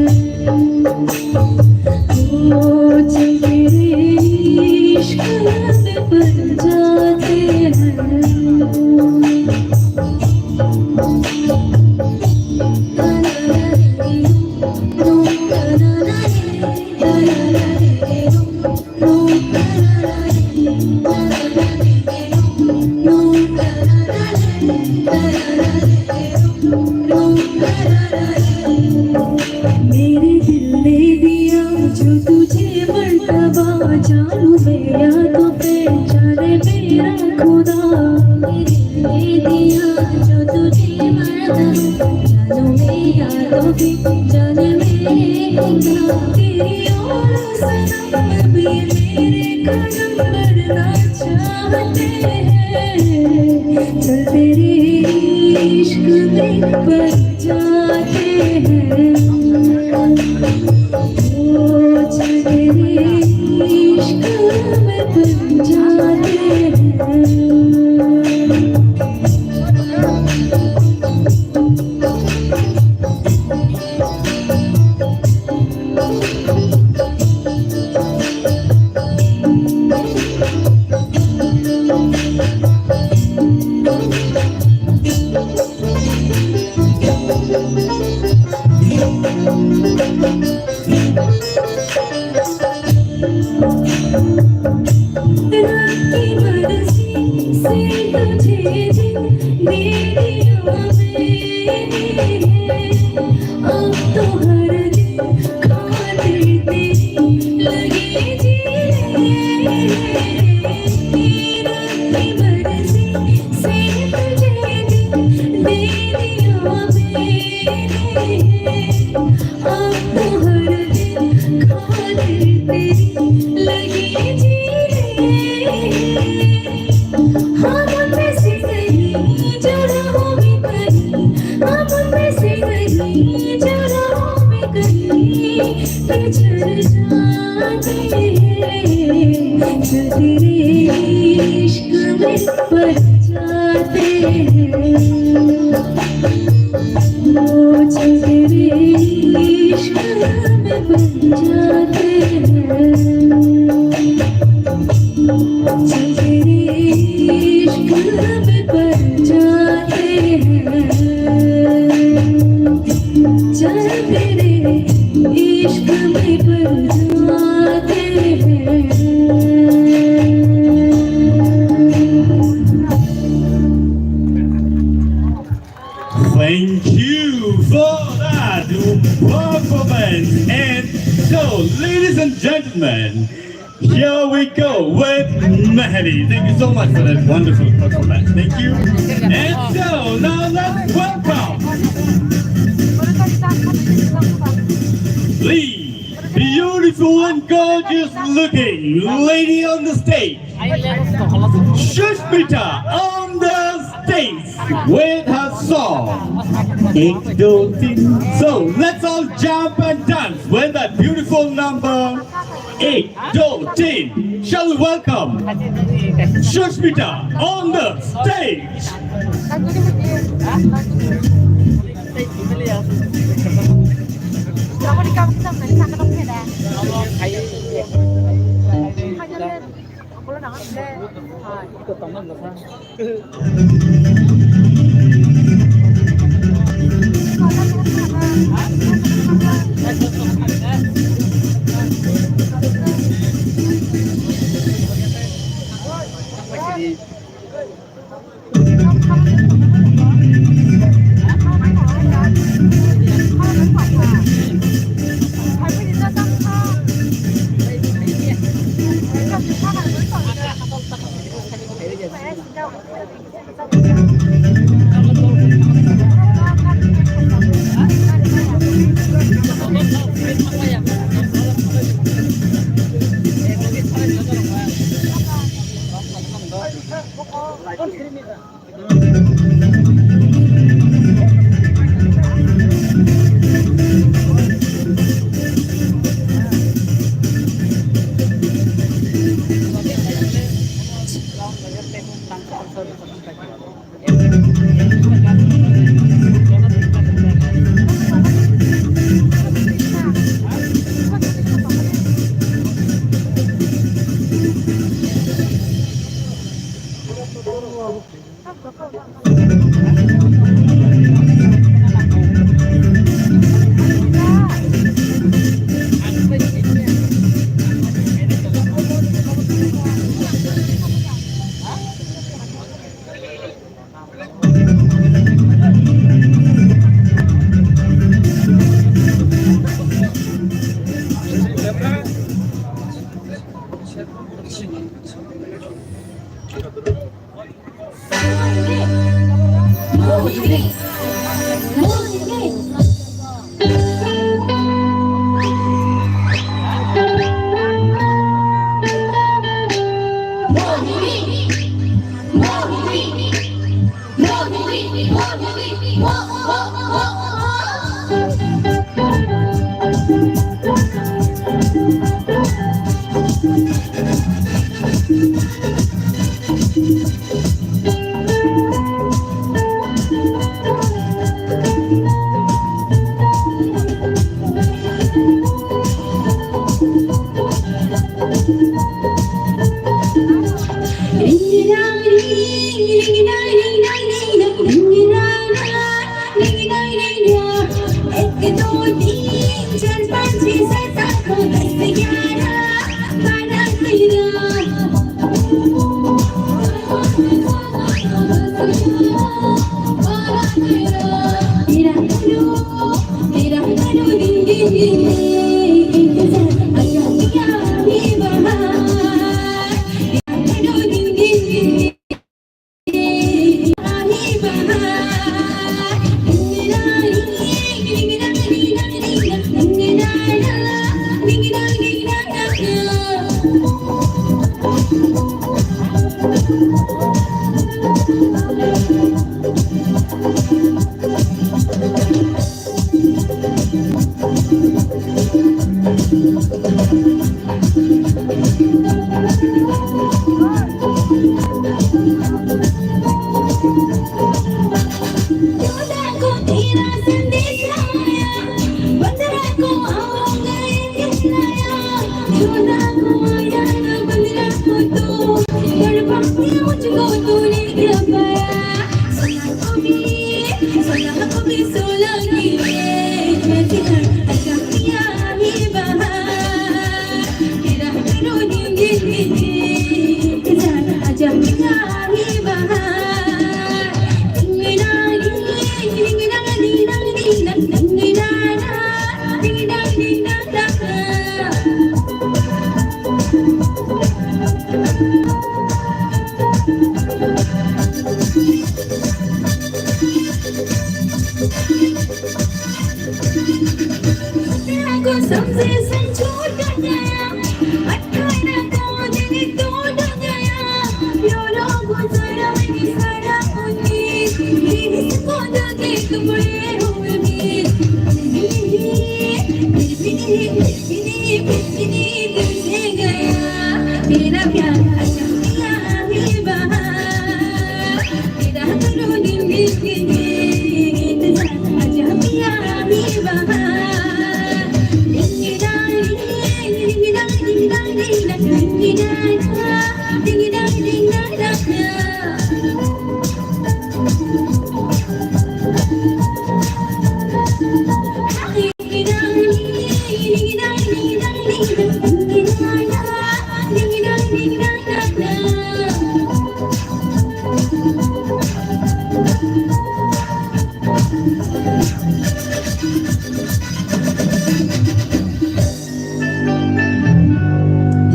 ओ चल तेरे इश्क में पड़ जाते हैं। मेरे दिल ने दिया जो तुझे मर्तबा, जानू मैं या तो पहचाने मेरा खुदा। मेरे दिल ने दिया जो तुझे मर्तबा, जानू मैं या तो पहचाने मेरा खुदा। तेरी और सनम भी मेरे कदम बढ़ना चाहते हैं। चल तेरे इश्क में पड़ जाते हैं। ओ चल तेरे इश्क बिछड़ जाते हैं, जो तेरे इश्क में पड़ जाते हैं, वो जो तेरे इश्क में पड़ जाते हैं, जो तेरे इश्क में पड़ जाते हैं। चल तेरे इश्क में पड़ जाते हैं। Thank you for that performance. And so, ladies and gentlemen, here we go with Mehdi. Thank you so much for that wonderful performance. Thank you. And so now let's welcome the beautiful and gorgeous looking lady on the stage, Sushmita on the stage with her song. Ek, do, teen. So let's all jump and dance with that beautiful number. Ek, do, teen. Shall we welcome Sushmita on the stage?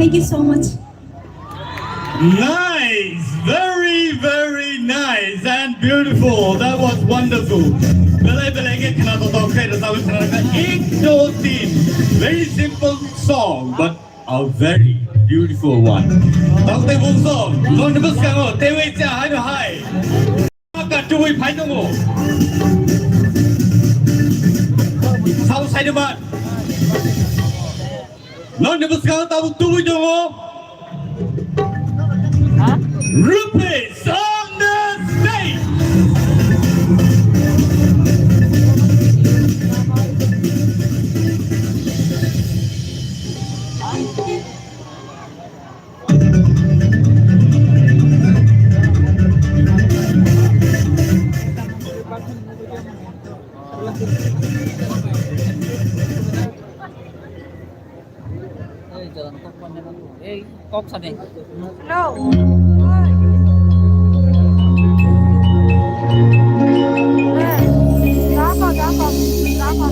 Thank you so much. Nice, very, very nice and beautiful. That was wonderful. Belai belai khe khna to tong khe rwchapwi khna rwkha ek do tin. Very simple song, but a very beautiful one. Tamo tei bung song, nokni bwskango teiwi cha haino hai. Ka tubui phai tongo. Sao sai de man. Nokni bwskango tabuk tubui tongo. Rupesh on the stage. Ei, jalan kok pan jalan. Ei, kok sade. Hello. Hey, dapa, dapa, dapa.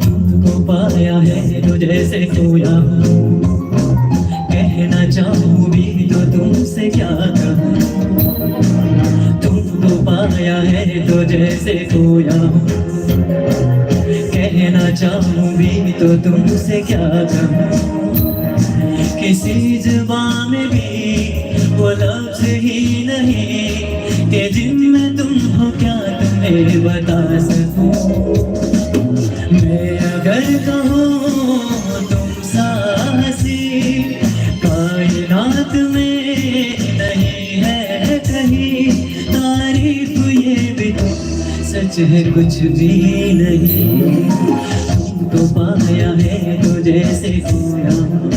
तुमको पाया है तो जैसे खोया हूँ। कहना चाहूँ भी तो तुमसे क्या कहूँ। तुमको पाया है तो जैसे खोया हूँ। कहना चाहूँ भी तो तुमसे क्या कहूँ। किसी जुबान में भी वो लफ्ज ही नहीं कि जिनमें तुम हो, क्या तुम्हें बता सकूं। मैं अगर कहूँ तुम सा हंसी कायनात में नहीं है कहीं, तारीफ ये भी तो सच है कुछ भी नहीं। तुमको पाया है तो जैसे खोया हूँ।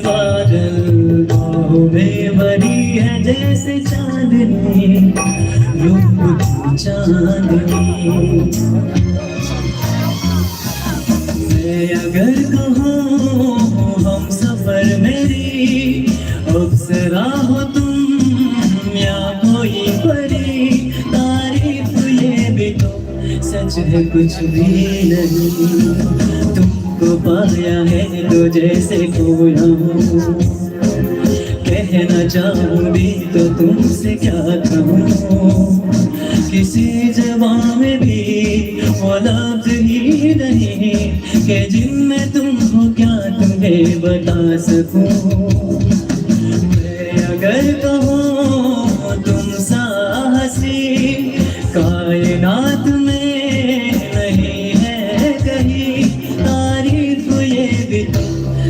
बादल बाहों में भरी है जैसे चांदनी, रूप की चांदनी। मैं अगर कहूँ हम सफर मेरी, अप्सरा हो तुम या कोई परी, तारीफ ये भी तो सच है कुछ भी नहीं। तुमको पाया है तो जैसे खोया हूँ, कहना चाहूँ भी तो तुमसे क्या कहूँ। किसी जबान में भी वो लफ्ज ही नहीं कि जिनमें तुम हो क्या तुम्हें बता सकूँ। मैं अगर कहूँ तुम सा हंसी कायनात में नहीं है कहीं, तारीफ ये भी तो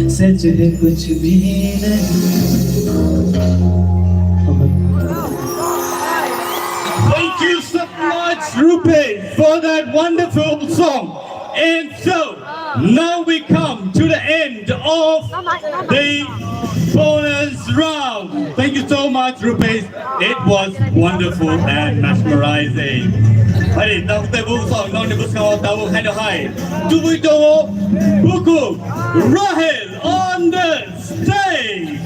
सच है कुछ भी नहीं। Thank you so much, Rupesh, for that wonderful song. And so, now we come to the end of the bonus round. Thank you so much, Rupesh. It was wonderful and mesmerizing. Hari, tabuk tei buku song, nokni bwskango tabuk haino hai. Tubui tongo buku Rahel on the stage.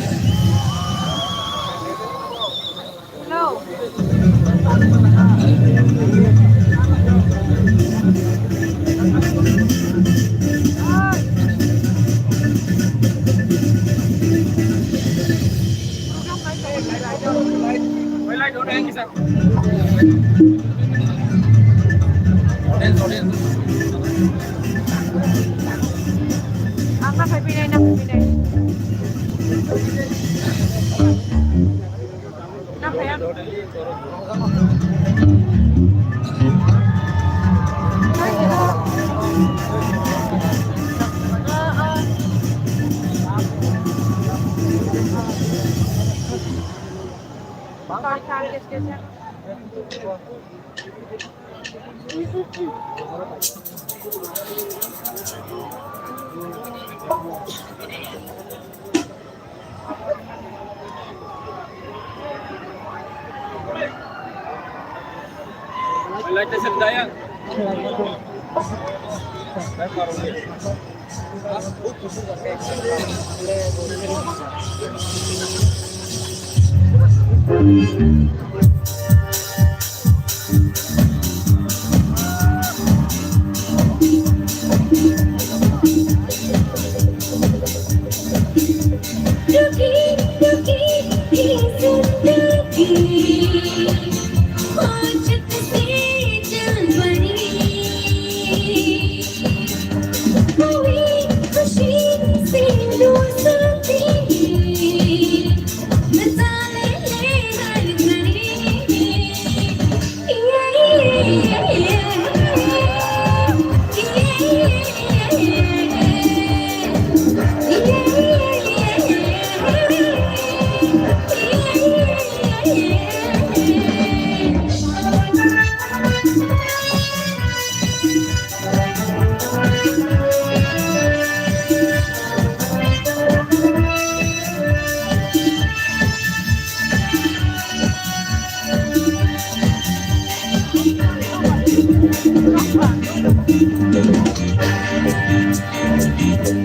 Ang na phai pinai, na phai pinai.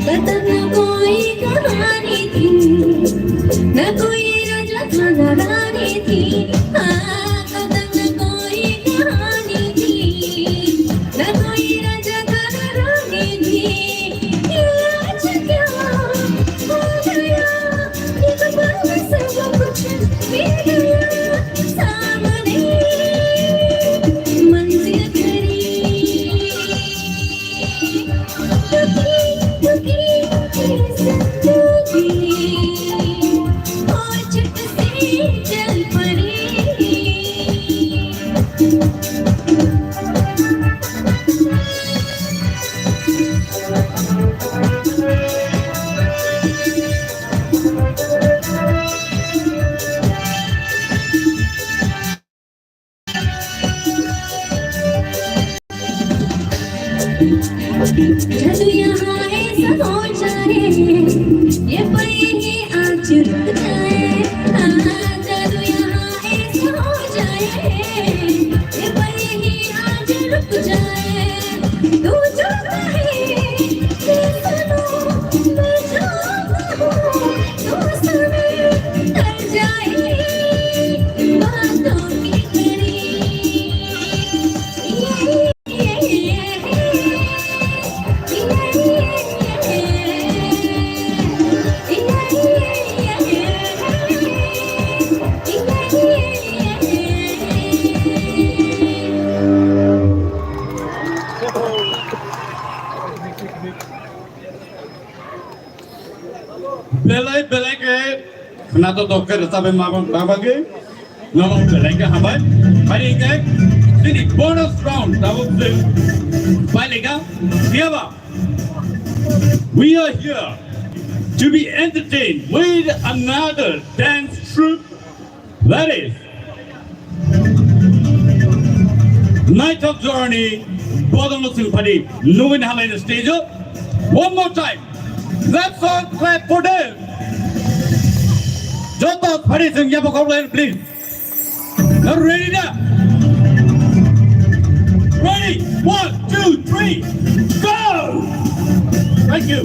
खत्म न कोई कहानी थी, न कोई राजा था न रानी थी। हाँ, खत्म न कोई कहानी थी, न कोई राजा था न रानी थी। ये आज क्या हो गया? एक पल में सब कुछ मिल गया सामने, मंजिल खड़ी। दुखी, दुखी, ये जिंदगी और झट से चल Belai belai khe khwnathok khe rwchapwi ma bang bagwi nono belai khe hambai. Phai hwnkhe chini bonus round tabuk chwng pailika. Phiyaba we are here to be entertained with another dance troupe. That is Naithok Jorani Bodolno Singphadi nugwi halai the stage o. One more time. Let's all clap for them. Joto phadi sing yabo kok line, please. Now ready na? Ready? One, two, three, go! Thank you.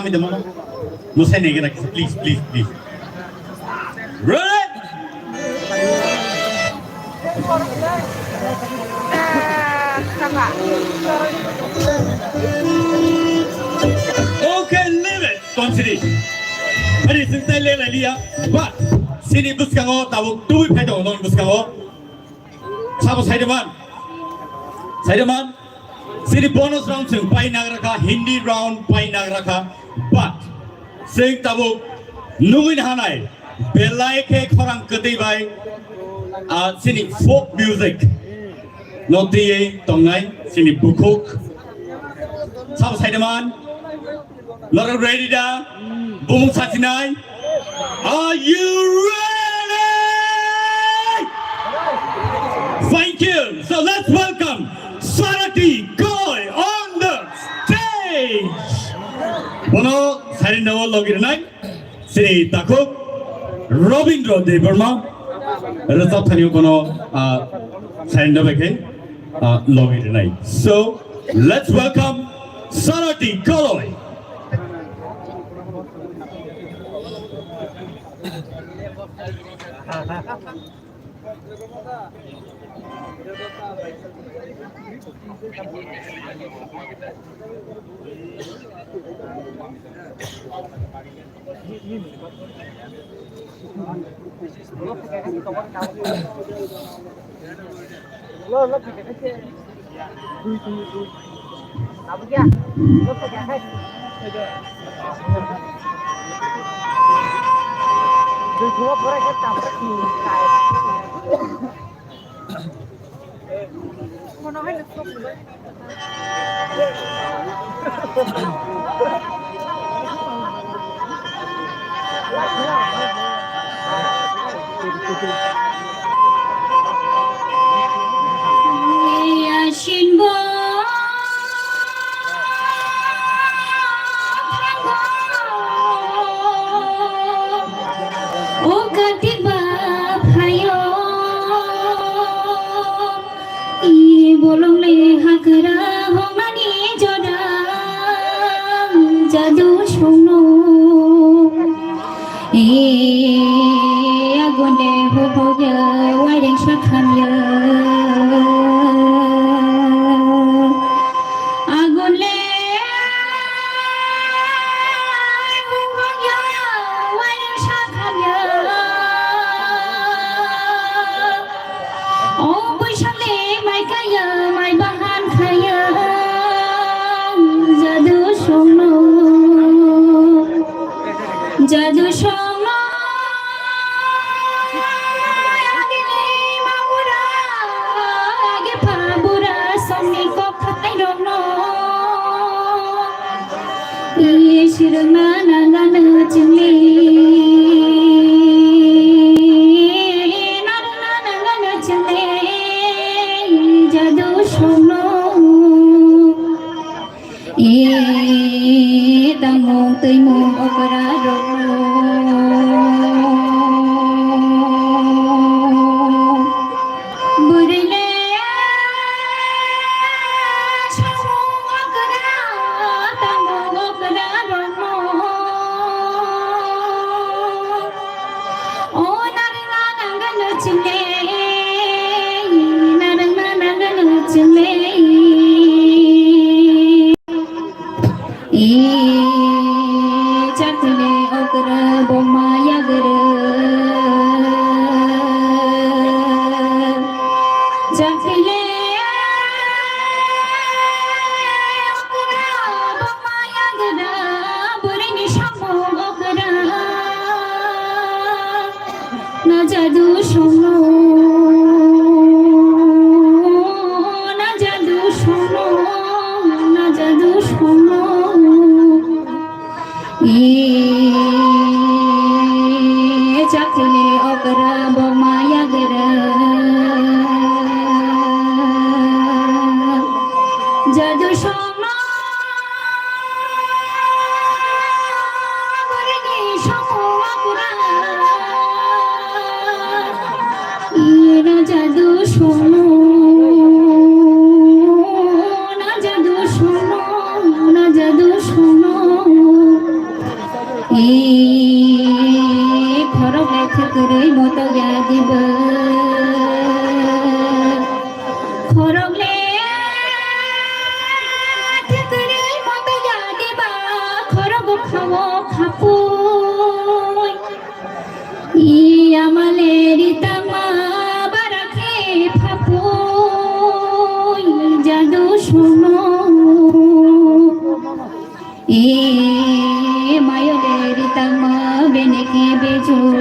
Kami demono. Musai nege rakisa, please, please, please. Ready? Okay, leave it. Tonsiri. Hari sing tai le liya. But sini buskango tabuk tubui phaito non buskango. Sabo saideman. Saideman. Sini bonus round sing pai nagraka, Hindi round pai nagraka. But sing tabuk nungin hanai. Belai khe khorang kwtwi bai, ah, chini folk music no twiwi tongnai chini bukhuk. Sabo saideman, norok ready da? Bumung sachinai? Are you ready? Thank you. So let's welcome Sarati Koi on the stage. Bono sairinao logi rwnai. Sini takhuk Robindra Debbarma rwchapthani kono, ah, saindo bai khe, ah, logi rwnai. So let's welcome Sarati Koloi. Asin bo thango, o Kartik ba phaio. I bolong le hakra hongmani jodang jadu songno. I agun le huboya waireng sakhamya. Agun le huboya waireng sakhamya. O Boisak ni mai kaya, mai bahan kaya, jadu songno, jadu songno. Agini ma bura, agi pa bura, songni kok khatai rokno. Isirna nangano chungle, narna nangano chungle, jadu songno. E tamo tuimo okra rokno. Bwrwi le samung okra, tamo okra rokno. O narwkna nangano chungle, narwkna nangano chungle. E chakhwile okra boma yagra. Chakhwile okra boma yagra. Bwrwini samung okra. Na jadu songno, na jadu songno, na jadu songno. E chakhwile okra boma yagra. Jadu songno. Ina jadu songno, na jadu songno, na jadu songno. Kwrwi moto ya diba. Khorok le kwrwi moto ya diba. Khorok khao khapui. I amale ritama barakhe phapui jadu sono. E mayo le ritangma beneke bejor.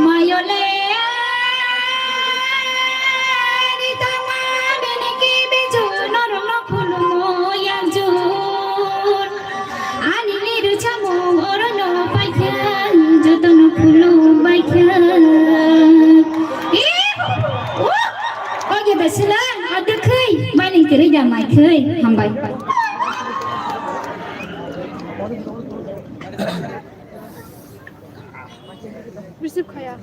Mayo le ritangma beneke bejor. Norokno khulumo yakjor. Ani liru chamung orono paikha, jotono khulum baikha. E, o, oge da silang, ade khoi, bani kiri da mai khoi, hambai. Receive khaya.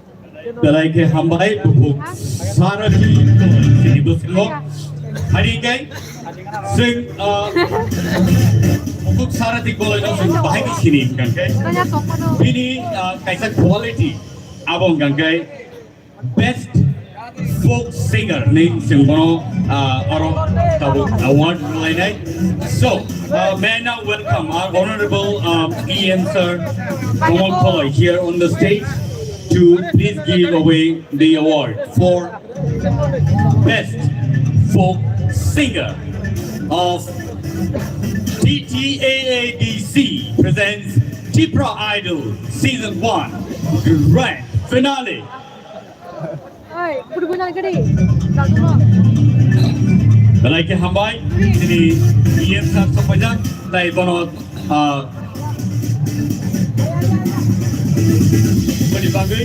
Belai khe hambai, bukhuk Sarathi chini bwskango. Hari khe chwng, ah, bukhuk Sarathi kolai no chwng bahai khe sini hwnkha khe. Bini, ah, kaisa quality abo hwnkha khe best folk singer ni chwng bono, ah, oro tabuk award rwlainai. So, uh, may I now welcome our honorable, uh, E M sir, Kamal Kholoi here on the stage to please give away the award for best folk singer of T T A A D C presents Tipra Idol Season one Grand Finale. Oi, purbo jani kari. Jago no. Belai khe hambai, chini E M sir sokpaijak, tai bono, ah, boni bagwi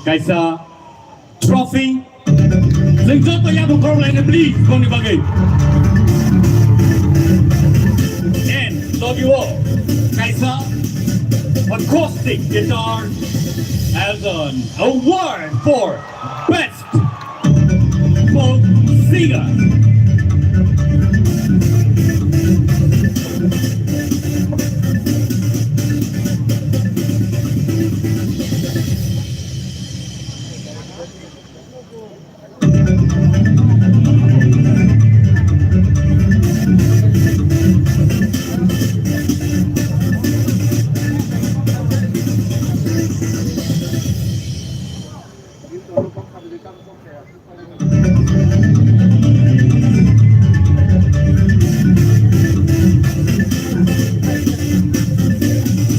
kaisa trophy. Chwng joto yabo khorok laina, please, boni bagwi. And love you all. Kaisa acoustic guitar as an award for best folk singer.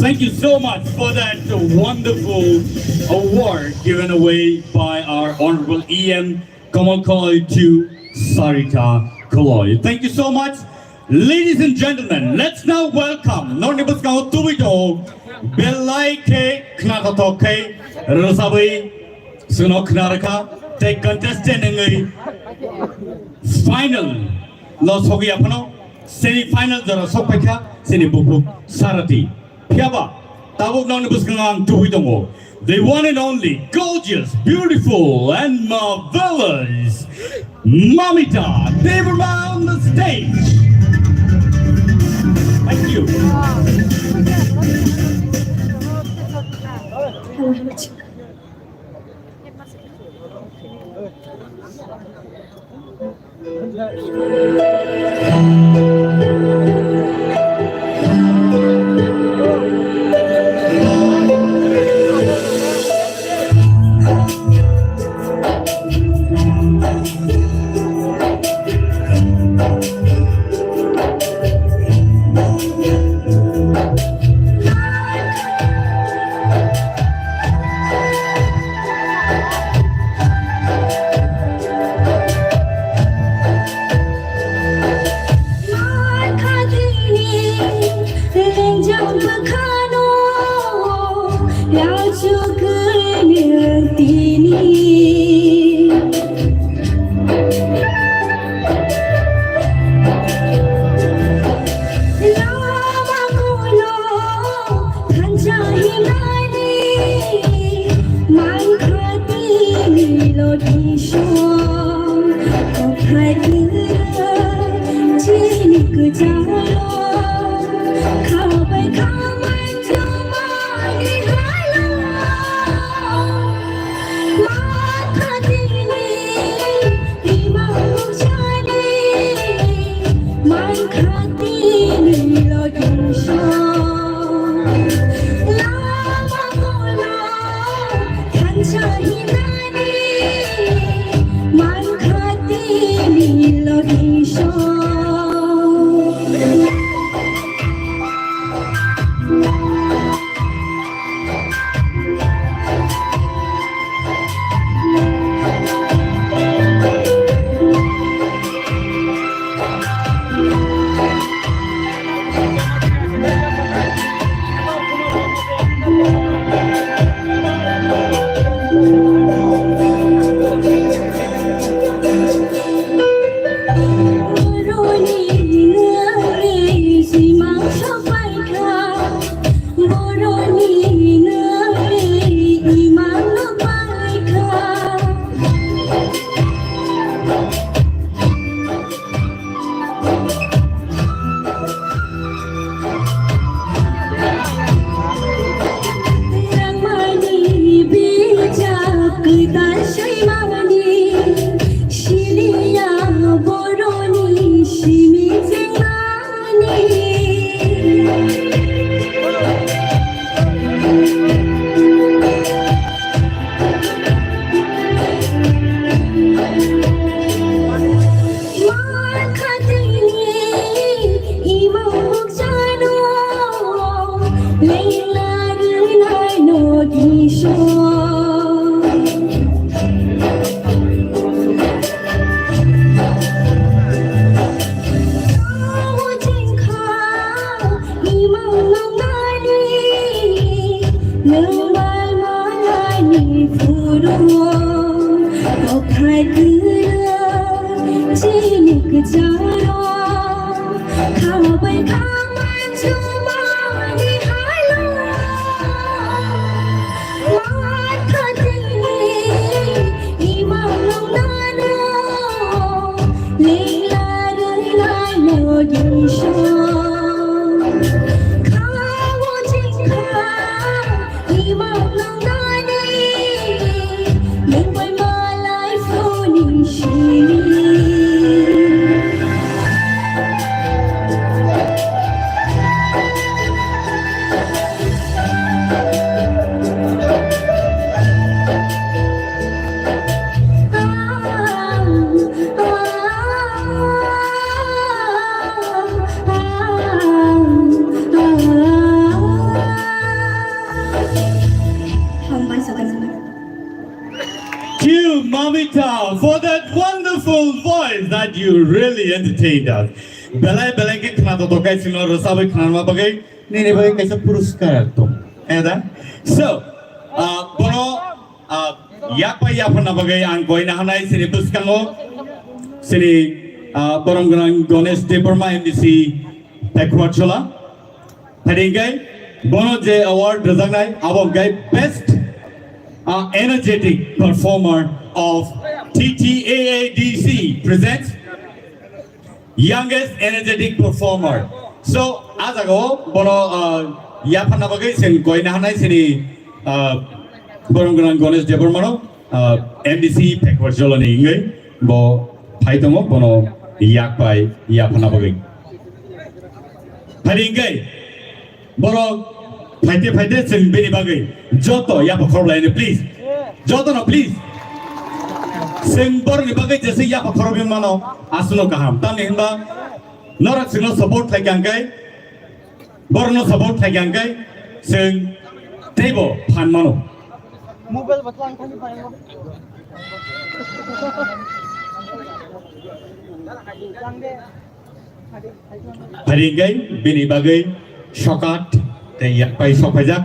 Thank you so much for that wonderful award given away by our Honorable E M Kamal Kholoi to Sarita Kholoi. Thank you so much. Ladies and gentlemen, let's now welcome, norni bwskango tubui tongo, belai khe khnathok khe rwchabwi chwngno khna rwkha, tei contestant wngwi final no sogwi aphano semi final jora sokpaikha chini bukhuk Sarathi. Phiyaba tabuk nokni bwskango ang tubui tongo. The one and only gorgeous, beautiful and marvelous Mamita Debbarma on the stage. Thank you. Taisai mani siliya boroni simi jengmani. Nungbai malai ni phuru, kothai kura chini kcharo, khabai khaman chumani halo. Matha tini imang nung nano, lingla rinai no gisho. Khawo jingkha. Hambai sakani. Cue Mamita for that wonderful voice that you really entertained us. Belai belai ke khna to tokai sino rosabai khna ma bagai nini bagai kaisa puruskar to. Eda. So, uh, bono Ah, yakpa yapharna bagwi ang koina hanai sini bwskango sini, ah, borom gwnang Ganesh Debbarma M D C Pekhuarjala. Phai hwnkhe bono je award rwjaknai abo hwnkhe best, ah, energetic performer of T T A A D C presents Youngest energetic performer. So, a jagao bono, ah, yapharna bagwi chwng koina hanai sini, ah, borom gwnang Ganesh Debbarmano, ah, M D C Pekhuarjalani wngwi bo phai tongo, bono yak pai yapharna bagwi. Phai hwnkhe Borok phaite phaite chwng bini bagwi joto yapha khorok laino, please. Jotono, please. Chwng borokni bagwi jesa yapha khorok wng mano, aswkno kaham. Tamni hwnba norok chwngno support khlai kha hwnkhe, borokno support khlai kha hwnkhe chwng teibo phan mano. Mobile bo tlang thani pai. Phai hwnkhe bini bagwi sokat tei yakpai sok phaijak.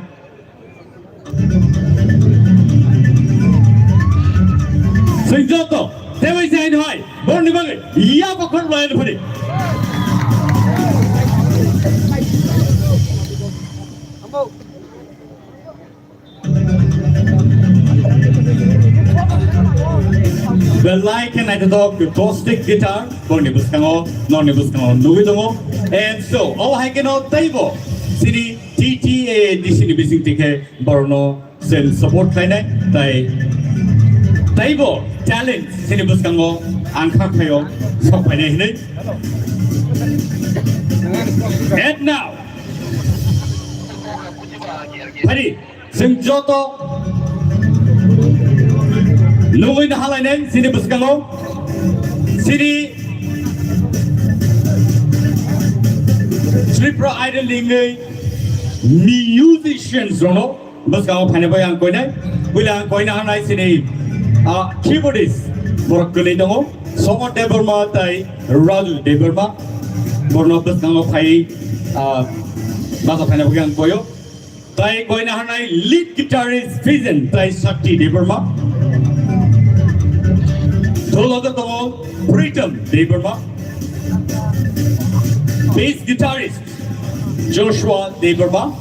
Chwng joto teiwi se haino hai borokni bagwi yapha khorok laino phani. Belai khe naithothok acoustic guitar, borokni bwskango, norokni bwskango nugwi tongo. And so, o hai kheno teibo chini T T A A D C ni bising tikhe borokno chwng support khlainai, tai teibo talent chini bwskango ang kha phaio sok phainai hinwi. And now, Hari, Chwng joto nugwi nahalainai chini bwskango chini Tripura Idol ni wngwi musicians rokno bwskango phaina bai ang koinai. Buila ang koina hanai chini, ah, keyboardist borok kwlwi tongo, Somod Debbarma tai Raju Debbarma, borokno bwskango phai, ah, basa phaina bagwi ang koyo. Tai koina hanai lead guitarist Fijen tai Shakti Debbarma. Dholo tongo Pritam Debbarma. Bass guitarist Joshua Debbarma.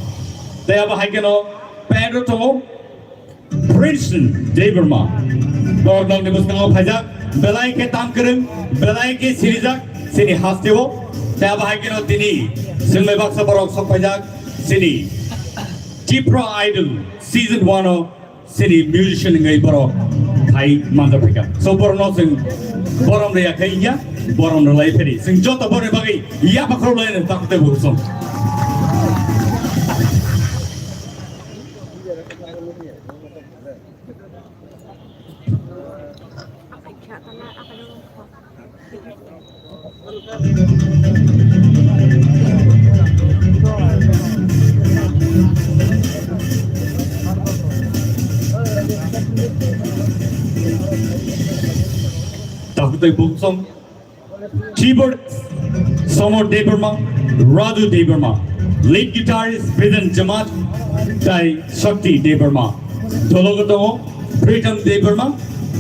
Tai abo hai kheno pad tongo Princeton Debbarma. Borok nokni bwskango phaijak, belai khe tam kwrwng, belai khe sirijak, chini hasteo. Tai abo hai kheno tini chwngbai baksa borok sok phaijak, chini Tipra Idol season one o chini musician wngwi borok hai manjak phaikha. So, borokno chwng borom rwya khe ya, borom rwlai pheri. Chwng joto borokni bagwi yapha khorok lai takhuk tei bukhuk song. Takhuk tei bukhuk song. Keyboard, Somor Debbarma, Raju Debbarma. Lead guitarist, Bidan Jamatia, tei Shakti Debbarma. Dologo tongo, Pritam Debbarma,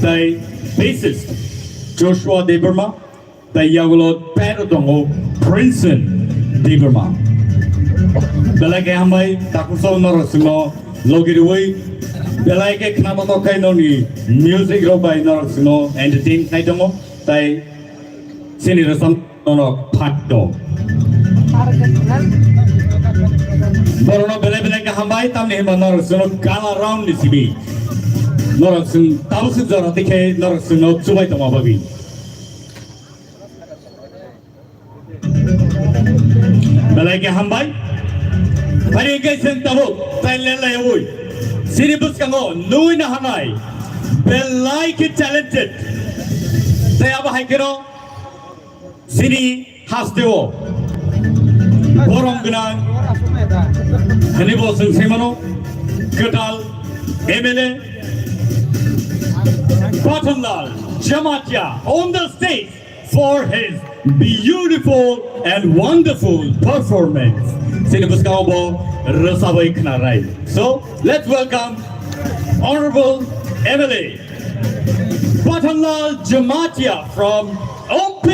tei bassist, Joshua Debbarma, tei yagulo pairo tongo, Princeton Debbarma. Belai khe hambai, takhuk song norok chwngno logi rwui, belai khe khna bator khai nokni music rok bai norok chwngno entertain khai tongo, tei Chini rwchapmung norok phat do. Borokno belai belai khe hambai, tamni hwnba norok chwngno gala round ni simi. Norok chwng tabuk swk jora tei khe norok chwngno chubai tongma bagwi. Belai khe hambai. Phai hwnkhe chwng tabuk tai lelaiwi. Chini bwskango nugwi naharnai. Belai khe talented. Tei abo hai kheno Chini hasteo borom gwnang hwnwi bo chwng sai mano, kwtal M L A Pathanlal Jamatia on the stage for his beautiful and wonderful performance. Chini bwskango bo rwchabwi khnarai. So, let's welcome Honorable M L A Pathanlal Jamatia from M P.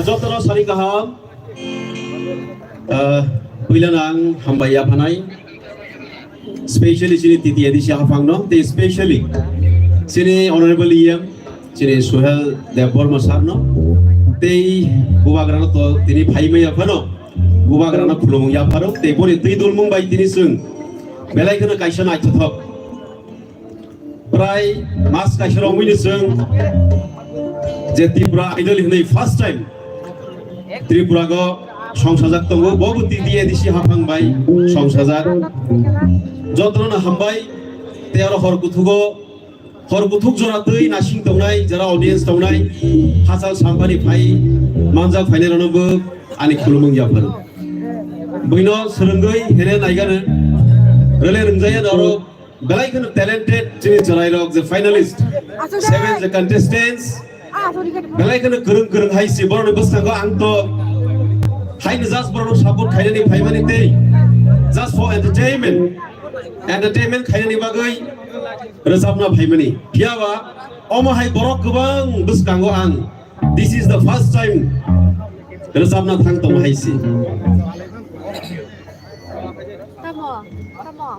Jotono sari kaham. Ah, puilano ang hambai yaphanai, specially chini T T A D C haphangno, tei specially chini Honorable E M, chini Suhel Debbarma sir no, tei bubagrano to tini phaimai yaphano, bubagrano khulumung yapharo, tei boni twi dulmung bai tini chwng belai kheno kaisa naithothok. Prai mas kaisa romwi ni chwng je Tripura Idol hinwi first time Tripura go songsajak tongo, bo bo T T A D C haphang bai songsajak. Jotono hambai, tei aro hor kuthugo, hor kuthuk jora twi nasing tongnai, jara audience tongnai, hachal sampani phai manjak phainai rano bo ani khulumung yapharo. Buino swrwngwi hene naigano rele rwngjaya norok. Belai kheno talented chini chwrairok je finalist, seven je contestants, belai kheno kwrwng kwrwng hai si borokni bwskango ang to haino just borokno support khainani phaimani tei just for entertainment, entertainment khainani bagwi rwchapna phaimani. Phiyaba omo hai borok kwbang bwskango ang, this is the first time rwchapna thang tongo hai si. Tamo, tamo.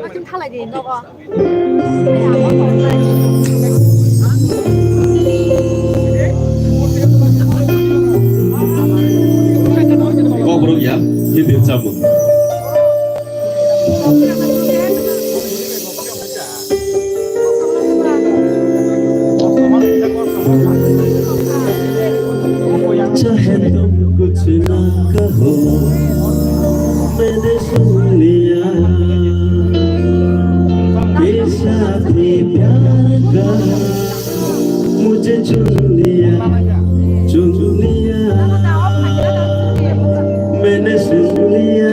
Makin thalai di nogo. Kok bro ya, ini dia cabut. चाहे तुम कुछ ना कहो, मैंने सुन लिया, ये साथी प्यार का मुझे चुन लिया, चुन लिया, मैंने सुन लिया।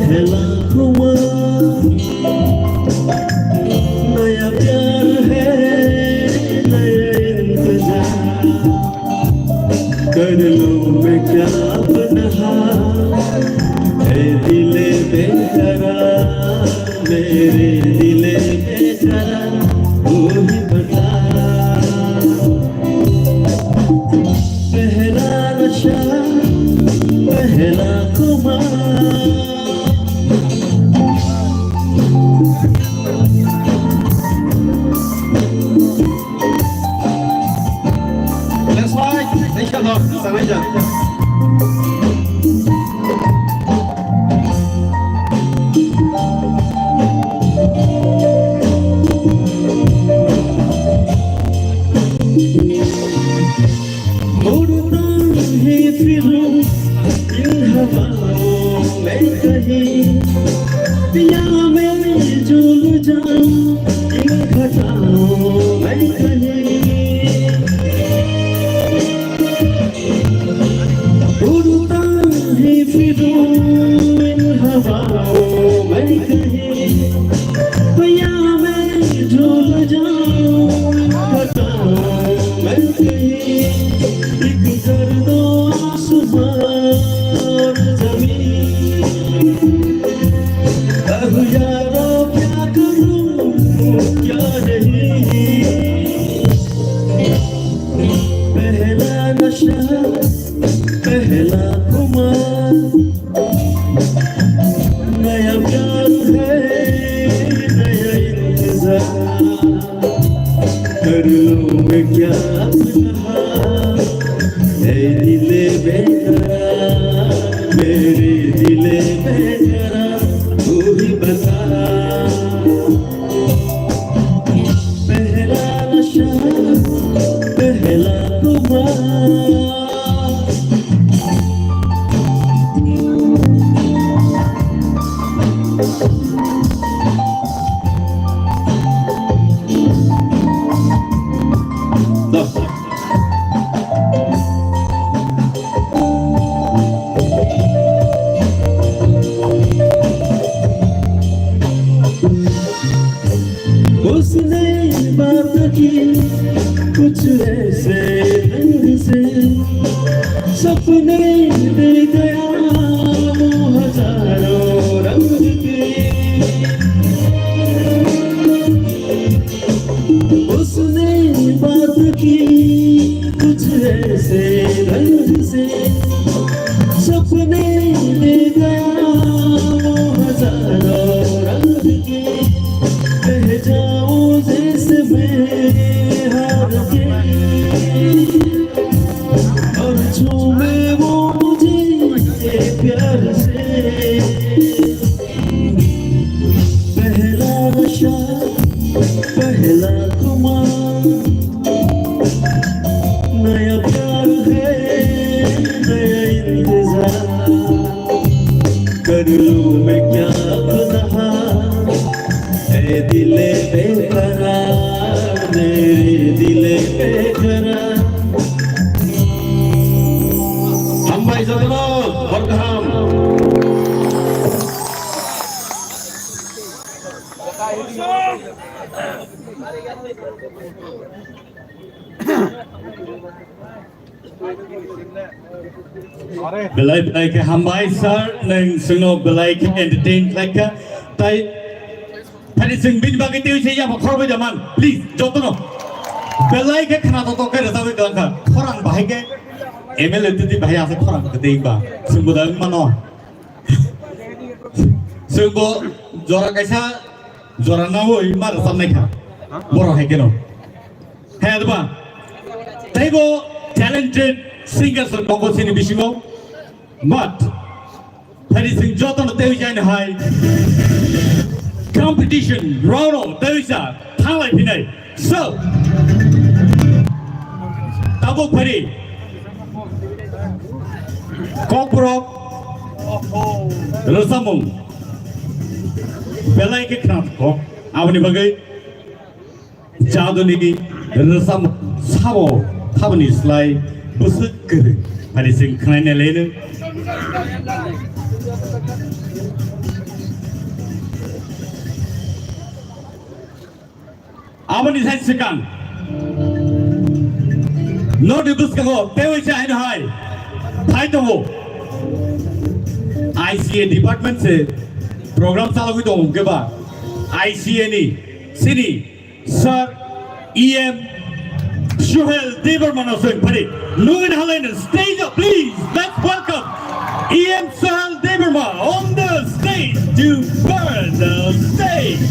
Hela khuma, naya pyar hai, naya intezar. Kar loon main kya apna hal, hai dil beqarar, mere dil beqarar, tu hi bata. Pehla nasha, pehla khuma. Let's fight. Thank you, Lord. Salvation. उड़ता है फिरूं इन हवाओं में कहीं, या मैं झूल जाऊं इन घटाओं में कहीं। उड़ता है फिरूं इन हवाओं में कहीं, या मैं झूल जाऊं घटाओं में कहीं। एक कर दो आसमां और जमीन। अब यारो क्या करूं क्या नहीं। पहला नशा, पहला खुमार, नया प्यार है, नया इंतजार। कर लूं मैं क्या अपना हाल, ऐ दिल बेकरार, मेरे दिल बेकरार, तू ही बता। पहला नशा, पहला खुमार। उसने बात की कुछ ऐसे ढंग से, सपने दे गया वो हजारों रंग के। उसने बात की कुछ ऐसे ढंग से, सपने दे गया वो हजारों रंग के। बह जाऊं जैसे मैं हार के, और छूमे वो मुझे प्यार से। पहला नशा, पहला खुमार, नया प्यार है, नया इंतजार। कर लूं मैं क्या अपना हाल, ऐ दिल बेकरार, मेरे दिल बेकरार। Hambai jotono, hor kaham. Belai belai khe hambai sir, nwng chwngno belai khe entertain khlai kha. Tai phani chwng bini bagwi tei se yaba khorokbai da man, please, jotono. Belai khe khna totok khe rwchapwi twlang kha. Khorang bahai khe M L A twi twi bahai asa khorang kwtwi ba. Chwngbo da wng mano. Chwngbo jora kaisa jora naui ma rwchapnai kha. Borok hai kheno. Hai adba. Teibo talented singers rok tongo chini bisingo. But phani chwng jotono tei jani hai competition round o tei sa thanglai phinai. So, tabuk phari Kokborok rwchapmung belai khe khna kok. Aboni bagwi jaduni rwchapmung sabo thaboni slai bwswk kwrwi. Phari chwng khnaina leno. Aboni sai swkang. North East bwskango teiwi se haino hai phai tongo. I C A department se program chalogwi tongo hwnkhe ba I C A ni sini Sir E M Suhel Debbarma no swng phari. Nungin halaino stage up, please. Let's welcome E M Suhel Debbarma on the stage to burn the stage.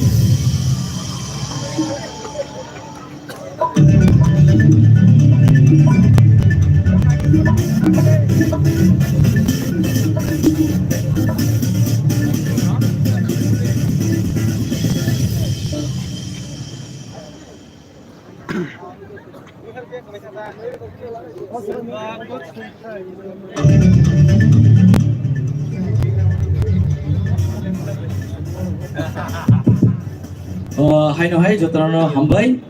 O, haino hai jotono hambai.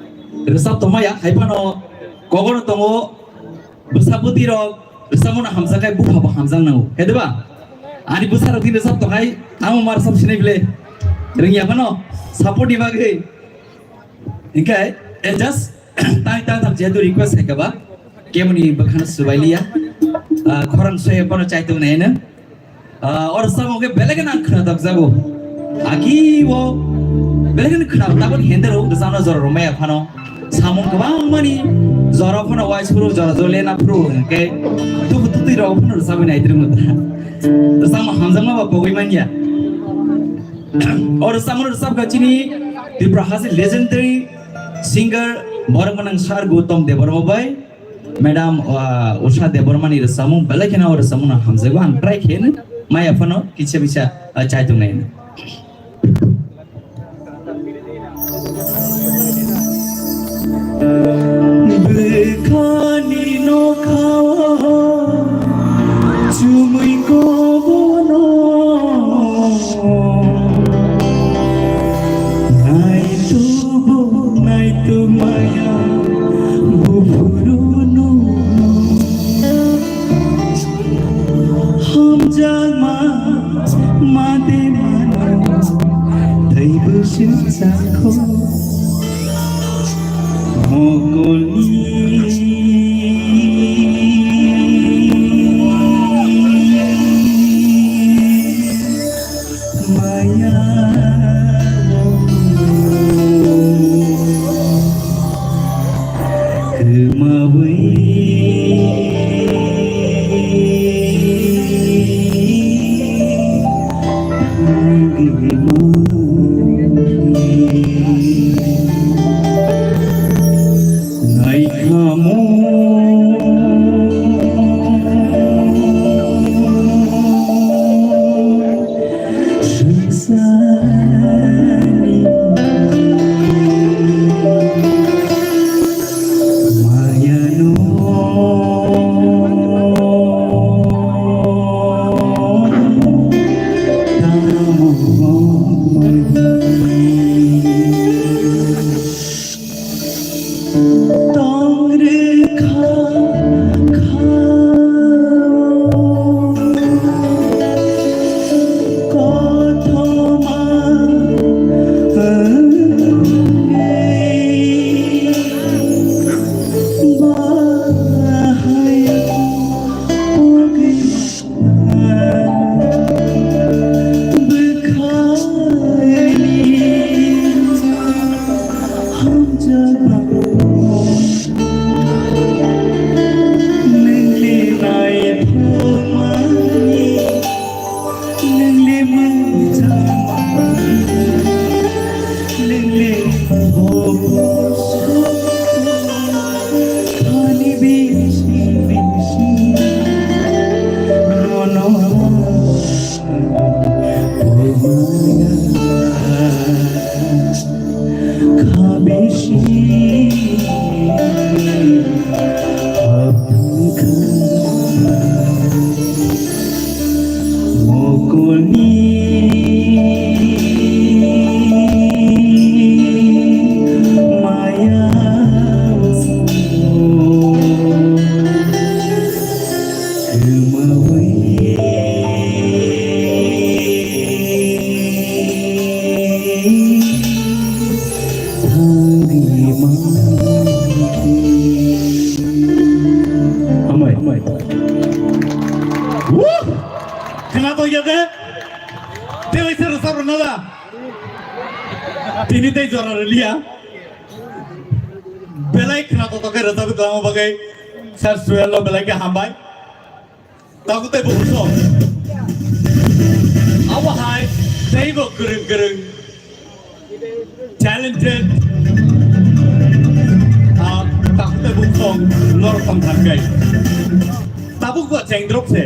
Rwchap tongmaya, hai phano kogono tongo, bwsa bwtwi rok rwchapmano hamjakhe bupha bo hamjak nango, he diba? Ani bwsa rok tini rwchap tonghai, tamo ma rwchap sinai bile rwngya phano support ni bagwi. Hinkhe, eh, just tang tang tang jehetu request hai kaba, kemoni bwkhano swbai liya. Ah, khorang soya phano chaitung nai no. Ah, or samo ke belai kheno ang khna dakjago. Agi o belai kheno khna, tabon hende rok rwchapna jora rwmaya phano. Samung kwbang mani jora phano wai suru jora jole na phuru ke tuku tutui rok phano rwchapwi nai tiri muta. Rwchapma hamjakma ba pogwi manya. O rwchapmano rwchapkha chini Tripura hasi legendary singer borok manang Sir Gautam Debbarma bai, Madam, uh, Usha Debbarma ni rwchapmung belai kheno o rwchapmung no hamjakgo, ang try khe no maya phano kisa bisa, uh, chai tongnai no. Bwkhani nokhao chumui kobono naitubu naitu maya buphuru nung. Hamjakma made mano teibo singchakho mokolni maya. Kwmawi Khna to ya de. Te bai se rwchap rwna da. Tini tei jora rwliya. Belai khna to to khe rwchapwi twlangma bagwi Sir Suel no belai khe hambai. Takutai bukhuk song. Abo hai teibo kwrwng kwrwng talented, ah, takutai bukhuk song norok tong thangkai. Tabuk bo chengdrop se.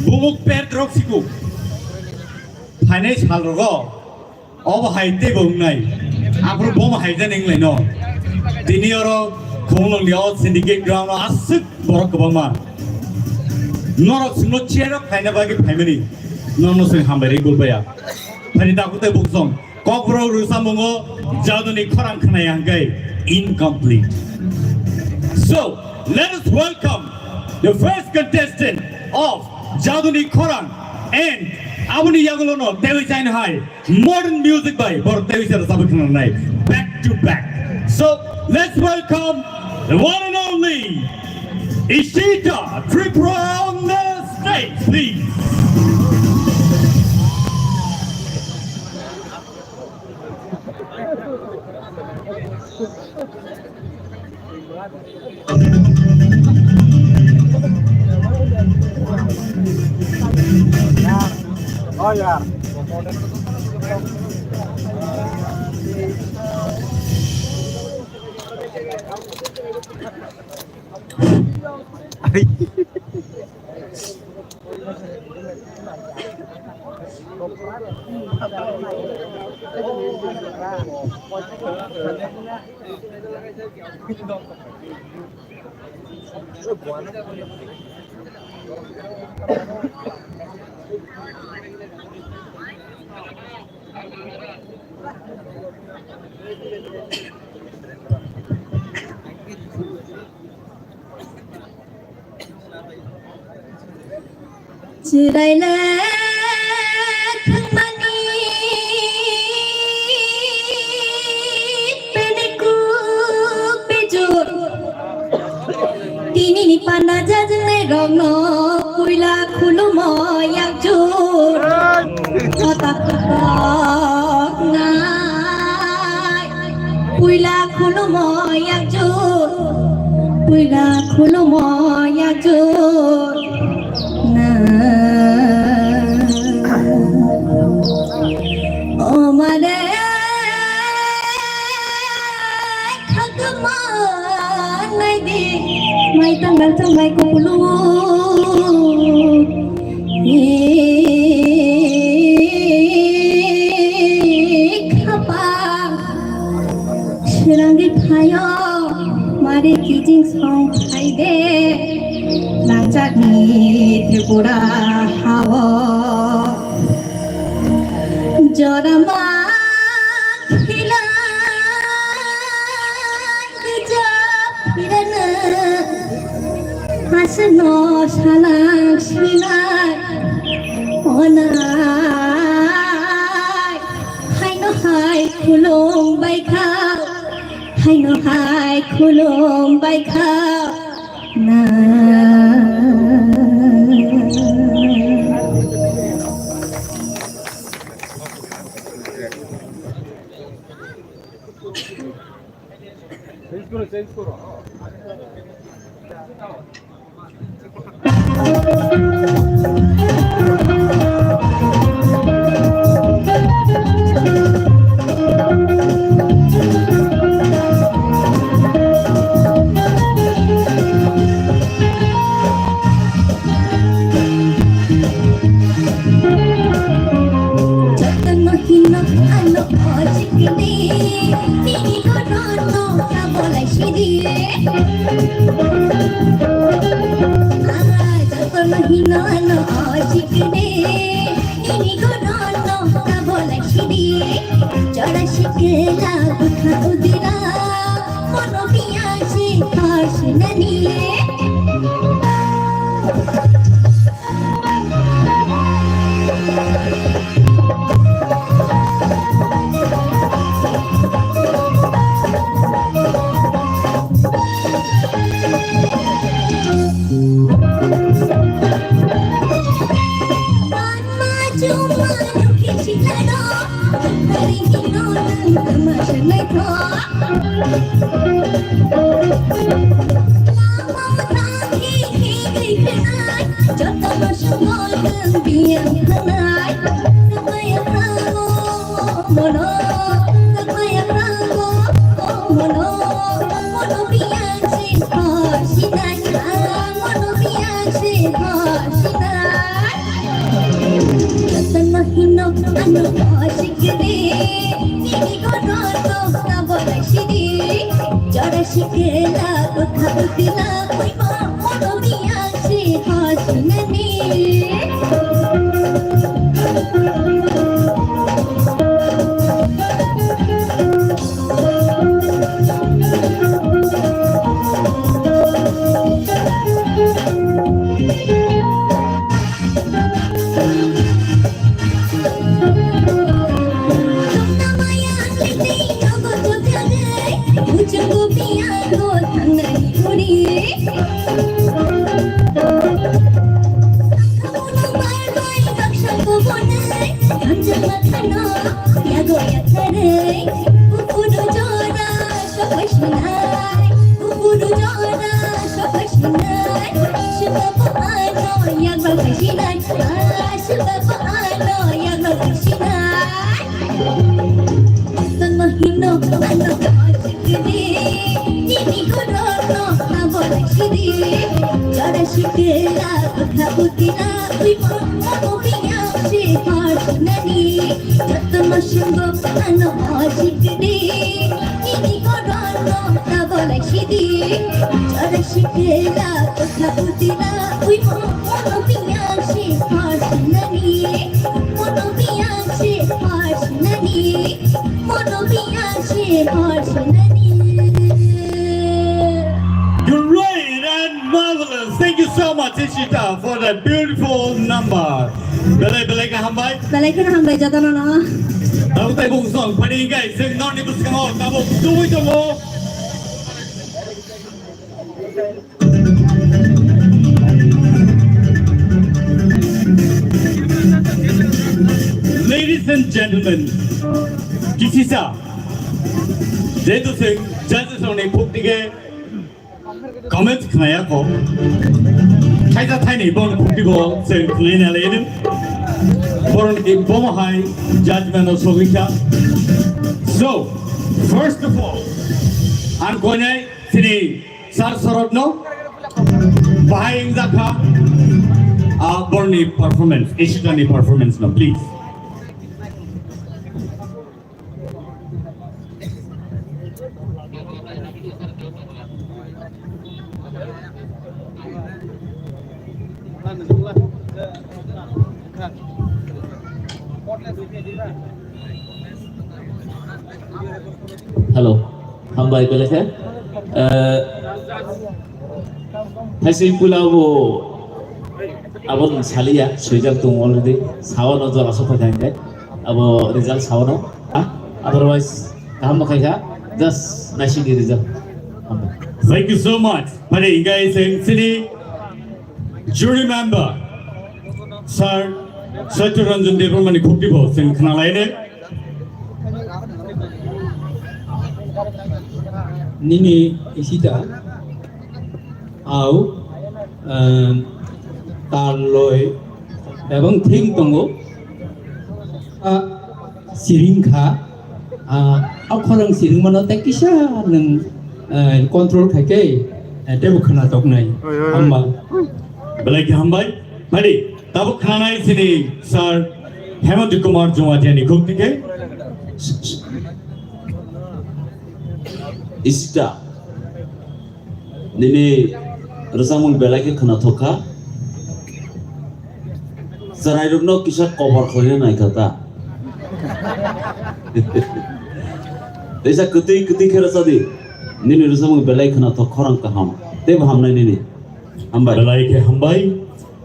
Bumuk per drop siku. Phainai sal rogo. Obo hai teibo wngnai. Aphuru bomo hai jani wnglaino. Tini oro Khumulwngni o syndicate ground o aswk borok kwbangma. Norok chwngno cheer up khaina bagwi phaimani. Norokno chwng hambai rwi bulbaya. Phaini takhuk tei bukhuk song. Kokborok rwchapmungo Jaduni Khorang khwnai hwnkhe incomplete. So, let us welcome the first contestant of Jaduni Khorang and aboni yagulono teiwi chaino hai. Modern music by Borok Tei Wisa Sabakhananai, back to back. So let's welcome the one and only Ishita Tripura on the stage, please. Chwraila thangmani pene kuk bejur. Tinini panda jajwngnai rokno puila khulumo yakjur. Kotak kotok nai. Puila khulumo yakjur, puila khulumo yakjur na. O mare khagma naidi, mai tanggal chonglai kupulu. Khapang srangwi phaio, mari kijing song phaide, nangjakni Tripura hao. Jorama khilai gija phirana. Aswkno salang sinai onai, haino hai khulum baikha, haino hai khulum baikha na. Jotono hino ano o chikni, nini kono no kabolai sidi. Ah, jotono hino ano o chikni, nini kono no kabolai sidi. Jora sikla bukha udira, mono biya si thar sinani. Great and marvelous. Thank you so much, Ishita, for that beautiful number. Belai belai khe hambai. Belai kheno hambai jotono no. Tabuk tei bung song, phani hingkhe chwng norni bwskango tabuk tubui tongo. Ladies and gentlemen, kisisa, jehetu chwng judges rokni khuk dige comments khnaya kho, thaisa thaini boni khuk dibo chwng khnaina lainw, borokni bomo hai judgment o sogwi kha. So, first of all, ang koinai chini Sir Sorotno bahai wngjakha, ah, borni performance, Ishitani performance no, please. Hello. Hambai belai khe. Eh, hai simple abo, abo saliya, swijak tongo already. Sawa no jora sok phai thangkhe. Abo result sawa no. Ha? Otherwise, kaham no khaikha. Just naisingni result. Hambai. Thank you so much. Phani hingkhe chwng chini jury member, Sir Saitya Ranjan Debbarma ni khuk dibo chwng khnalainai. Nini Ishita, au, em, tal loi, ebong thing tongo, a, siring kha, a, a khorang siring mano tei kisa nwng, eh, control khai khe, eh, teibo khwna toknai. Oi, oi, oi. Hamba. Belai khe hambai. Phadi, tabuk khnanai chini Sir Hemant Kumar Jamatia ni khuk dike. Ishita, nini rwchapmung belai khe khwnathok kha. Chwrairokno kisa kobor khlaina nai kha ta. Teisa kwtwi kwtwi khe rwchadi. Nini rwchapmung belai khwnathok, khorang kaham. Teibo hamnai nini. Hambai. Belai khe hambai.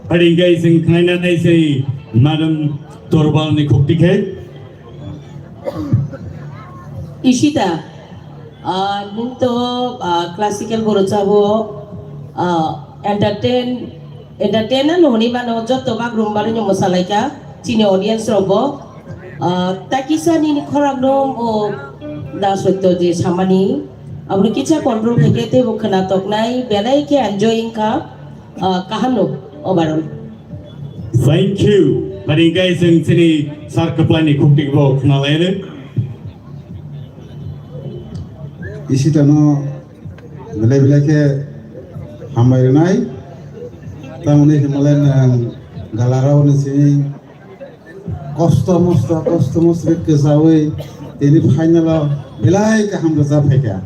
Phadi hingkhe chwng khnaina nai sei Madam Torbal ni khuk dike. Ishita, ah, nwng to, ah, classical bo rwchabo, ah, entertain, entertain ano hwnwi mano, joto bagrumba rwino mwsalaikha chini audience rokbo. Ah, takisa nini khorang no o da sotto je samani, Aboni kisa control khaikhe teibo khwna toknai belai khe enjoy wngkha, ah, kaham no overall. Thank you. Phaidi khe chwng chini sir kwplai ni khukti bo khwnalaino. Isitano belai belai khe hambai rwnai. Tamoni himlai nwng galarao ni simi kosto mosto, kosto mosto khe kwchaui tini final o belai kaham rwchap phaikha.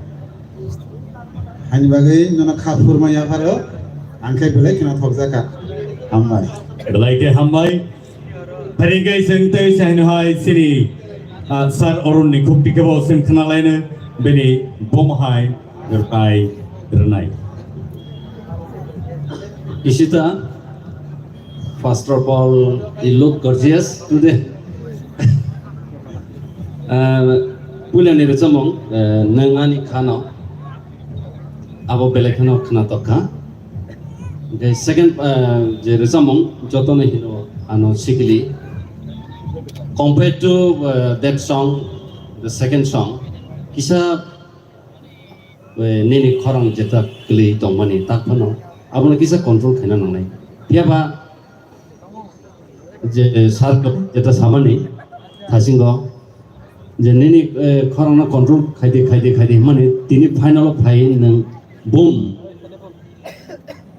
Hani bagwi nono kha phurma yapharo, ang khe belai kheno thokjakha. Hambai. Belai khe hambai. Phaidi khe chwng tei sahino hai chini, ah, sir Arun ni khukti khe bo chwng khwnalaino bini bom hai rwnai rwnai. Ishita, first of all, you look gorgeous today. Ah, puila ni rwchapmung, eh, nwng ani khano abo belai kheno khwnatok kha. Hwnkhe second, ah, je rwchapmung jotono hino ano sikili. Compared to, ah, that song, the second song, kisa, eh, nini khorang jeta kwlwi tongmani tak phano abono kisa control khaina nangnai. Phiyaba je, eh, sir jeta samani thasingo je nini, eh, khorangno control khaidi, khaidi, khaidi hwnmani tini final o phai nwng boom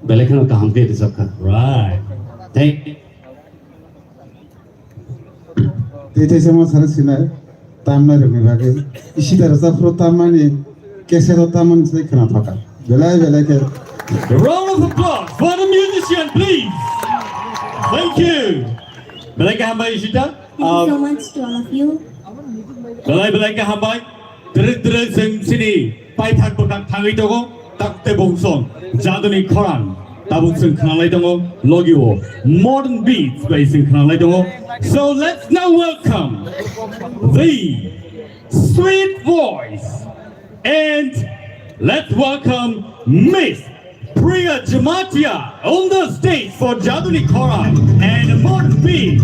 belai kheno kaham khe rwchapkha. Right. Thank Tei tei sama sari sinai tamnai rokni bagwi. Ishita rwchapphuru tammani, cassette o tammani sai khwna thaka. Belai belai khe. Round of applause for the musician, please. Thank you. Belai khe hambai Ishita. Thank you so much to all of you. Belai belai khe hambai. Twrwk twrwk chwng chini paithak bwkhak thangwi tongo, takte bungsong jaduni khorang tabuk chwng khwnalai tongo, logi o modern beats bai chwng khwnalai tongo. So let's now welcome the sweet voice and let's welcome Miss Priya Jamatia on the stage for Jaduni Khorang and Mon P.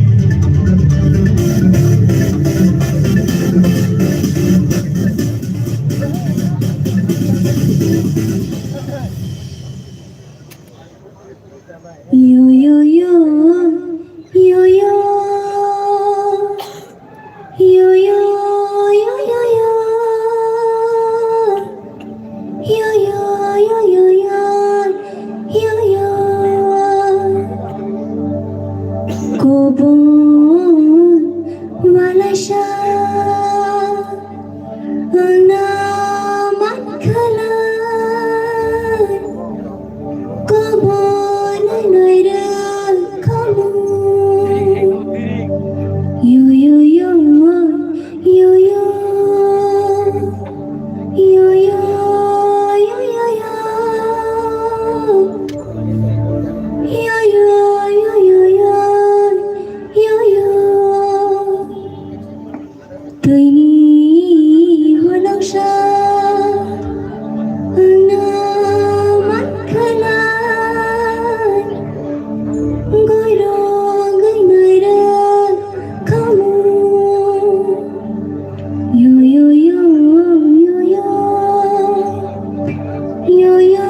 Yo, yo, yo, yo, yo. Yo, yo, yo, yo, yo. Yo, yo, yo, yo, yo. Yo, yo. Kubun malaisa. Wngna mankha lai, kobo nai nai rwkha mung. Yo, yo, yo, yo, yo. Yo, yo, yo, yo, yo. Yo, yo, yo, yo, yo. Yo, yo. Twini hwnangsa wngna mankha lai, goiro goinai rwkha mung. Yo, yo, yo, yo, yo. Yo, yo,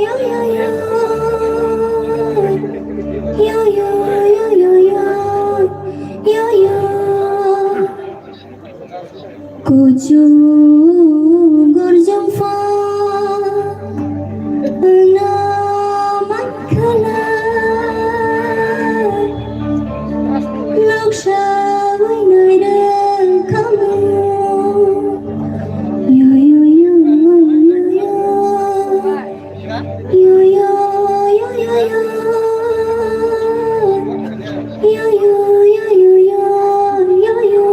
yo, yo, yo. Yo, yo, yo, yo, yo. Yo, yo. Kuchuk gorjong pha wngna mankha lai, noksa winai rwkha mung. Yo, yo, yo, yo, yo. Yo, yo, yo, yo, yo. Yo, yo, yo, yo, yo, yo, yo.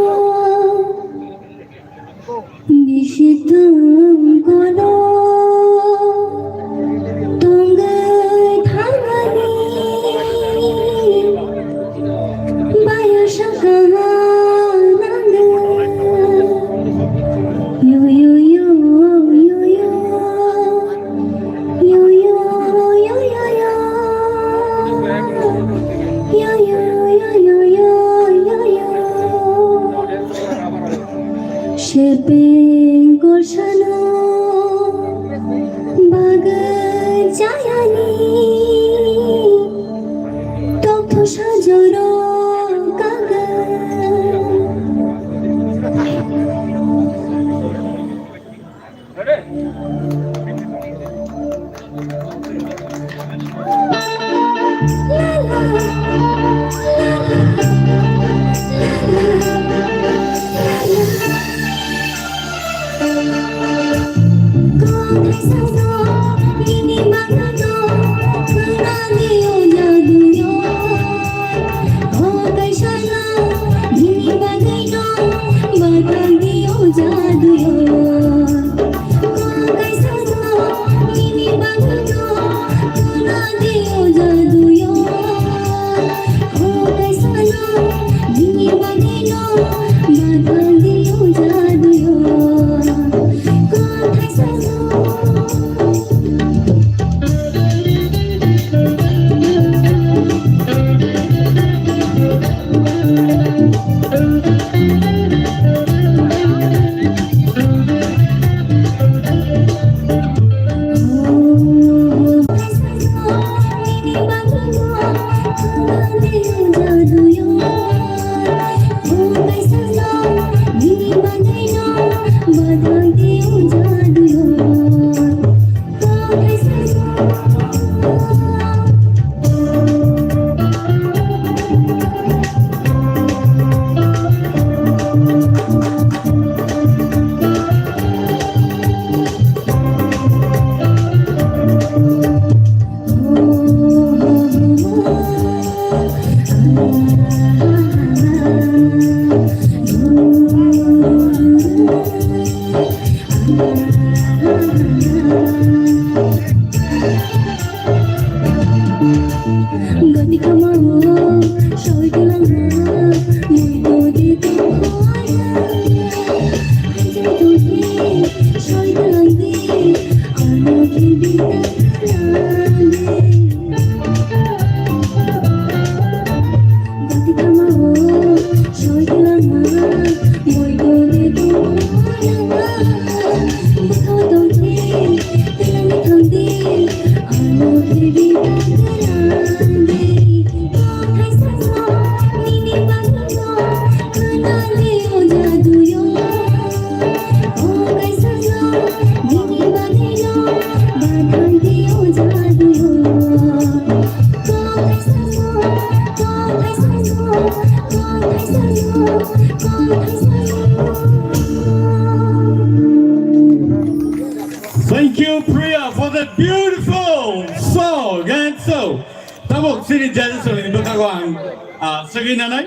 Thank you, Priya, for that beautiful song. And so, tabuk sini judges ni bwkhago ang, ah, segwi nanai.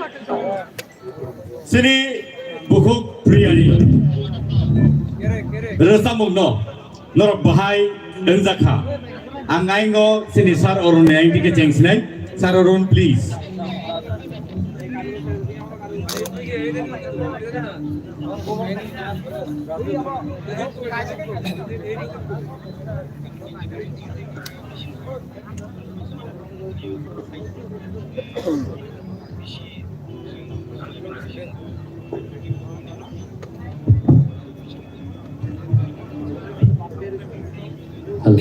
Sini bukhuk Priyani rwchapmung no norok bahai wngjakha. Ang aingo sini Sir Arun ni aing dike chengsinai. Sir Arun, please. Hello.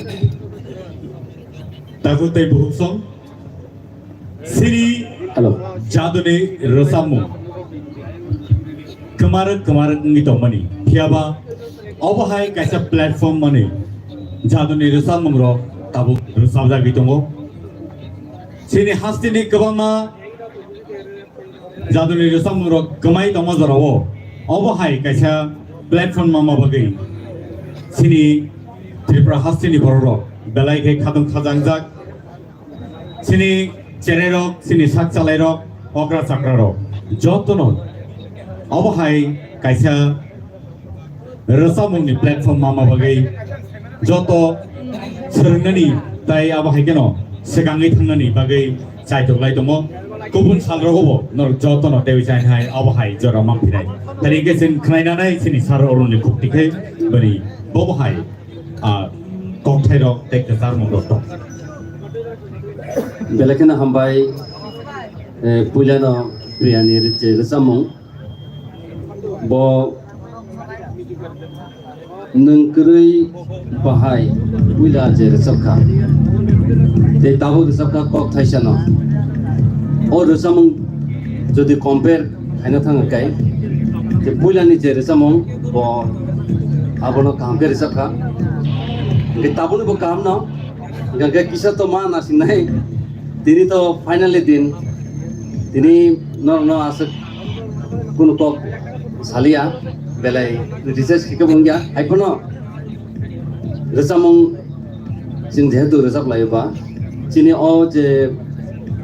Tabuk tei buhuk song. Sini Hello. Jaduni rwchapmung. Kwmarwk kwmarwk wngwi tongmani. Phiyaba obo hai kaisa platform mani jaduni rwchapmung rok tabuk rwchapjagwi tongo. Chini hasteni kwbangma jaduni rwchapmung rok kwmai tongma jorao obo hai kaisa platform mama bagwi chini Tripura hasteni borok rok belai khe khatung khajangjak. Chini cherai rok, chini sak chalai rok, okra chakra rok, jotono obo hai kaisa rwchapmungni platform mama bagwi joto swrwngnani tai abo hai kheno swkangwi thangnani bagwi chaitok lai tongo. Kubun salrogo bo norok jotono tewi chai hai abo hai jora mangphinai. Tari hwnkhe chwng khwnainanai chini Sir Arun ni khukti khe bini bobo hai a kokthairok tei kwcharmungrok tong. Belai kheno hambai, eh, puilano Priyani rwchapmung. Bo nwng kwrwi bahai puila je rwchapkha. Tei tabuk rwchapkha kok thaisano. O rwchapmung jodi compare khaina thang khe, je puilani je rwchapmung bo abono kaham khe rwchap kha. Hwnkhe tabukni bo kaham no, hwnkhe kisa to ma nasingnai. Tini to finally din, tini norokno aswk kunu kok saliya, belai research khe wngya, haiphano rwchapmung chwng jehetu rwchap laio ba, chini o je,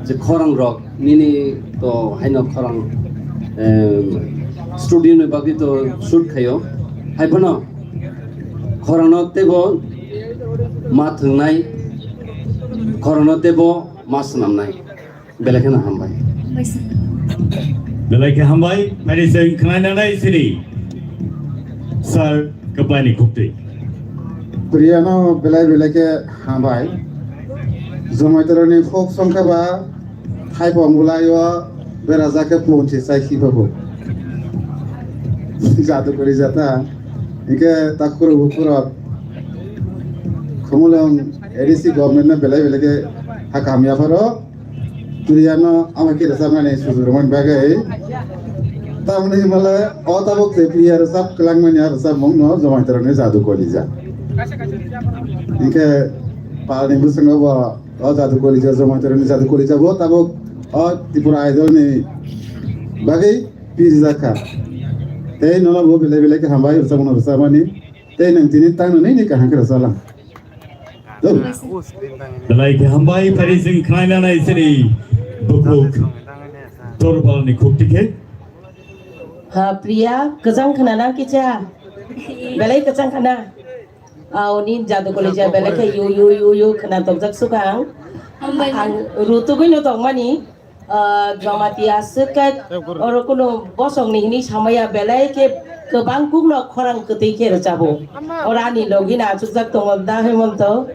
je khorang rok nini to haino khorang, em, studio ni bagwi to shoot khaio, haiphano khorang no teibo ma thwngnai, khorang no teibo ma swnamnai. Belai kheno hambai. Belai khe hambai, phani chwng khwnainanai sini. Sir, kwplaini khuktwi. Priyano belai belai khe hambai. Jomaitorani folk song khe ba thaipong bwlaio berajak khe punchi chai khibago. Jadu kwrwi jata. Hwnkhe takhurok bukhurok Khumulwng A D C government no belai belai khe hakam yapharo. Priyano ama khe rwchapmani sujurmani bagwi. Tamoni himale o tabuk je Priya rwchap kwlangmani a rwchapmung no Jomaitorokni Jadu Kolija. Hwnkhe palni bwskango bo o Jadu Kolija, Jomaitorokni Jadu Kolija bo tabuk o Tripura Idol ni bagwi pirjak kha. Tei nono bo belai belai khe hambai rwchapmung no rwchapmani. Tei nwng tini tangno nini kaham khe rwchaplang. Belai khe hambai, phari chwng khnaina nai sini bukhuk Torbalni khukti khe. Ha, Priya, kwchang khna na kicha? Belai kwchang khna. Aw, ni Jadu Kolija belai khe yu, yu, yu, yu khna tokjak sukang. Hambai. Ang rutugwi no tongmani. Ah, Jamatia aswk khe oro kunu bosongni hwnwi samaya belai khe kwbang kukno khorang kwtwi khe rwchabo. Oro ani logi no achukjak tongo da Hemonto.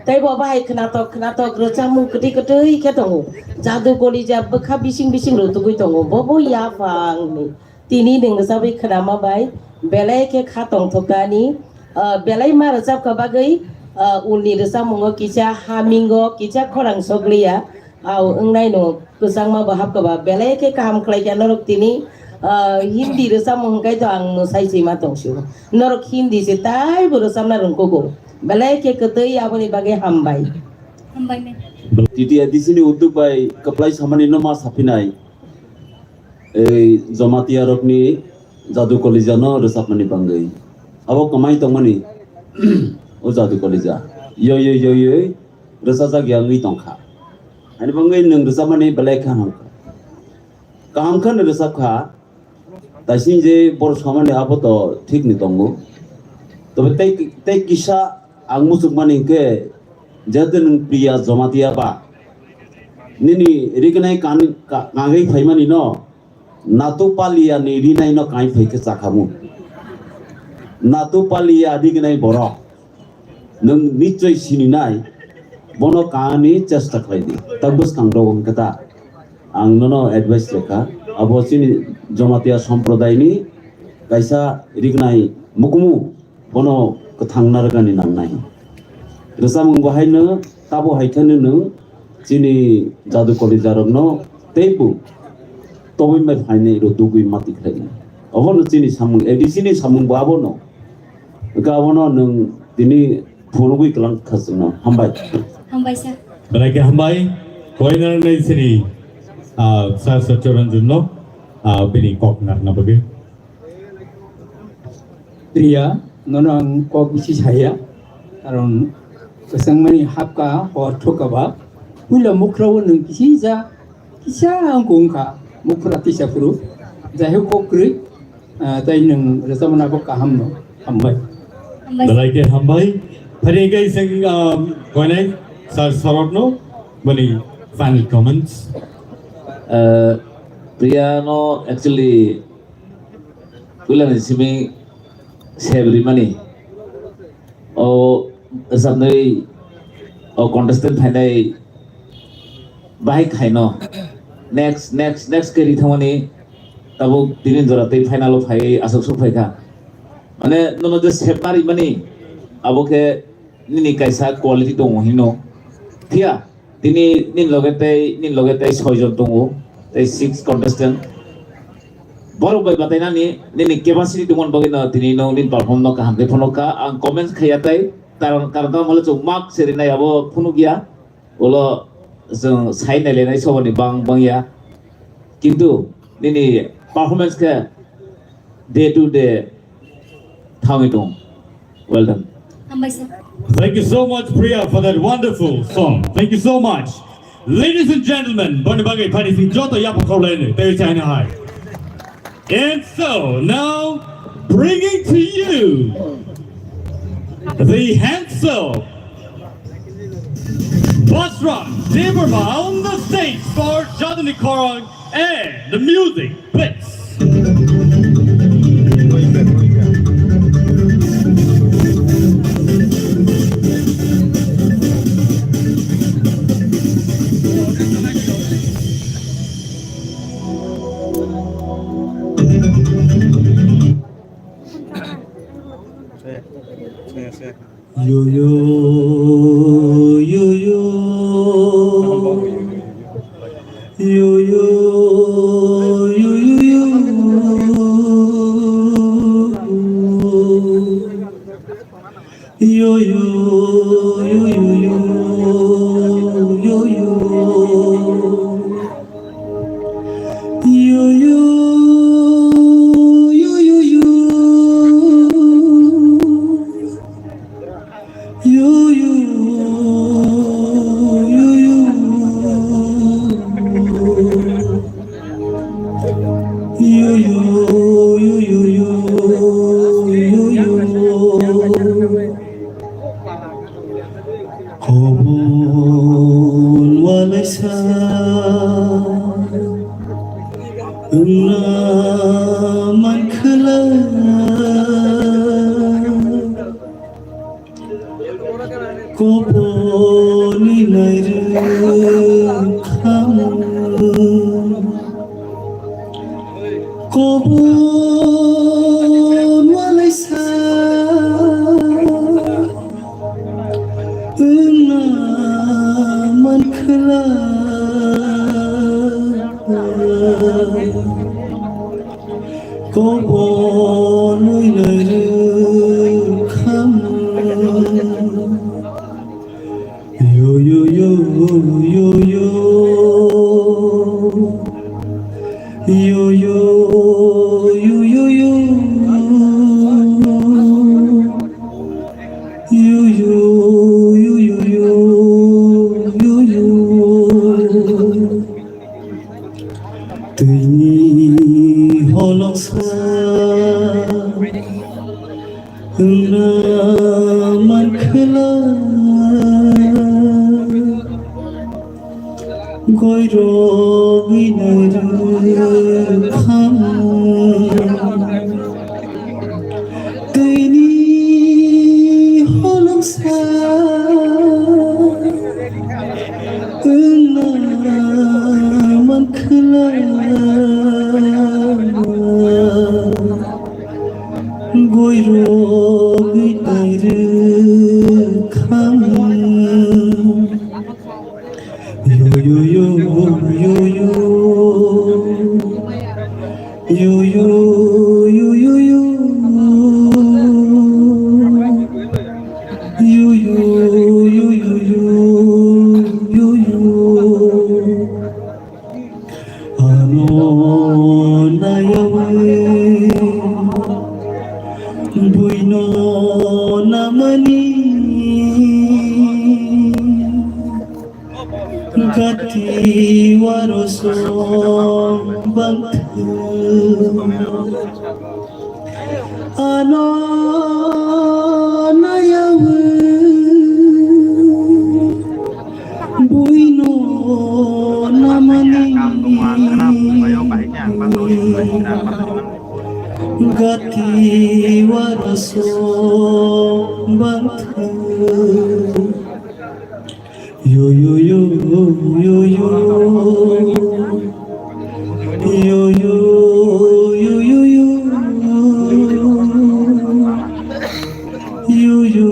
Tei bo bahai khwnatok khwnatok rwchapmung kwtwi kwtwi khe tongo. Jadu Kolija bwkha bising bising rutugwi tongo. Bo bo yaphangni. Tini nwng rwchapwi khwnama bai belai khe kha tongthok ani, ah, belai ma rwchapkha bagwi, ah, ulni rwchapmungo kisa hamingo kisa khorang sokliya, ah, wngnaino kwchangma bo hapkha ba belai khe kaham khlaikha norok tini, ah, Hindi rwchapmung hwnkhe to ang mwsai sima tongsio. Norok Hindi se taibo rwchapna rwngkukgo. Belai khe kwtwi aboni bagwi hambai. Hambai ma'am. T T A D C ni udduk bai kwplai samani no ma saphinai. Ei Jamatia rokni Jadu Kolija no rwchapmani bangwi. Abo kwmai tongmani o Jadu Kolija. Yoi yoi yoi yoi rwchajak ya wngwi tongkha. Ani bangwi nwng rwchapmani belai kha hamkha. Kaham khe no rwchapkha. Taising je bor samani abo to thik ni tongo. Tobe tei, tei kisa ang muchukmani hwnkhe, jehetu nwng Priya Jamatia ba, nini rignai kan-, ka-, kangwi phaimani no, Natu Palia ni rinai no kain phai khe chakhamu. Natu Palia rignai borok. Nwng nichoi sininai, bono kaani chesta khlai di. Ta bwskang rok hwnkhe ta, ang nono advice rwkha, abo chini Jamatia somprodai ni kaisa rignai mukumu, bono kwthang narwkani nangnai. Rwchapmung bo haino tabo hai kheno nwng chini Jadu Kolija rokno teibo tobwi bai phainai rw dugwi mati khlainai. Obono chini samung, A D C ni samung bo abono. Hwnkhe abono nwng tini phunugwi kwlang kha chwngno. Hambai. Hambai sir. Belai khe hambai. Koinarnai sini, ah, Sir Satyaranjan no, ah, bini kok narwkna bagwi. Priya, nono ang kok bisi saya. Karon kwchangmani hapka hor thokaba. Puila mukhra o nwng kisi ja Kisa ang kung kha, mukhra tisa phuru. Jai ho kok kwrwi, ah, tei nwng rwchapmani bo kaham no. Hambai. Hambai. Belai khe hambai. Phari khe sing, ah, koinai Sir Sarot no, bani final comments. Ah, Priya no actually, puila ni simi sebri mani. O rwchapnwi o contestant phainai bahai khaino next, next, next khe ri thangmani tabuk tini jora tei final o phai aswk sok phaikha. Mane nono je sepna rimani abo khe nini kaisa quality tongo hino. Phiya Tini nini loge tei, nini loge tei soi jon tongo, tei six contestant. Borok bai batainani nini capacity tongmani bagwi no tini no nini perform no kaham khe phunuk kha. Ang comments khaiya tei karon, karon tamo le chwng mark se rinai abo phunuk ya. Ulo chwng sai nailainai soboni bang bang ya. Kintu nini performance khe day to day thangwi tong. Well done. Hambai sir. Thank you so much, Priya, for that wonderful song. Thank you so much. Ladies and gentlemen, boni bagwi phaini sing joto yapha khawlaino, tei china hai. And so, now, bringing to you the handsome Basra Debbarma on the stage for Jadani Khorang and the music, please. Yo, yo, yo, yo. Yo, yo, yo, yo, yo. Yo, yo, yo, yo, yo. Yo, yo. Yo, yo, yo, yo, yo. Yo, yo, yo, yo. Yo, yo, yo, yo, yo, yo, yo. Kobon walaisa wngna mankhwla. Koboni nairwkha. Kobon walaisa wngna mankhwla. Kobonwi nairwkha. Yo, yo, yo, yo, yo. Yo, yo, yo, yo, yo. Yo, yo, yo, yo, yo, yo, yo. Twini holongsa wngna mankhwla. Goirogwi nairwkha. Twini holongsa wngna mankhwla. Goirogwi nairwkha. Yo, yo, yo, yo, yo. Yo, yo, yo, yo, yo. Yo, yo, yo, yo, yo, yo, yo. Ano nayawi buino namani. Gati waro song bangthu. Ano nayawi buino namani. Gati waro song bangthu. Yo, yo, yo, yo, yo. Yo, yo, yo, yo, yo. Yo, yo,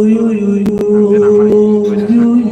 yo, yo, yo. Yo, yo.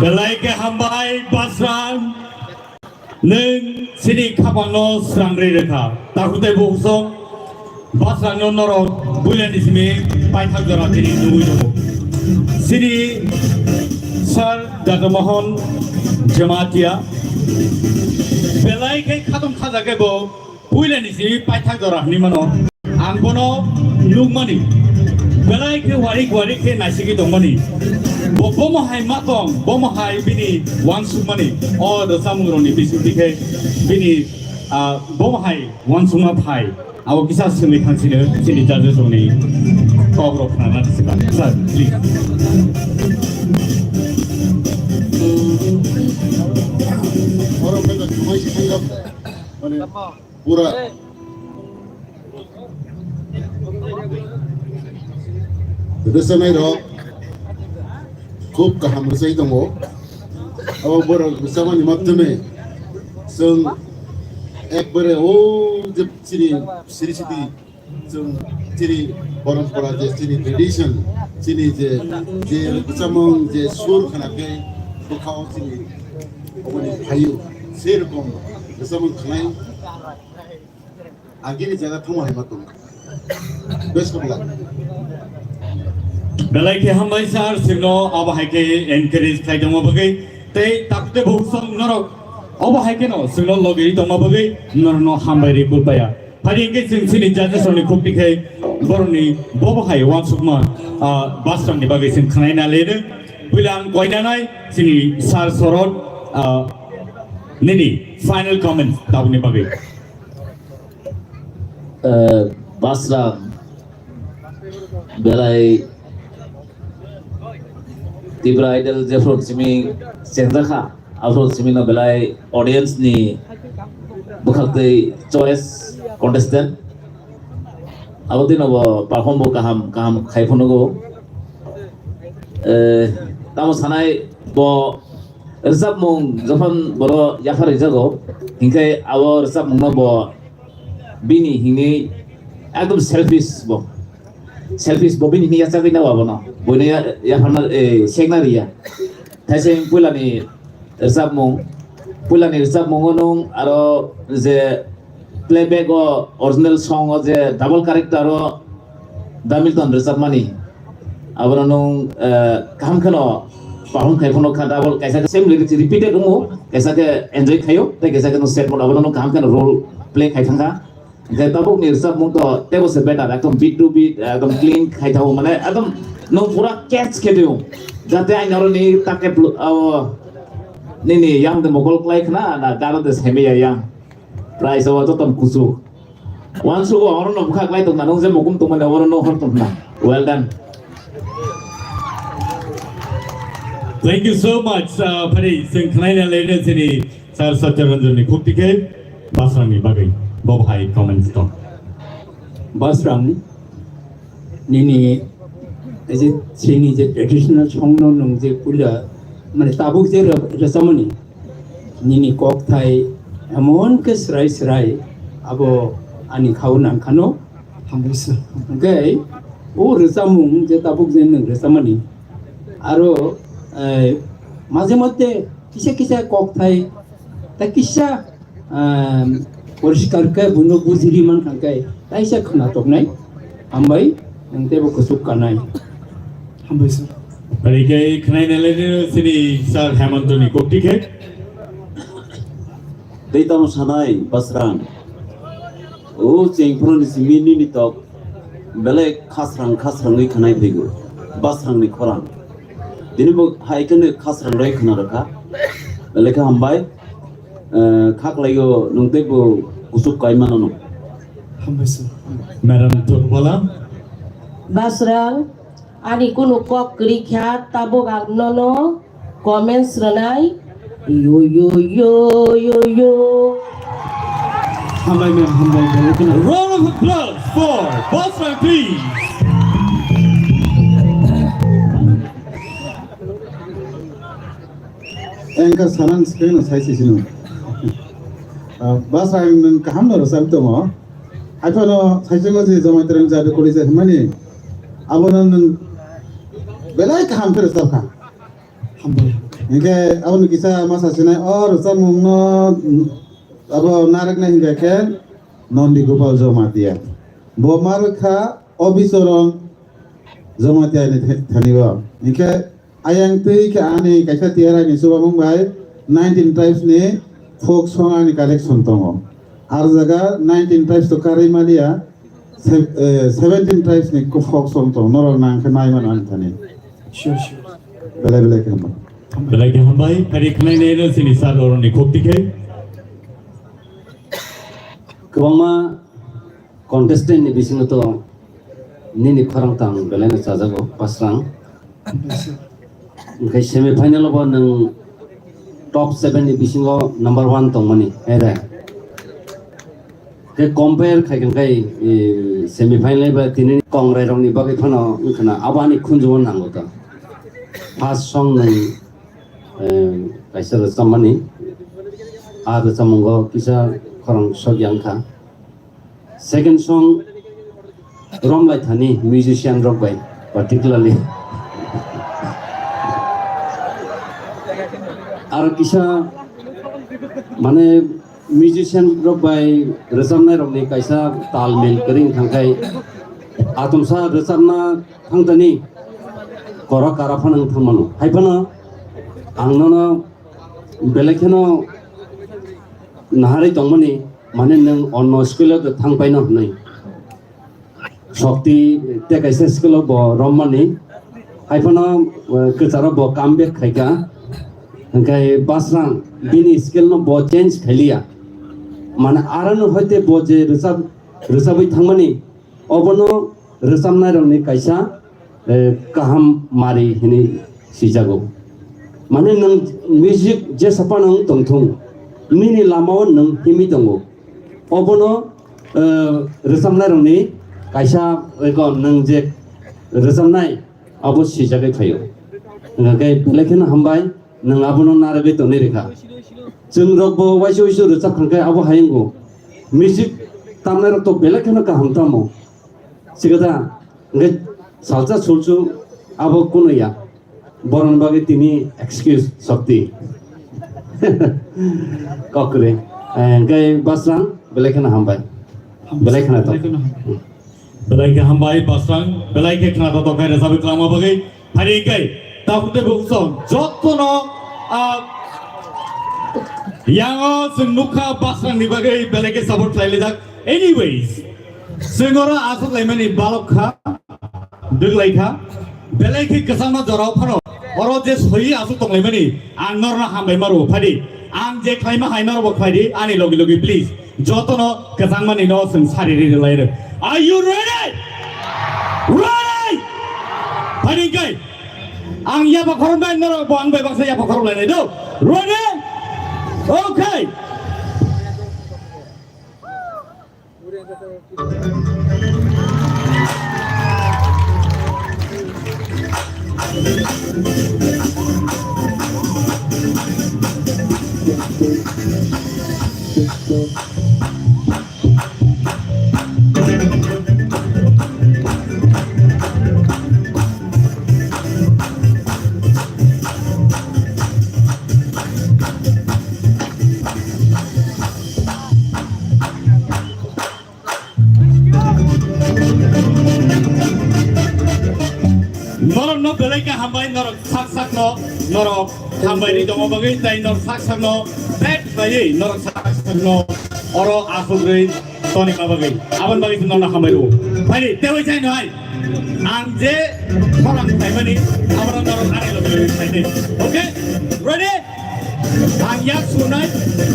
Belai khe hambai Basrang, nwng chini khapangno srangri rwkha. Takhuk tei bukhuk sok Basrangno norok builani simi paithak jora tini nugwi tongo. Chini Sir Doctor Mohon Jamatia, Belai khe khatung khaja khe bo puilani simi paithak jora hwnwi mano. Ang bono nukmani. Belai khe warik warik khe naisigwi tongmani. Bo bomo hai ma tong, bomo hai bini uansukmani. O rwchapmungrokni bisingtwi khe bini, ah, bomo hai uansukma phai. Abo kisa swngwi thangsino chini judges rokni kokrok khnana siba. Sir, please. Oro khe jumai si thangkha, mane, pura rwchapnai rok khub kaham rwchai tongo. Abo borok rwchapmani matwmwi chwng ekbare o je chini siri siti, chwng chini porompora, je chini tradition, chini je, je rwchapmung, je sur khna khe bwkhao chini oboni phaio, se rokom rwchapmung khnai. Agini jaga thangma hai ma tong. Best of luck. Belai khe hambai sir, chwngno abo hai khe encourage khai tongma bagwi tei takte bo song norok abo hai kheno chwngno logwi tongma bagwi norokno hambai ri kulpaya. Phari hwnkhe chwng chini judges rokni khukti khe borokni bobo hai uansukma, ah, Basrangni bagwi chwng khwnai na le rw. Puila ang koinanai chini sir Sorot, ah, nini final comments tabukni bagwi. Eh, Basrang belai Tripura Idol jephru simi chengjak kha, aphru simi no belai audience ni bwkhaktwi choice contestant. Abo dino bo perform bo kaham kaham khai phunugo. Eh, tamo sanai bo rwchapmung jokhon boro yaphar rijago, hinkhe abo rwchapmungno bo bini hinwi ekdom selfish bo. Selfish bo bini hinwi yachagwi nao abono. Boino ya-, yapharna, eh, sekna riya. Thaising puilani rwchapmung, puilani rwchapmungo nwng aro je playback o original song o je double character o Damilton rwchapmani, abono nwng, eh, kaham kheno perform khai phano kha double, kaisa khe same lyrics repeated wngo, kaisa khe enjoy khaio, tei kaisa khe nwng sad mode abono nwng kaham kheno role play khai thangkha. Hingkhe tabukni rwchapmung to teibo se better, ekdom beat to beat, ekdom clean khai thango, mane ekdom nwng pura catch khe tio. Jate aini oro ni take plu-, o, nini yang de mokol klai khna, na garo de semi ya yang. Price o joto kuchuk. Uansukgo oro no bwkha klai tongna, nwng je mukum tongmani oro no hor tongna. Well done. Thank you so much, uh, Phari. Chwng khwnaina laina chini Sir Satya Ranjan ni khukti khe Basrang ni bagwi bo hai comments tong. Basrang, nini, ei je chini je traditional song no nwng je puila, mane tabuk je rw-, rwchapmani, nini kokthai emon khe srai srai abo ani khao nangkhano. Hambai sir. Hingkhe o rwchapmung je tabuk je nwng rwchapmani, aro, eh, maje moddhe kisa kisa kokthai tei kisa, ah, poriskar khe buino bujiri mankha khe taisa khwna toknai. Hambai, nwng teibo kuchuk kanai. Hambai sir. Pari khe khwnaina lainai chini Sir Hemantoni kokti khe. Tei tamo sanai Basrang. O chengphuru ni simi nini tok belai khasrang khasrangwi khwnai phaigo. Basrang ni khorang. Tini bo hai kheno khasrang rwi khwna rwkha. Belai khe hambai. Eh, kha kwlaio nwng teibo kuchuk kai mano no. Hambai sir. Madam Turpala. Basrang, ani kunu kok kwrwi kha, tabuk ang nono comments rwnai. Yo, yo, yo, yo, yo. Hambai ma'am, hambai, belai kheno. Round of applause for Basrang, please. Engka sanang swkang no sai sisi no. Ah, Basrang nwng kaham no rwchap tongo. Haiphano saichung no je Jamaitwrwng Jadu Kori je hwnmani. Abono nwng belai kaham khe rwchap kha. Hambai. Hinkhe aboni kisa ma sasinai, o rwchapmung no abo narwknai hinkha khe Nondi Gopal Jamatia. Bo ma rwkha Obichoron Jamatia ni the-, thani o. Hinkhe ayang twi khe ani kaisa tiyarai ni chubamung bai Nineteen tribes ni folk song ani collection tongo. Ar jaga nineteen tribes to karwi maliya, se-, eh, seventeen tribes ni ko folk song tongo. Norok nang khe nai mano ani thani. Sure, sure. Belai belai khe hambai. Belai khe hambai. Kari khnai nai no sini sir oroni khok tikhai. Kwbangma contestant ni bisingo to nini khorang tang belai no chajago, Basrang. Hwnkhe semi final o bo nwng top seven ni bisingo number one tongmani, hai da? Khe compare khai khe, khai, e, semi final ba tini kongrai rokni bagwi phano wngkha na, abo ani khunjugo nango to. First song nwng, e, kaisa rwchapmani, a rwchapmungo kisa khorang sokya wngkha. Second song, Romlai Thani, musician rok bai, particularly. Aro kisa, mane, musician rok bai rwchapnai rokni kaisa tal mil kwrwi wngkha khe, atomsa rwchapna thangtani koro kara phano wng thangmano. Hai phano ang nono belai kheno naharwi tongmani, mane nwng onno school o thang paino hwnwi. Shokti tei kaisa school o bo romani. Hai phano, eh, kwcharo bo come back khaikha. Hwnkhe Basrang bini skill no bo change khailiya. Mane arano hoite bo je rwchap, rwchabwi thangmani, obono rwchapnairokni kaisa, eh, kaham mari hinwi sijago. Mane nwng music jesa phano wng tongthung, nini lamao nwng himwi tongo. Obono, eh, rwchapnairokni kaisa, eko nwng je rwchapnai, abo sijagwi phaio. Hwnkhe belai kheno hambai, nwng abono narwgwi tonwi rwkha. Chwng rokbo waisa waisa rwchap khankhe abo hai wngo. Music tamnairok to belai kheno kaham tamo. Sikha da? Hwnkhe salsa sulsu abo kuno ya. Borokni bagwi tini excuse Shokti. Kokre. Eh, hwnkhe Basrang belai kheno hambai. Belai kheno to. Belai kheno hambai. Belai khe hambai Basrang, belai khe khna to tokai rwchapwi twlangma bagwi. Hari kai, takhuk tei bukhuk song, jotono, ah, yango chwng nukha Basrang ni bagwi belai khe support khlai lijak. Anyways, chwng oro aswk laimani balok kha, dwk lai kha, belai khe kwchangma jorao phano, oro je soyi aswk tong laimani, ang norno hambai ma rwo, phai di. Ang je khlaima hai norbo khlai di, ani logi logi please. Jotono kwchangmani no chwng sari ri lai rw. Are you ready? Ready? Phai di kai. Ang yapa khorok nai norok bo ang bai baksa yapa khorok lai nai do. Ready? Okay. Norok no belai khe hambai, norok sak sak no, norok hambai ri tongma bagwi, tei norok sak sak no bet khlaiwi, norok sak sak no oro asugwi toni ma bagwi. Aboni bagwi norok no hambai rwo. Phai di, tei oi chai no hai. Ang je khorang khlaimani, aboro norok ani logi logi khlai di. Okay? Ready? Ang yak sunai,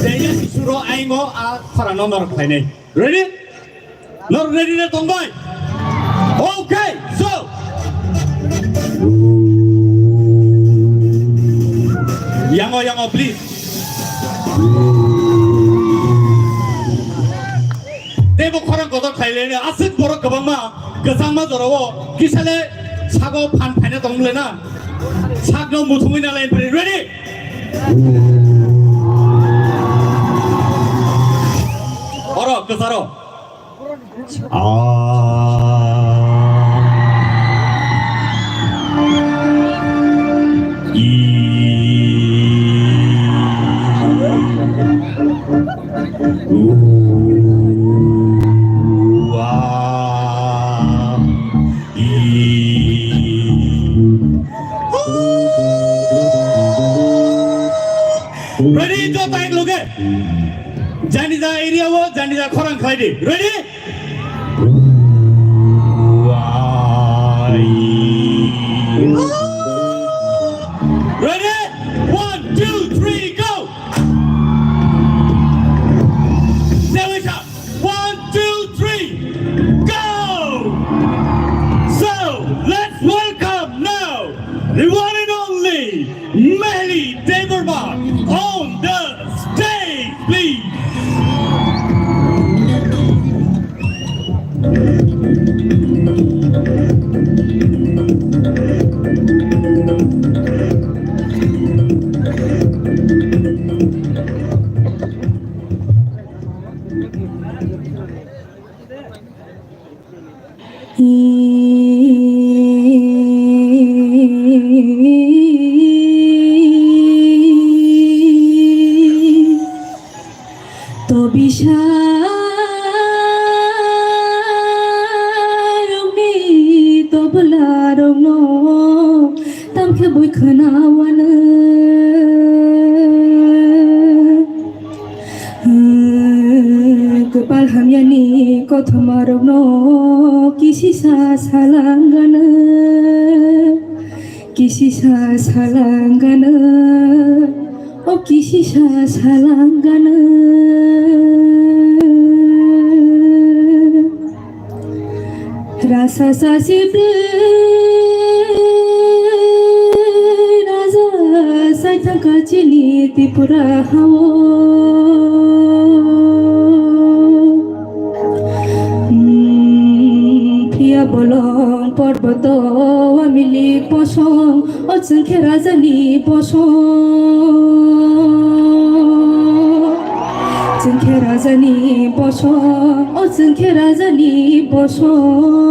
tei yak suro aingo a khorang no norok khlainai. Ready? Norok ready na tongbai? Okay, so. Yango, yango, please. Tei bo khorang kotor khlai le, aswk borok kwbangma kwchangma jorao kisale sago phan phaina tong le na. Sakno muthungwi na line phari. Ready? Oro, kwcharo. Janija khorang khlai di. Ready? Ready? One, two, three, go! There we go. One, two, three, go! So, let's welcome now the one and only Mehli Debbarma on the stage, please. To bisa rokni tobla rokno tamkhe bui khwnawano. Kwpal hamyani kothoma rokno kisisa salanggano, kisisa salanggano, o kisisa salanggano. Rasa sasi bwrwi raja saithangkha chini Tripura hao. Hmm, phiya bolong porboto wamili posong. O chwng khe rajani bosong, chwng khe rajani bosong, o chwng khe rajani bosong.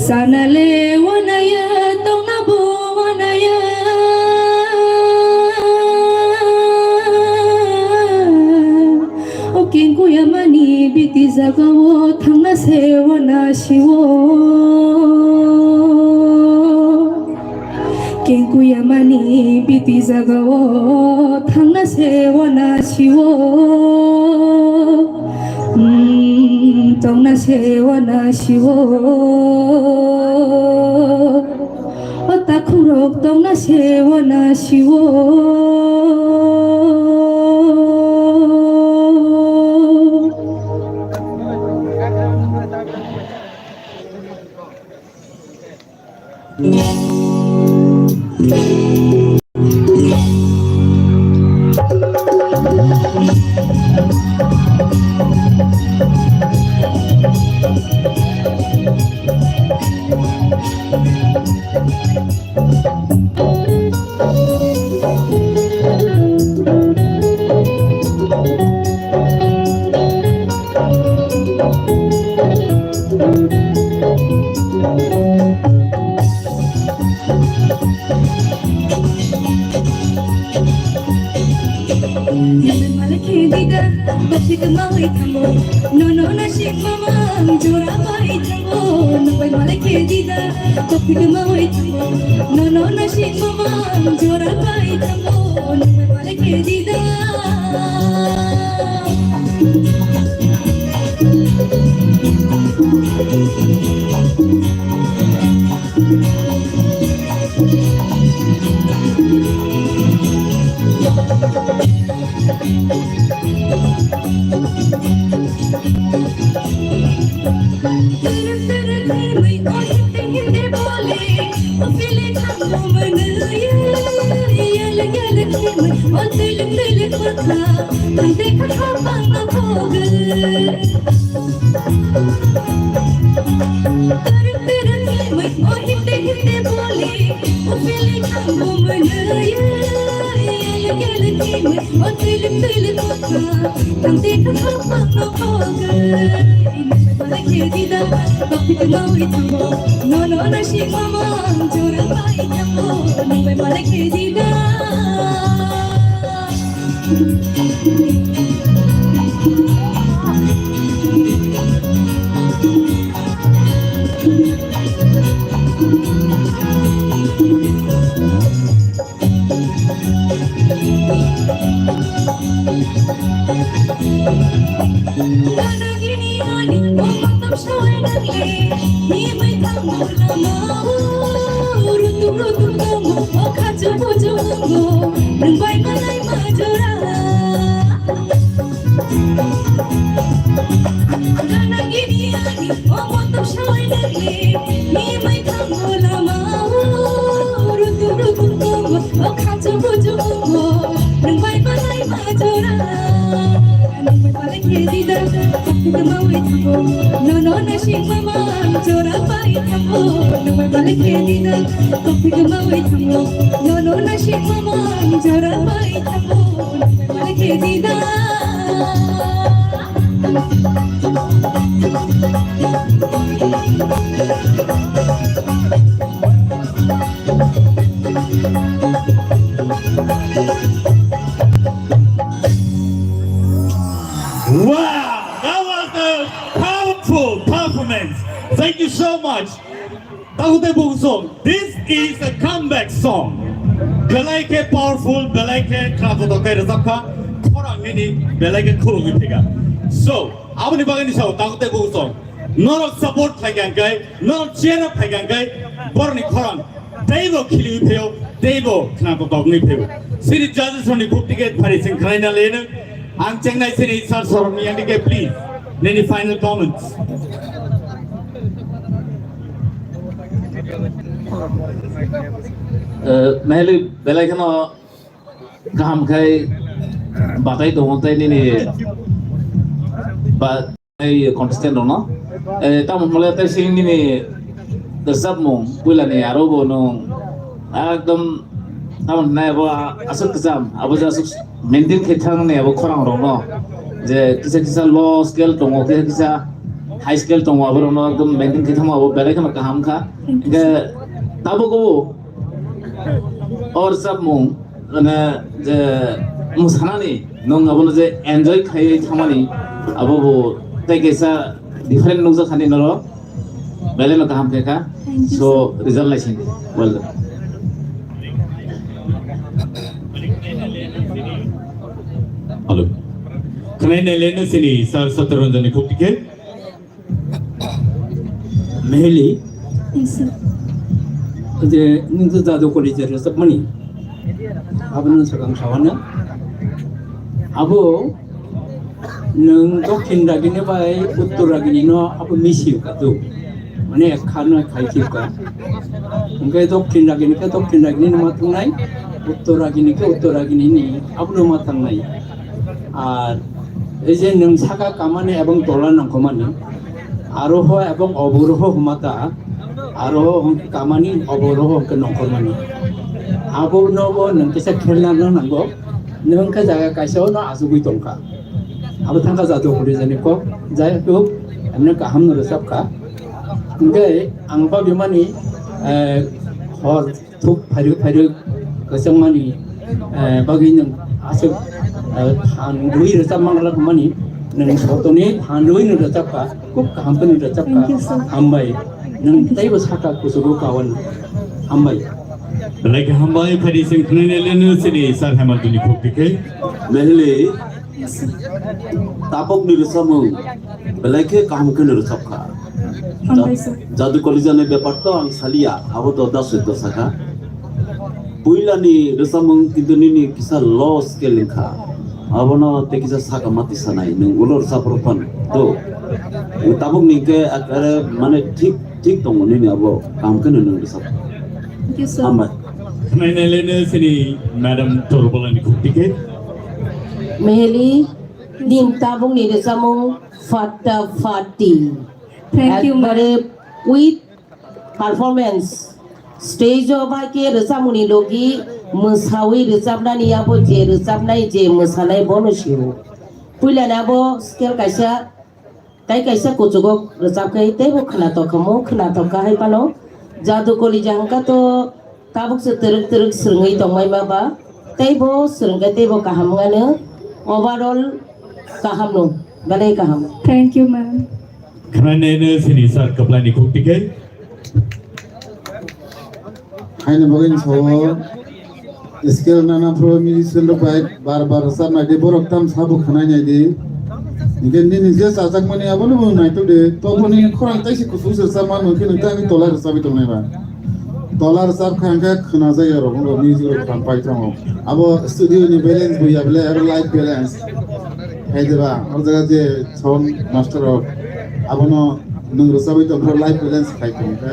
Sana le wanaya, tongna bo wanaya. O kengkuyamani biti jagao thangna se wana siwo. Kengkuyamani biti jagao thangna se wana siwo. Hmm, tongna se wana siwo. O takhurok tongna se wana siwo. Nokbar malai khe dida, topik mawi thango. Nono nasik mamang jora bai thango. Nokbar malai khe dida, topik mawi thango. Nono nasik mamang jora bai thango. Nokbar malai khe dida. Wow, that was a powerful performance. Thank you so much. Takhuk tei bukhuk song, this is a comeback song. Belai khe powerful, belai khe khnathok khe rwchapkha, khorang nini belai khe khulugwi phaikha. So, aboni bagwi ni sao takhuk tei bukhuk song. Norok support khlai kha hwnkhe, norok cheer up khlai kha hwnkhe, borokni khorang teibo khiliwi phaio, teibo khnathok wngwi phaio. Sini judges rokni khuk ticket phari chwng khnaina leno. Ang chengnai sini sir sorokni yang dike, please. Nini final comments. Eh, Mehli belai kheno kaham khai batai tongo tei nini ba-, Ei contestant rokno. Eh, tamo hwnle tei sini nini rwchapmung puilani aro bo nwng ekdom tamo hwnai abo aswk kwcham, abo je aswk maintain khe thangni abo khorang rokno. Je kisa kisa low scale tongo, kisa kisa high scale tongo, abo rokno ekdom maintain khe thangma abo belai kheno kaham kha. Hingke tabuk o O rwchapmung, mane, je mwsanani, nwng abono je enjoy khlaiwi thangmani, abo bo tei kaisa different nukjak hani norok, belai no kaham khe kha. Thank you, so, sir. Result naising. Well done. Hello. Khwnai nailai no sini, sir Satyaranjan ni khuk tikhe. Meheli. Yes, sir. Je nwng je jadu koli je rwchapmani. Abono swkang sawana. Abo nwng dokhin ragini bai uttor ragini no abo misi katu. Mane ekha no khai thipka. Hingke dokhin ragini khe dokhin ragini no ma thangnai. Uttor ragini khe uttor ragini ni abono ma thangnai. Ar ei je nwng saka kamani ebong tola nongkhomani, aroho ebong oboroho hwnmata, aroho hwnkhe kamani, oboroho hwnkhe nongkhormani. Abonobo nwng kisa khelna no nango, nwng khe jaga kaisa no achugwi tongkha. Abo thangkha jadu kori jani kok, jai hok, emne kaham no rwchapkha. Hwnkhe ang bagwi mani, eh, hor thuk phairwk phairwk kwchangmani, eh, bagwi nwng aswk, eh, phan rwi rwchap manglak mani nwng sotoni phan rwi nwng rwchapkha, khub kaham khe nwng rwchapkha. Thank you, sir. Hambai. Nwng teibo saka kuchugo kawan. Hambai. Belai khe hambai, phaidi sing khwnai nai leno sini sir Hemantoni khuk tikhe. Mehli. Tabukni rwchapmung belai khe kaham khe no rwchapkha. Hambai sir. Jadu koli jani bepar to ang saliya, abo to dasoi to sakha. Puilani rwchapmung kintu nini kisa low scale wngkha. Abono tei kisa saka mati sanai, nwng ulo rwchap rw phan to. Tabukni khe ekare mane thik, thik tongo nini abo, kaham khe no nwng rwchap. Thank you, sir. Hambai. Khwnai nai leno sini Madam Torbolani khuk tikhe. Meheli. Din tabukni rwchapmung Fatta Fatti. Thank you, ma'am. Ekbare with performance. Stage o bai khe rwchapmungni logi mwsawi rwchapnani abo je rwchapnai je mwsanai bono sio. Puilani abo scale kaisa Tei kaisa kuchugo rwchap khe teibo khwnatok khamu, khwnatok kha hai phano. Jadu Kolija hwnkha to tabuk se twrwk twrwk swrwngwi tongmai ma ba, teibo swrwng khe teibo kaham wngano, overall kaham no, belai kaham. Thank you, ma'am. Khwnai nai no sini sir kwplai ni khuk tikhe. Haini bagwi ni sao skill nana pro musician rok bai bar bar rwchap nai di, borok tam sabo khwnai nai di. Hinkhe nini je chajakmani abono bo naitok di, toboni khorang taisi kuchuk se rwchap mano, hinkhe nwng tei ani tola rwchapwi tongnai ba. Tola rwchap kha hwnkhe khwnajakya rok wngkha, music rok kha pai tongo. Abo studio ni balance buya bele aro live balance. Hai diba, o jaga je sound master rok abono nwng rwchabwi tongkha live balance khai tongkha.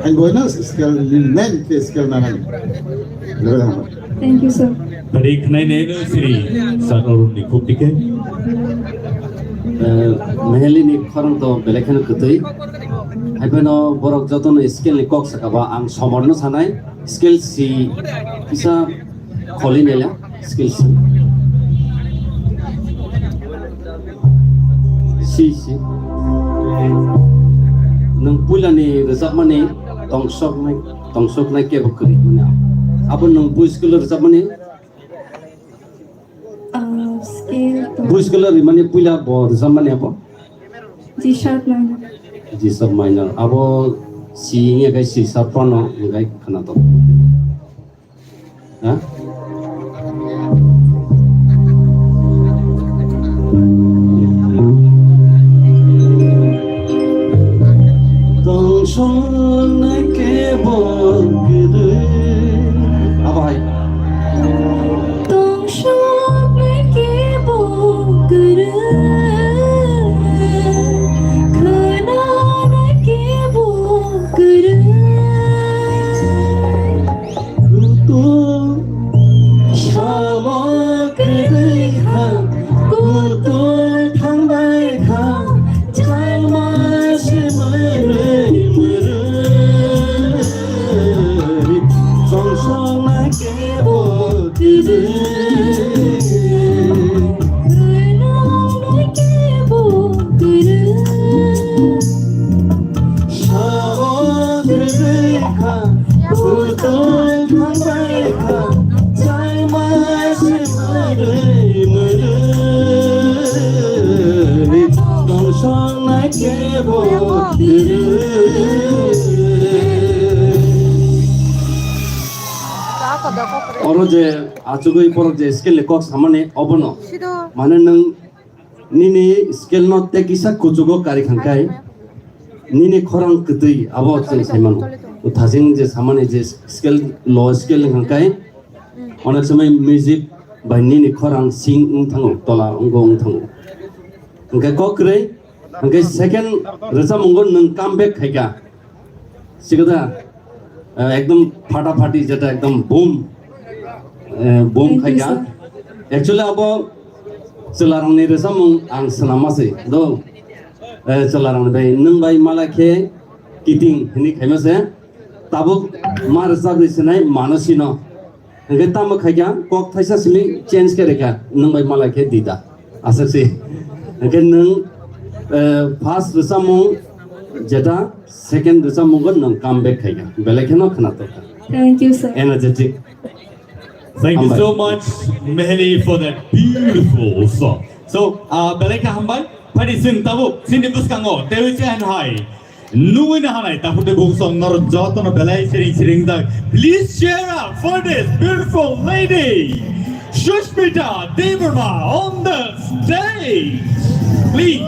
Hai boino scale ni main khe scale na hai. Thank you, sir. Pari khnai nai no sri sir Arun ni khuk dikhe. Eh, Mehelini khorang to belai kheno kwtwi. Hai phano borok jotono scale ni kok saka ba ang somorno sanai scale si kisa kholi nela scale si. Si, si. Nwng puilani rwchapmani tongsoknai, tongsoknai kebo kwrwi manya. Abo nwng bui school rwchapmani? Ah, scale to. Bui school rimani puila bo rwchapmani abo? G sharp minor. G sharp minor. Abo si wngya khe si sharp phano wngkhe khwnatok. Ha? Tongthoknai kebo kwrwi. Abo hai. Tongthoknai kebo kwrwi. Khwnanai kebo kwrwi. Kutung sama kwrwi kha, kutung thangbai kha, chaima se mwrwi mwrwi. Songsong na kebo kwrwi. Khwnanai kebo kwrwi. Oro je achugwi borok je scale ni kok samani obono. Mane nwng Nini scale no tei kisa kuchugo kari khangkhai, nini khorang kwtwi abo chwng saimano. Thajing je samani je scale, low scale ni khangkhai, onek somoi music bai nini khorang sing wng thango, tola wng wng thango. Hwnkhe kok kwrwi, hwnkhe second rwchapmungo nwng come back khaikha. Sikada, eh, ekdom phata phati jeta ekdom boom, eh, boom khaikha. Actually abo chwlarangni rwchapmung ang swnamma se do. Eh, chwlarangni bai nwng bai mala khe kiting hwnwi khaima se. Tabuk ma rwchapri sinai mano sino. Hwnkhe tamo khaikha, kok thaisa simi change khe rikha, nwng bai malai khe dida. Aswk si. Hwnkhe nwng, eh, first rwchapmung jeta, second rwchapmungo nwng come back khaikha. Belai kheno khwnathokha. Thank you, sir. Energetic. Thank you so much, Meheli, for that beautiful song. So, uh, belai khe hambai. Phadi sing tabuk, sini bwskango, tewi se han hai. Nugwi na hanai, takhuk de bungsong norok jotono belai siring siring jak. Please cheer up for this beautiful lady, Sushmita Debbarma on the stage, please.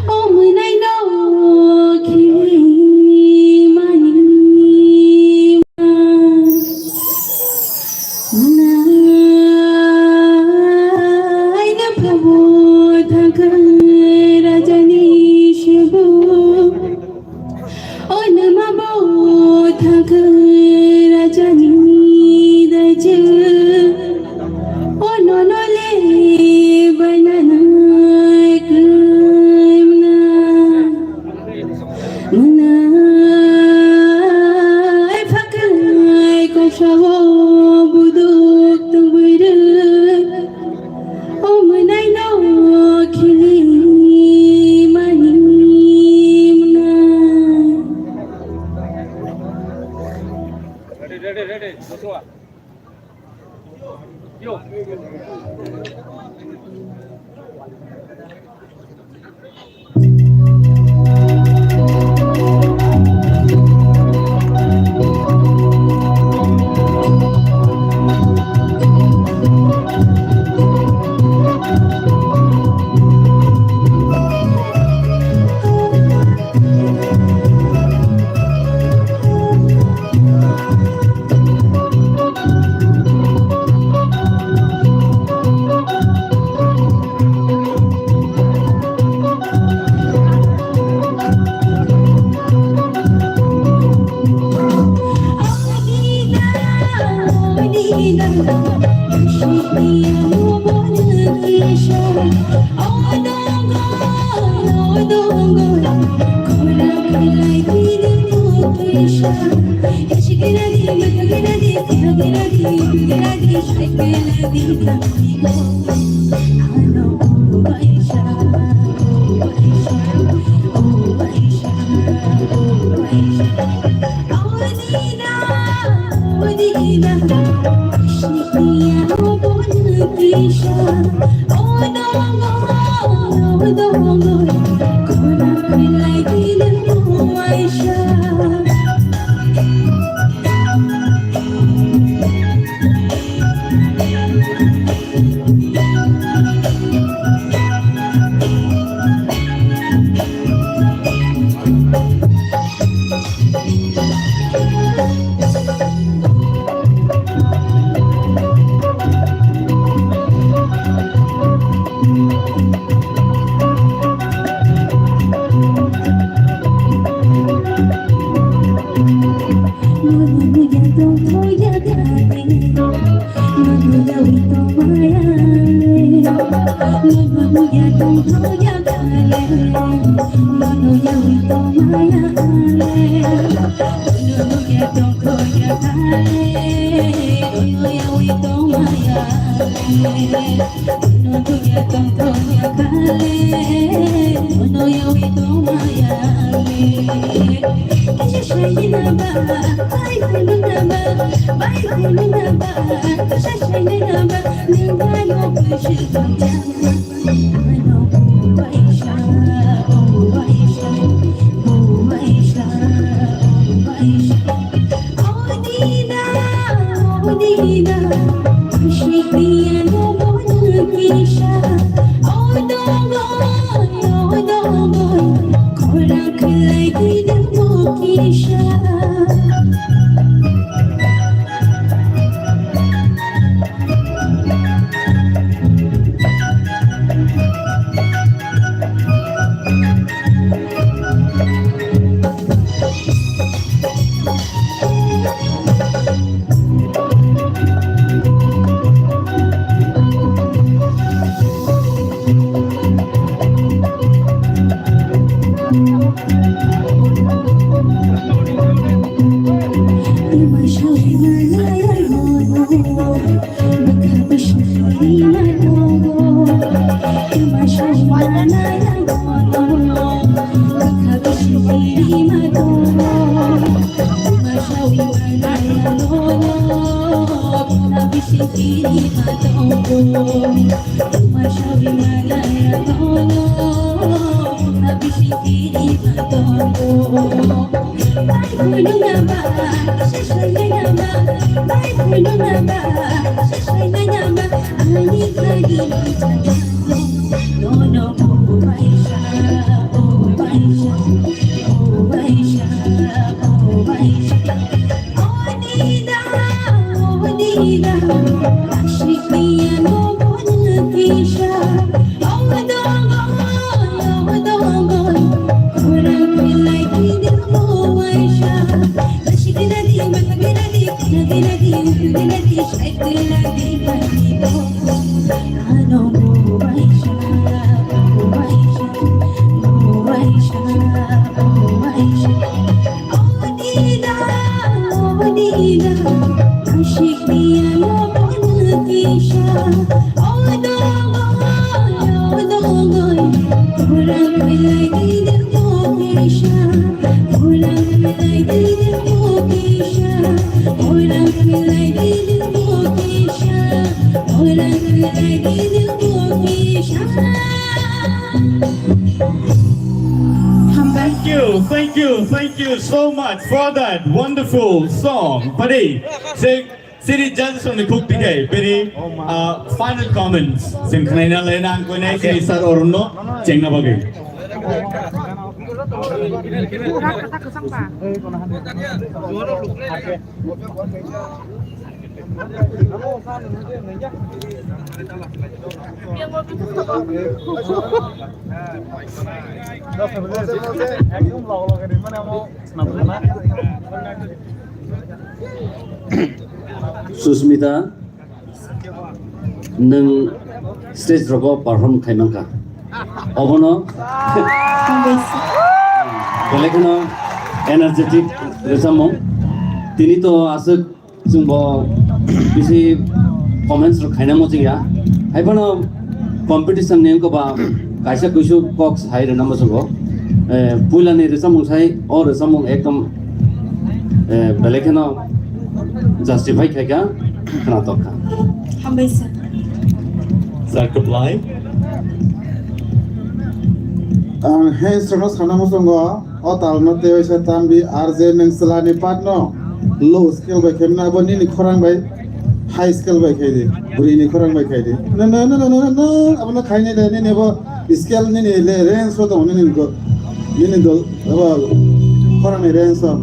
O mwnai no khili mani ma. Sawo buduk tongwi rwk, o mwnaino khili mani mwnai. Ready, ready, ready. Joshua. Yo. Thank you, thank you, thank you so much for that wonderful song. Pari, se, siri judges ni khuk tikai, peri, uh, final comments. Sen khnai na le nang ko nai siri sir or no, cheng na bagwi. Susmita, nwng stage rogo perform khai mankha. Obono belai kheno energetic rwchapmung. Tini to aswk chwngbo bisi comments rok khaina muchungya. Haiphano competition ni wngkha ba kaisa kuisu kok sai rwna muchungo. Eh, puilani rwchapmung sai, o rwchapmung ekdom, eh, belai kheno justify khaikha, khwnatok kha. Hambai sir. Sir, reply. Ang hands rokno sana muchungo, o talno tei waisa tambi R J nwng chwlani part no low scale bai khaimna abo nini khorang bai high scale bai khai di, bwrwini khorang bai khai di. No, no, no, abono khainai de, nini abo scale nini le range o tongo nini go, nini dol, abo khorangni range o.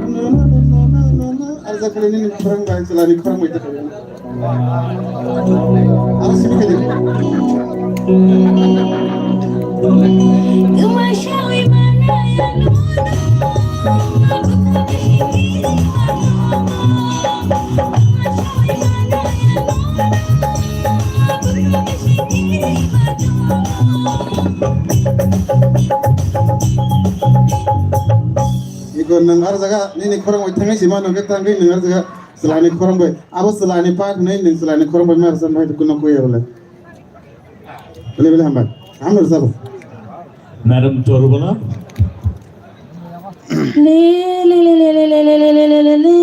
No, no, no, no, no, no, no, R J khali nini khorang bai, chwlani khorang bai ta khai. Aro simi khe di. Iko nang ar jaga nini khorang bai thangwi sima nang khe thangwi nang ar jaga. Chwlani khorang bai, abo chwlani part hwnwi nwng chwlani khorang bai ma rwchapnai kuno koi ya bole. Bole bole hambai. Hambai rwchabo. Madam Torubala. Le, le, le.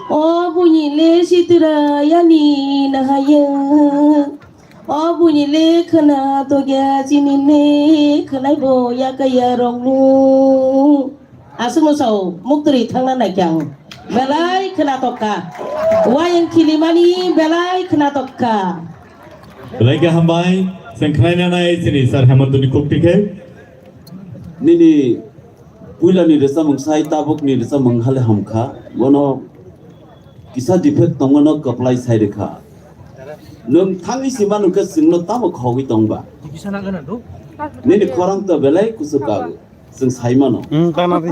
O buini le sitra yani nahaya. O buini le khwna tokya chini le khwnai bo yakaya rokno. Aswkno sao, muktwrwi thangna naikhe ang. Belai khwnatok kha. Wayang khilimani belai khwnatok kha. Belai khe hambai, chwng khwnaina nai chini Sir Hemantoni khukti khe. Nini puilani rwchapmung sai tabukni rwchapmung hale hamkha. Bono kisa defect tongmano kwplai sai rwkha. Nwng thangwi sima nungkhe chwngno tamo khogwi tongba? Nini khorang to belai kuchuk kago. Chwng sai mano. Hmm, tana di.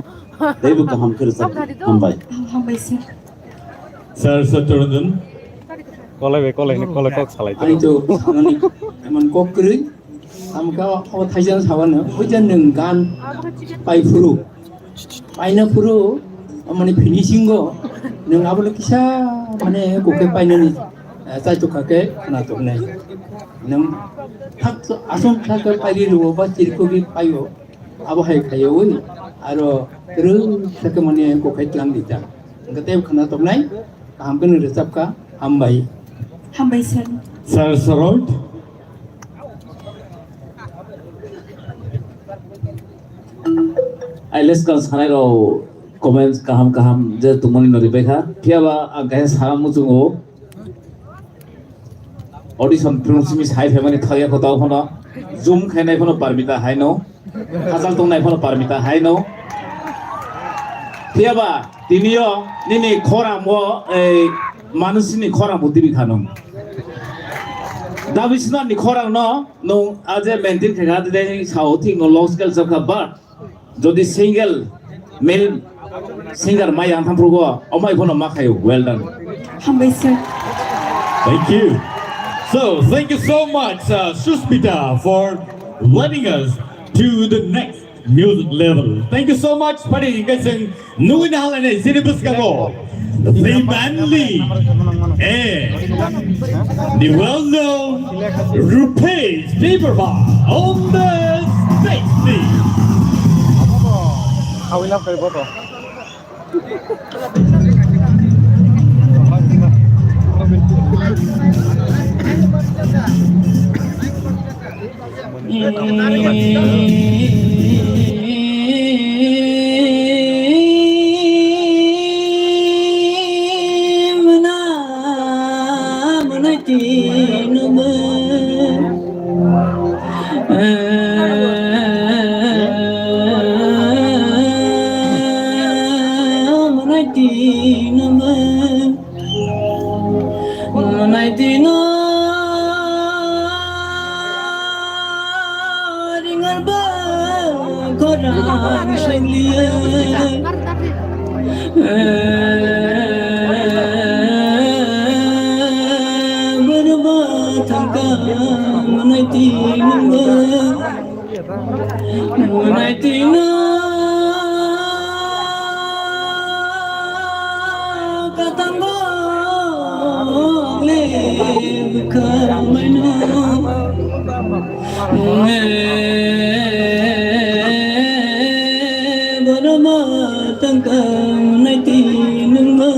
Teibo kaham khe rwchap hambai. Hambai sir. Sir Satyaranjan. Kolai bai kolai ni kolai kok salai. Ani to sanani emon kok kwrwi. Amka o thaijang sawano. Oja nwng gan pai phuru. Paina phuru. Amani finishing go. Nwng abono kisa mane kokhe painani. Chai to khake khana to nai. Nwng thak asong thak pairi ruo ba chirko bi paio. Abo hai khaiwi aro kwrwng sakhe mani kokhai tlang di ta. Hwnkhe tei khwna toknai kaham khe nw rwchap kha, hambai. Hambai sir. Sir Saroj. Ai leskang sanai rok comments kaham kaham je tongmani no ripai kha. Phiya ba ang kaisa sana muchungo. Audition phunuk simi sai phaimani thangya kho tao phano zoom khainai phano Parmita haino, hachal tongnai phano Parmita haino. Phiya ba tiniyo nini khorang o ei manusini khorang bo tibi khano. Dabi Sinat ni khorang no nung aje maintain khaikha de sao thik no low scale chapkha but Jodi single male singer mai ang thamprugo, omai phano ma khayo. Well done. Hambai sir. Thank you. So, thank you so much, uh, Suspita, for leading us to the next Music level. Thank you so much. Pari hingke chwng nugui na halai nai chini bwskango. The manly and the well-known Rupesh Debbarma on the stage, please. Naitino ringar ba korang sanglia. Berba thangka naitino. Naitino katango le bwkha maino. Boroma tangka naitino.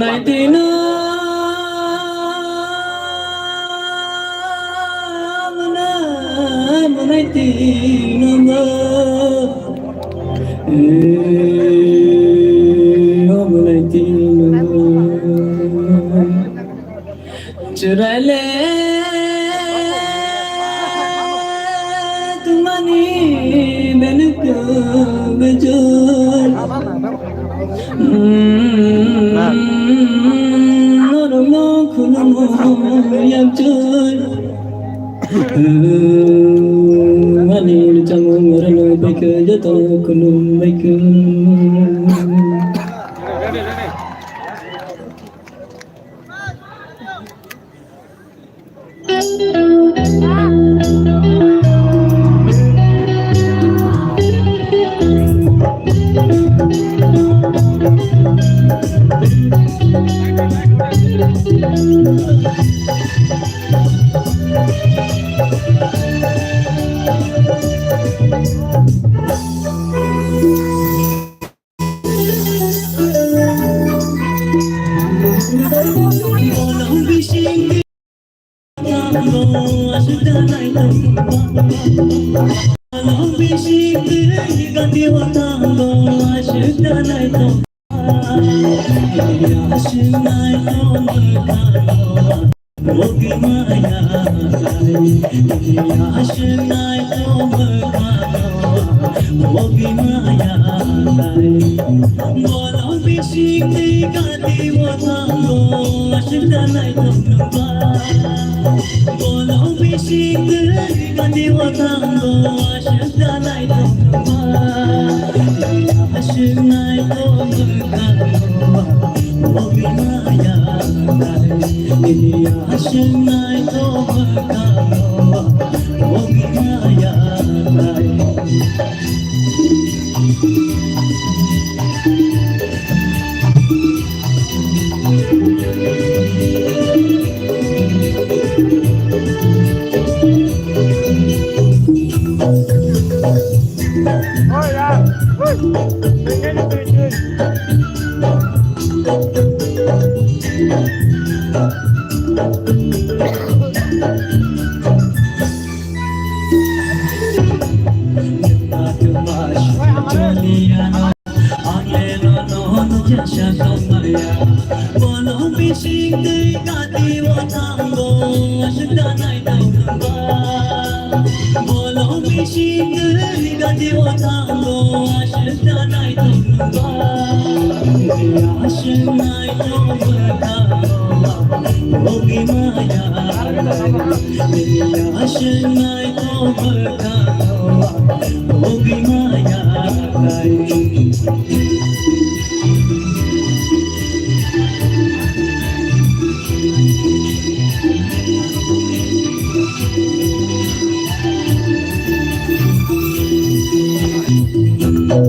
Naitino mona, naitino mo. Naitino. Chwraile tungmani beluk bejor. Norokno khulumo yabjor. Ani chamo norokno baikhe joto khulum baikhe. Thank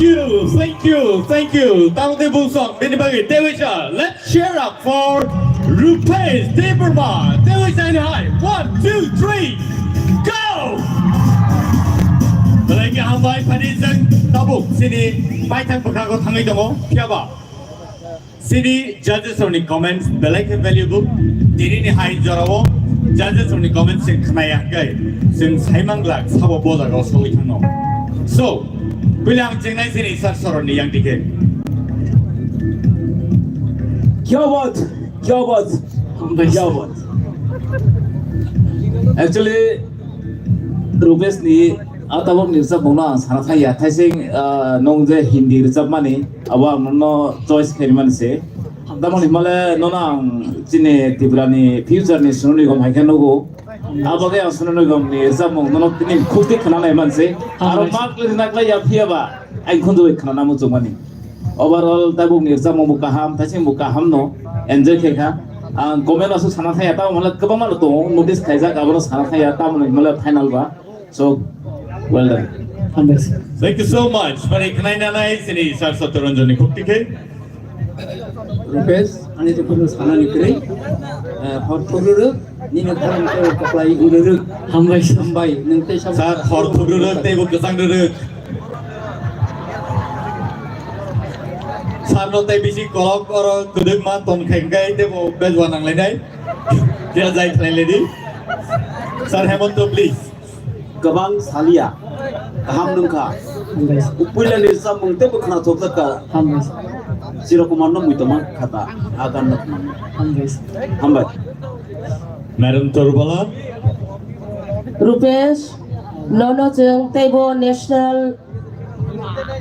you, thank you, thank you. Tangdi Bungsong, bini bagwi teiwi sa. Let's cheer up for Rupesh Debbarma. Teiwi sa hai. One, two, three, go! Belai khe hambai, phani jeng tabuk sini paithak bwkhago thangwi tongo. Phiyaba? Sini judges rokni comments belai khe valuable. Tini ni hai jorao judges rokni comments se khnaya hwnkhe chwng saimang glak sabo bo jagao sogwi thangno. So, puila ang chengnai sini sir soroni yang dikhe. Kya baat, kya baat, kya baat. Actually, Rupesh ni, ah, tabuk ni rwchapmung no ang sana thangya. Thaising, ah, nwng je Hindi rwchapmani, abo ang nono choice khaimani se. Tamoni himale nono ang chini Tripura ni future ni Sonu Nigam hai khe nugo. Abo khe ang Sonu Nigam ni rwchapmung nono tini khukti khna nai man se. Aro mark le rwna klai ya phiya ba, ang khunju bai khna na muchung mani. Overall tabuk ni rwchapmung bo kaham, thaising bo kaham no enjoy khe kha. Ang comment aswk sana thangya, tamo himale kwbangma no tongo, notice khaijak, abono sana thangya, tamoni himale final ba. So, well done. Hambai. Thank you so much. Mani khnai nanai sini sir Satyaranjan ni khukti khe. Rupesh, ani to kuno sana ni kre. Eh, hor thugru ruk, nini kalam to kaplai uru ruk. Hambai. Hambai, nang te sam. Sir, hor thugru ruk, tei bo kwchang ruk. Sir no tei bisi kolok oro kwdwkma ton khai khai tei bo bejwa nang lai nai. Kira jai khlai lai di. Sir Hemanta, please. Kwbang salia, kaham nungkha. Hambai. Upuilani samung teibo khna thokjakha. Hambai. Chirokumarno muitoma khata, aganno khna. Hambai. Hambai. Madam Torbala. Rupesh, nono chwng teibo national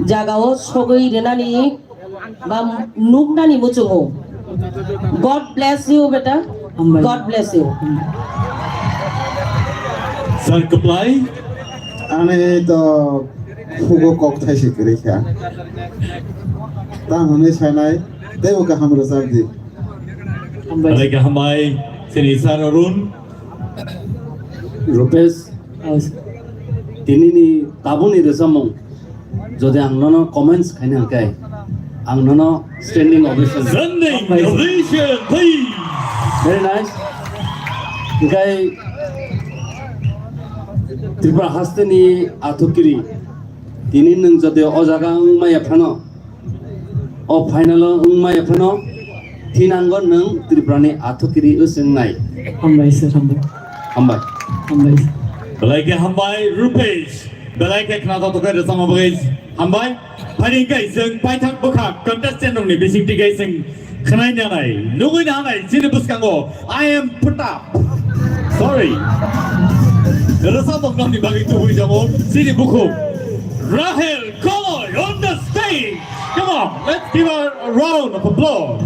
jagao sogwi rwnani ba nuknani muchungo. God bless you, beta. Hambai. God bless you. Sir Kaplai. Ani to hugo kok thaisi kwrwi kha. Tamo hwnwi sanai, teibo kaham rwchapdi. Hambai. Hambai, sini Sir Arun. Rupesh. Hambai. Tinini tabukni rwchapmung. Jodi ang nono comments khaina hwnkhe, ang nono standing ovation. Standing ovation, please. Very nice. Hwnkhe Tripura hasteni athukiri, tini nwng jodi o jaga wngmaya phano, o final o wngmaya phano, thinango nwng Tripurani athukiri wswngnai. Hambai sir, hambai. Hambai. Hambai. Belai khe hambai, Rupesh. Belai khe khna tongthok khe rwchapma bagwi hambai. Phani khe chwng paithak bwkha contestant rokni bisingtwi khe chwng khwnai nanai, nugwi nanai chini bwskango I am Pratap. Sorry. Rwchapmung nokni bagwi tubui tongo chini bukhuk Rahel Koloi on the stage. Come on, let's give her a round of applause.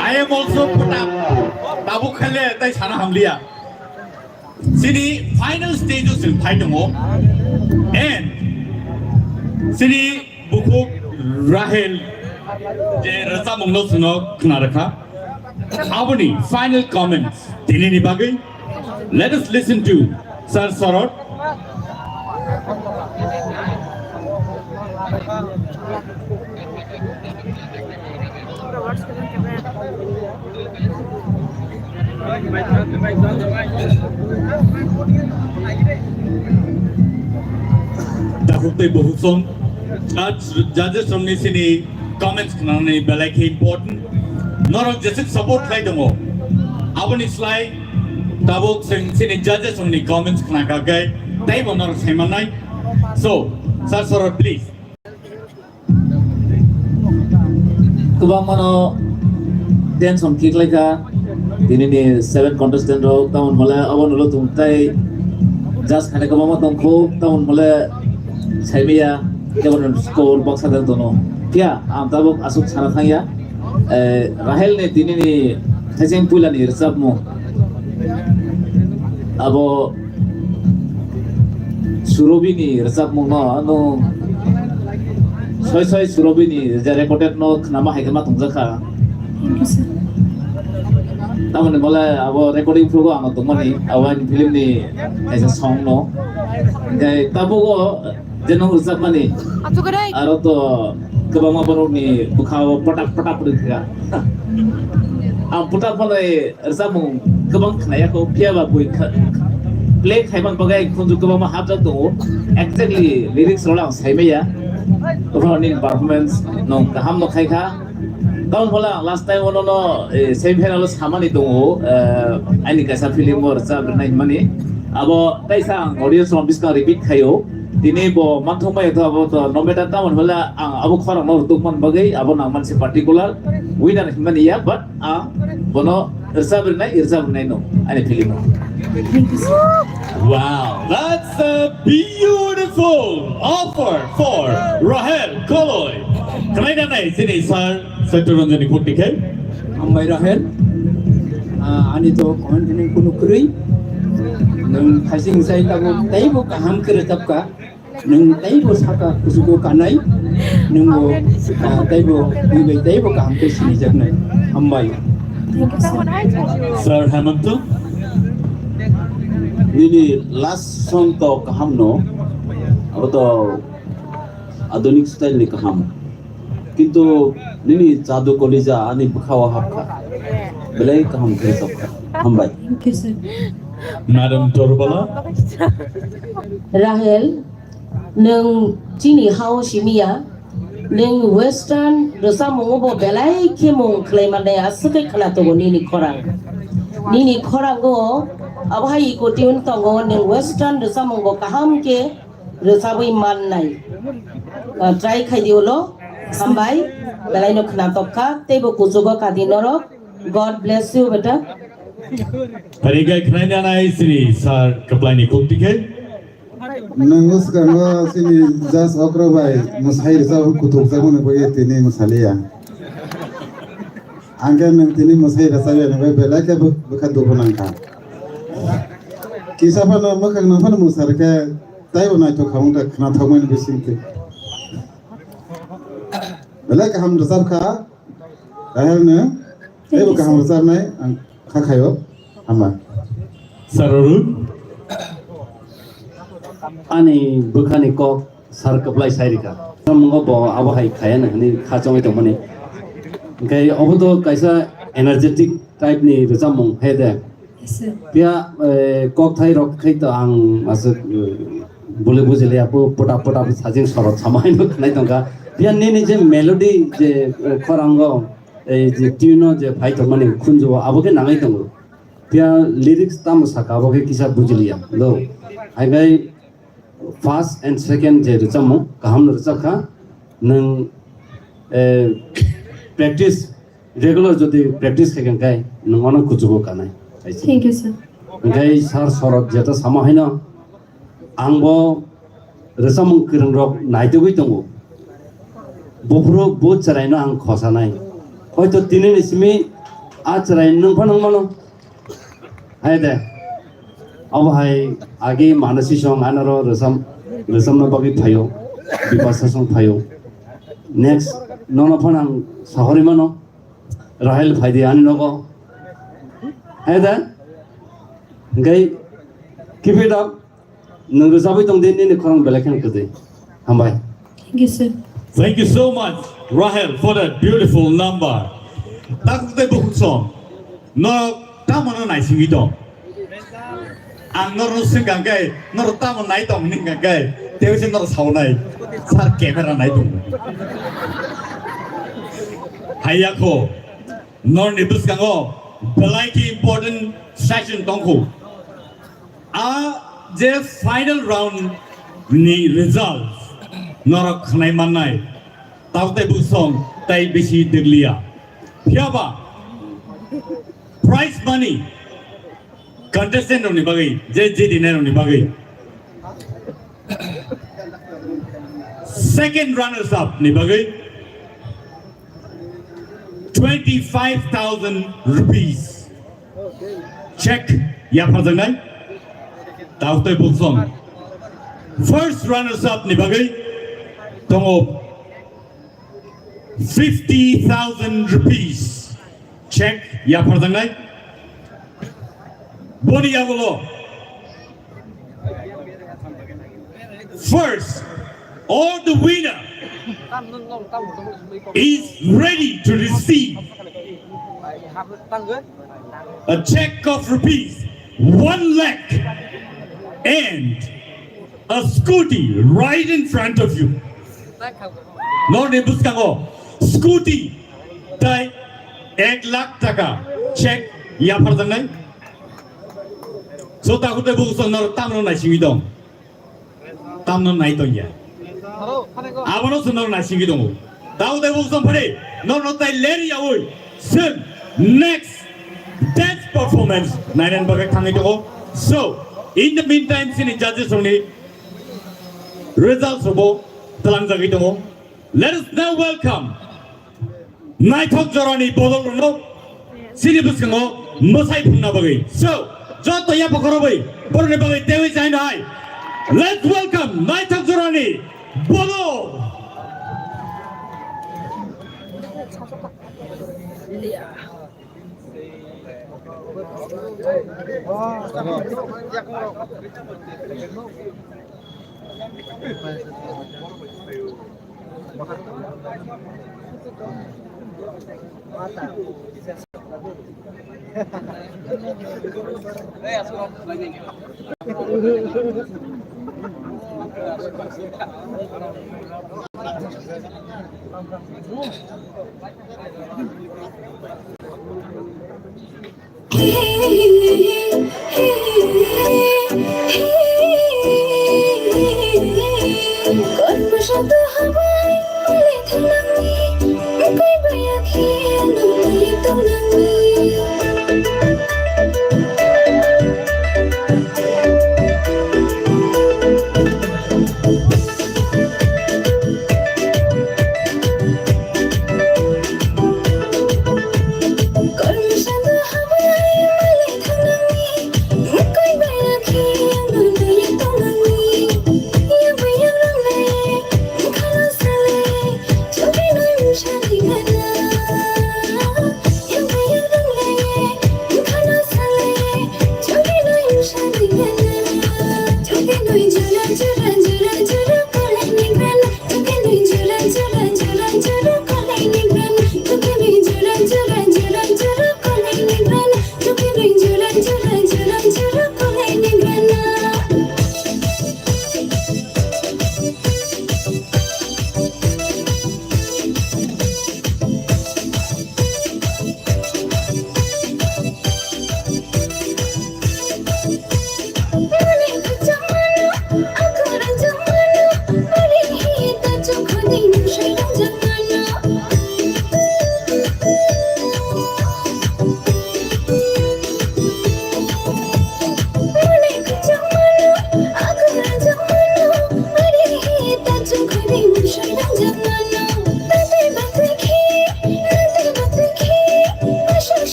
I am also put up. Tabuk khaile tai sana hamliya. Chini final stage o chwng phai tongo. And chini bukhuk Rahel je rwchapmungno chwngno khna rwkha. Aboni final comments tinini bagwi. Let us listen to Sir Sorot. Takhuk tei bukhuk song, judge, judges rokni chini comments khnani belai khe important. Norok jesuk support khlai tongo, aboni slai tabuk chwng chini judges rokni comments khna kha khe teibo norok sai mannai. So, Sir Sorot, please. Kwbangmano tension khiklaikha, Tini ni seven contestant rok tamon hole abo nulo tung tai judge khane kwbangma tongkho tamon hole saimaya jemon score baksa dang tono. Phiya ang tabuk aswk sana thangya, eh, Rahel ni tini ni thaicheng puila ni rwchapmung abo Surobi ni rwchapmung no nwng soi soi Surobi ni je recorded no khnama hai khe ma tongjakha. Tamoni bole abo recording phrugo ano tongmani abo ani film ni kaisa song no. Hingke tabugo je nwng rwchapmani aro to kwbangma borok ni bwkhao patak patak rwkha. Ang patak phano rwchapmung kwbang khnaya kho, phiya ba bui kha-, play khaiman bagwi khunju kwbangma hapjak tongo. Exactly lyrics rok ang saimaya. Ophano nini performance nwng kaham no khaikha. Tamoni hole ang last time ono no, eh, semi final o samani tongo, eh, ani kaisa film o rwchap rwnai hwnmani. Abo taisa ang audience rok biskang repeat khaio. Tini bo manthok mai tho abo to no matter tamoni hole ang abo khorang no rwtuk man bagwi abo nang mansi particular winner hwnmani ya, but ang bono rwchap rwnai, rwchap rwnai no ani film o. Wow, that's a beautiful offer for Rahel Koloi. Khlai na nai sini sir, Satya Ranjani Khuti khe. Hambai Rahel, ah, ani to comment ni kunu kwrwi. Nwng khasing sai tabuk teibo kaham khe rwchapkha. Nwng teibo saka kuchugo kanai, nwngbo, ah, teibo, bui bai teibo kaham khe sinijaknai. Hambai. Sir Hemanta, nini last song to kaham no, abo to adunik style ni kaham. Kintu nini jadu kolija ani bwkhao hapkha. Belai kaham khe rwchapkha. Hambai. Thank you, sir. Madam Torbala. Rahel, nwng chini hao simiya, nwng western rwchapmungo bo belai khe mung khlai mannai aswk khe khwna tongo nini khorang. Nini khorango abo hai iko tune tongo, nwng western rwchapmungo kaham khe rwchabwi mannai. Ah, try khai di ulo, hambai, belai no khwna tokkha, teibo kuchugo kadi norok. God bless you, beta. Parigai khnai nanai sini sir kaplai ni khuk tikhe. Nangno swkango chini judge okra bai mwsai rwchap kuthuk jak mani bagwi tini mwsaliya. Ang khe nwng tini mwsai rwchapya ni bai belai khe bw-, bwkha dukhu nangkha. Kisa phano mwkhang nang phano mwsa rwkhe taibo naithok kha wngkha khwnathok mani bisingtwi. Belai kaham rwchapkha. Rahel no teibo kaham rwchapnai ang kha khaio. Hamba. Sir Arun. Ani bwkhani kok sir kwplai sai rikha. Samungo bo abo hai khaya na hwnwi kha chongwi tongmani. Hwnkhe obo to kaisa energetic type ni rwchapmung he de. Yes, sir. Phiya, eh, kokthai rok khai to ang aswk, eh, bole bujiliya, pu-, puta puta sajing sorot sama haino khnai tongkha. Phiya nini je melody je, eh, khorango, eh, je tune o je phai tongmani khunju o abo khe nangai tongo. Phiya lyrics tamo saka abo khe kisa bujiliya. Do. Hai bai first and second je rwchapmung kaham no rwchapkha, nwng, eh, practice, regular jodi practice khaikha khe nwng ono kuchugo kanai. Thank you, sir. Hwnkhe sir sorot jeta sama haino angbo rwchapmung kwrwng rok naitugwi tongo. Buphuru bo chwraino ang khosanai. Hoito tini ni simi a chwrai nwng phano wng mano. Hai de. Abo hai agi Manasi song anaro rwcham, rwchamna bagwi phaio. Bipasa song phaio. Next nono phano ang sahori mano. Rahel phaidi ani nogo. Hai de. Hwnkhe keep it up. Nwng rwchapwi tong di, nini khorang belai kheno kwtwi. Hambai. Thank you, sir. Thank you so much, Rahel, for that beautiful number. Takhuk tei bukhuk song. Norok tamo no naisingwi tong? Ang norok swngkang khe, norok tamo nai tong hwnkang khe, tei se norok saunai. Sir camera nai tong. Haiya kho, norni bwskango belai khe important session tongkho. A je final round ni result norok khnai mannai, tao tei bwsong tei bisi deglia. Phiyaba Prize money contestant rokni bagwi, je jiti nai rokni bagwi. Second runners up ni bagwi twenty-five thousand rupees. Check yapharjaknai. Tautei Buksong. First runners up ni bagwi tongo fifty thousand rupees. Check yapharjaknai. Boni yagulo. First, all the winner is ready to receive a check of rupees one lakh and a scooty right in front of you. Norni bwskango scooty tai ek lakh taka check yapharjaknai. So, takhuk tei bukhuk song nor tamno naisingwi tong? Tamno nai tongya? Abono se nor naisingwi tongo. Takhuk tei bukhuk song phari norno tai ler yaui se next dance performance nainani bagwi thangwi tongo. So, in the meantime, sini judges rokni results robo twlangjagwi tongo. Let us now welcome naithok jorani bodol rokno sini bwskango mwsai phunna bagwi. So, joto yapha khorobwi borokni bagwi teiwi chaino hai. Let's welcome naithok jorani bodol.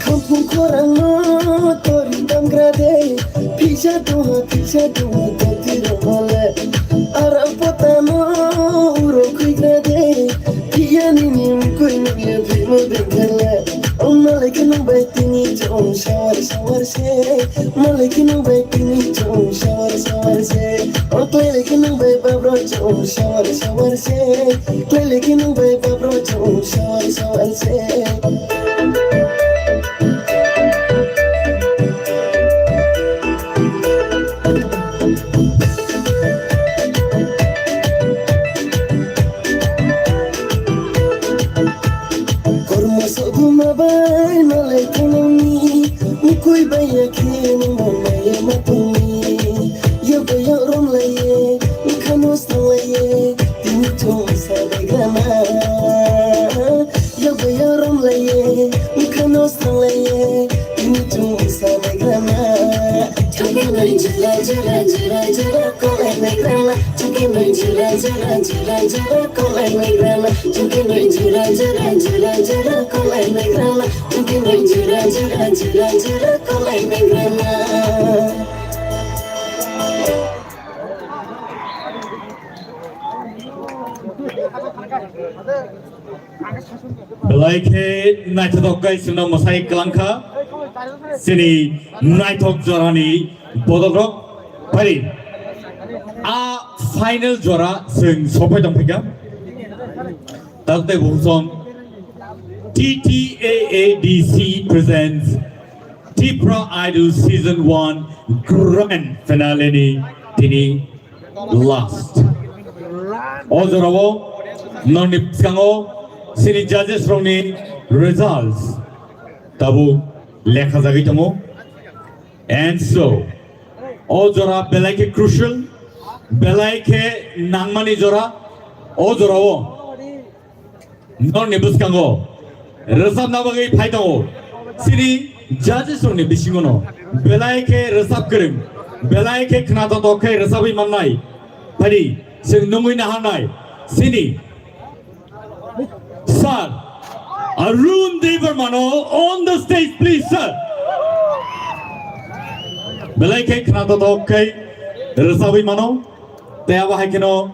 Khampung khorangno tori tamgra de, phisa tongo, phisa tongo, doti rok hole. Aram potano uro khuigra de, phiya nini mukui nukya phimo bengkhele. Ong nalai khe nung bai tini Sawar sawar se, malai khe nung bai tini chong sawar sawar se. O klai lai khe nung bai babro chong sawar sawar se. Klai lai khe nung bai babro chong sawar sawar se. Kormo soguma bai malai tongni, mukui bai yakhe nungno maya matungni. Yogo yorom laiye, khano salaiye, tini chong salai grana. Yogo yorom laiye, khano salaiye, tini chong salai grana. Chungkinai jura jura jura jura kolai nai grana. Chungkinai jura jura jura jura kolai nai grana. Chungkinai jura jura jura jura kolai nai grana. Chungkinai jura jura jura jura kolai nai grana. Belai khe naithotok khe chwngno mwsai kwlangkha chini naithok jorani bodokrok. Phai a final jora chwng sopai tongphaikha. Takte buhusong T T A A D C presents Tipra Idol Season one Grand Finale ni tini last. O jorao nongni bwskango chini judges rokni results tabuk lekha jagwi tongo. And so, o jora belai khe crucial, belai khe nangmani jora, o jorao norokni bwskango rwchapna bagwi phai tongo. Chini judges rokni bisingono belai khe rwchap kwrwng, belai khe khnathok khe rwchapwi mannai. Phadi, chwng nungwi naharnai. Chini Sir, Arun Debbarmano on the stage, please, sir. Belai khe khnathok khe rwchapwi mano. Tei abo hai kheno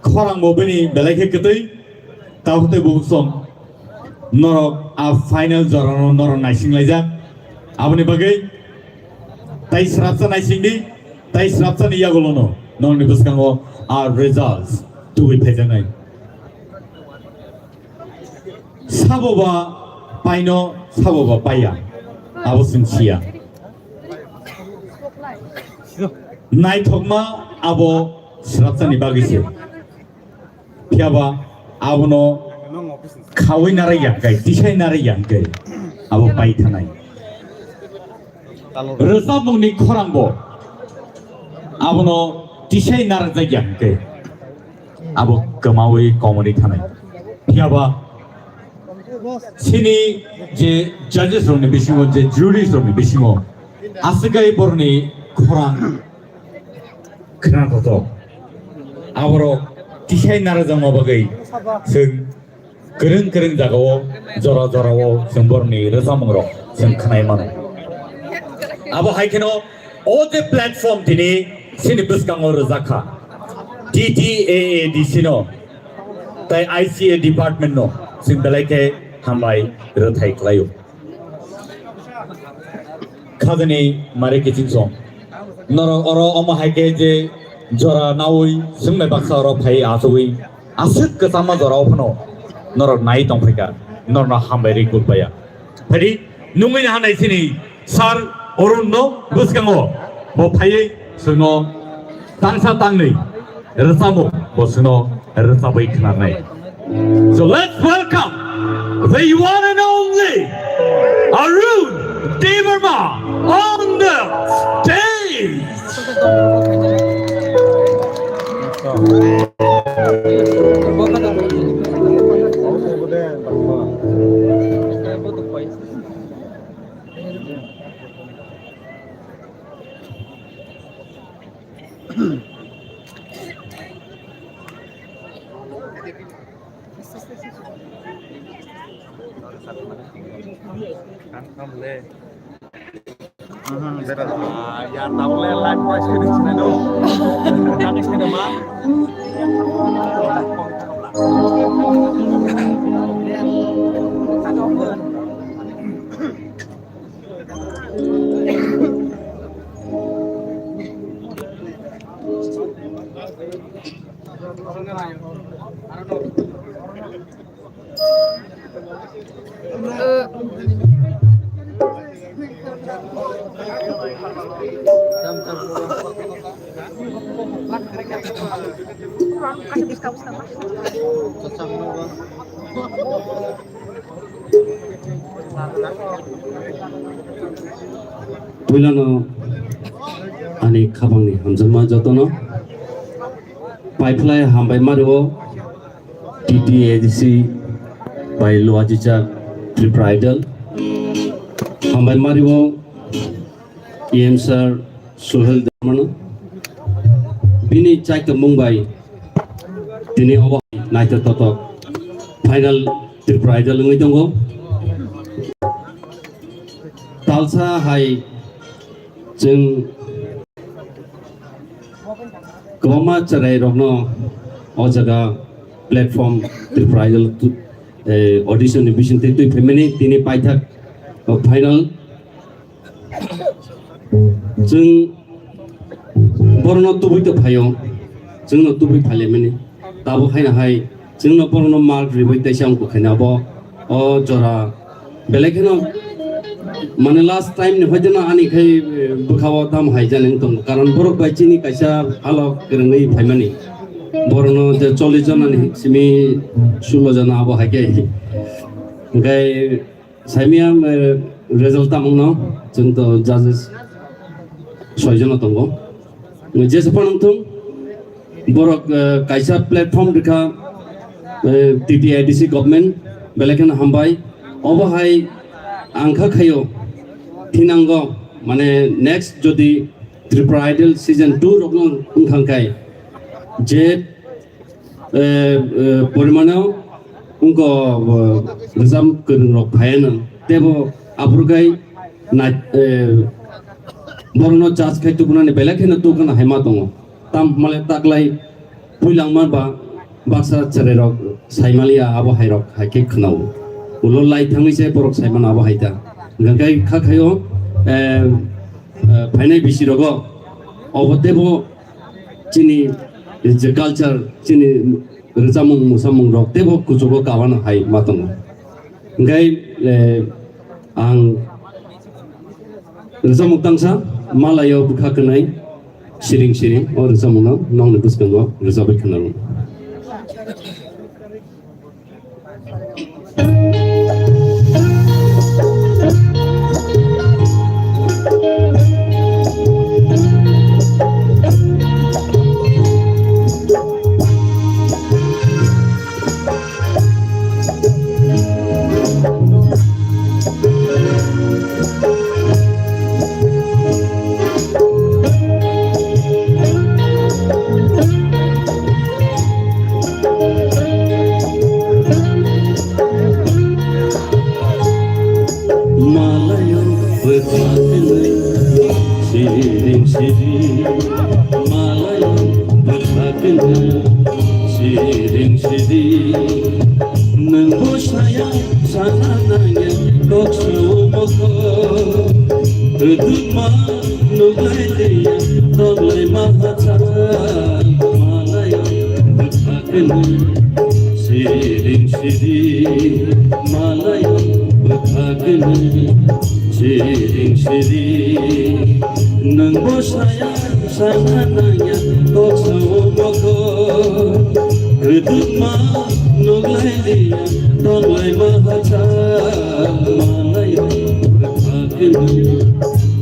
khorang bo bini belai khe kwtwi. Tabuk tei buhuk song norok a final jorano norok naising laijak. Aboni bagwi tai srapsa naising di, tai srapsa ni yagulono norokni bwskango a results tubui phaijaknai. Sabo ba paino, sabo ba paiya, abo chwng siya. Naithokma abo srapsa ni bagwi se. Phiya ba abono khaui narai ya hwnkhe, tisai narai ya hwnkhe abo pai thanai. Rwchapmungni khorang bo abono tisai narajak ya hwnkhe abo kwmaui komorwi thanai. Phiya ba chini je judges rokni bisingo, je juries rokni bisingo aswk khe borokni khorang khwnathok. Aborok tisai narajakma bagwi chwng kwrwng kwrwng jagao, jora jorao chwng borokni rwchapmungrok chwng khwnai mano. Abo hai kheno o je platform tini chini bwskango rwjak kha, T T A A D C no tei I C A department no chwng belai khe hambai rwthai khlaio. Khajani mare kiching song. Norok oro omo hai khe je jora naui swngmai baksa oro phai achugwi aswk kwchangma jora o phano norok nai tong phaikha, norokno hambai rwi kuk baya. Phaidi nungwi nahanai chini Sir Arun no bwskango bo phaiwi chwngno tangsa tangni rwchapmung bo chwngno rwchapwi khwnarnai. So let's welcome the one and only Arun Debbarma on the stage. Puilano ani khabangni hamjakma jotono paiphlai hambai mario. T T A D C bai Luajijak Tripura Idol. Hambai mario E M sir Suhel Dharmano. Bini chaitomung bai tini obo naithotok final Tripura Idol wngwi tongo. Talsa hai chwng kwbangma chwrairokno o jaga platform Tripura Idol tu-, eh, audition ni bisingtwi twi phaimani tini paithak, o final. Chwng borokno tubui to phaio, chwngno tubui phailaimani. Tabuk haino hai chwngno borokno mark ribai teisa wngkha khaina abo o jora belai kheno mane last time ni hoiteno ani khai, eh, bwkhao tam hai jani wng tongo, karon borok bai chini kaisa halok kwrwngwi phaimani. Borokno je chollish jona ni simi sullo jona abo hai khe. Hwnkhe Saimia, eh, result tamungno chwng to judges soi jono tongo. Jesa phano wngthung, borok, eh, kaisa platform rikha, eh, T T A D C government, belai kheno hambai. Obo hai ang kha khaio, thinango, mane next jodi Tripura Idol season two rokno wngkha khe, je eh, eh, porimano wngkha, eh, rwchap kwrwng rok phaiano tebo aphuru khai nai-, eh, borokno charge khai tukunani belai kheno tukuna hai ma tongo. Tam hwnmale taklai puilangma ba baksa chwrai rok saimaliya abo hai rok hai khe khwnao. Ulo lai thangwi se borok saimano abo hai ta. Hwnkhe kha khaio, eh, eh, phainai bisi rogo obo tebo chini je culture, chini rwchapmung, mwsamung rok teibo kuchugo kabana hai ma tongo. Hwnkhe, eh, ang rwchapmung tangsa malaio bwkha kwnai siring siring o rwchapmungno nongni bwskango rwchapwi khwnarwng. Malayang bwthakni siring siring, malayang bwthakni siring siring, nwng bwsaya sana nangya kok sao mokol, kwdwkma nuklai liya toklai mahacha, malayang bwthak Siring siring malayang bwthakni. Siring siring nwng bwsaya sana nangya kok sao mokol. Kwdwkma nuklai liya tonglai mahacha malayang bwthakni.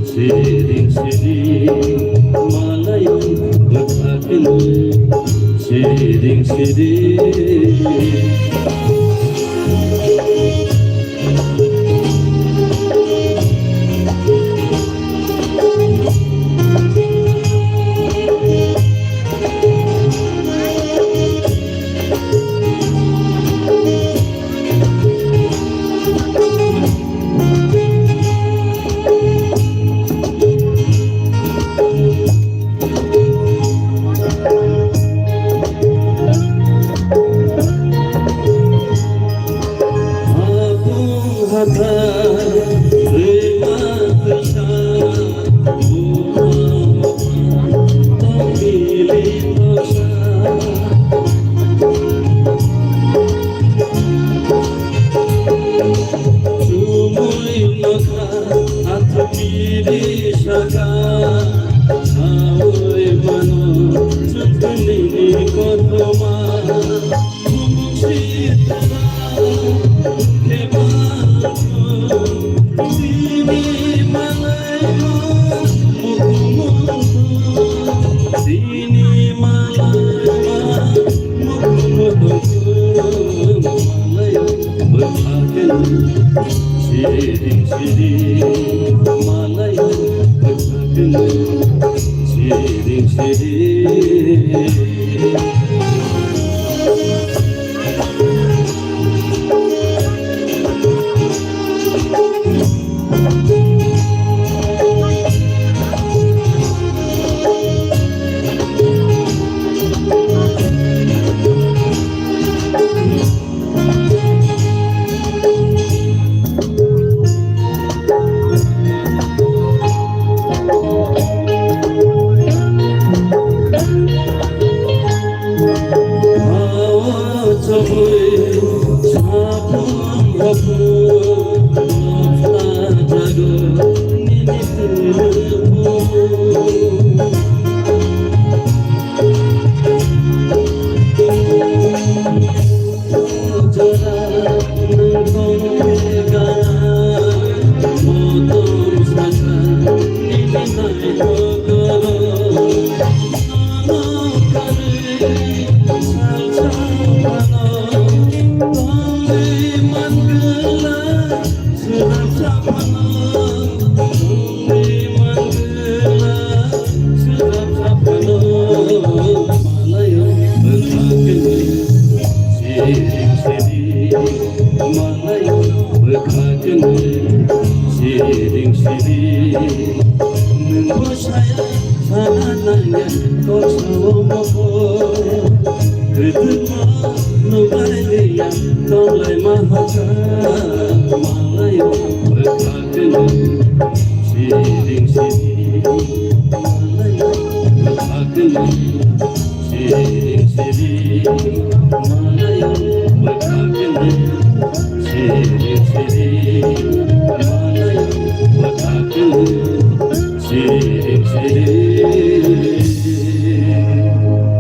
Siring siring malayang bwthakni. Siring siring.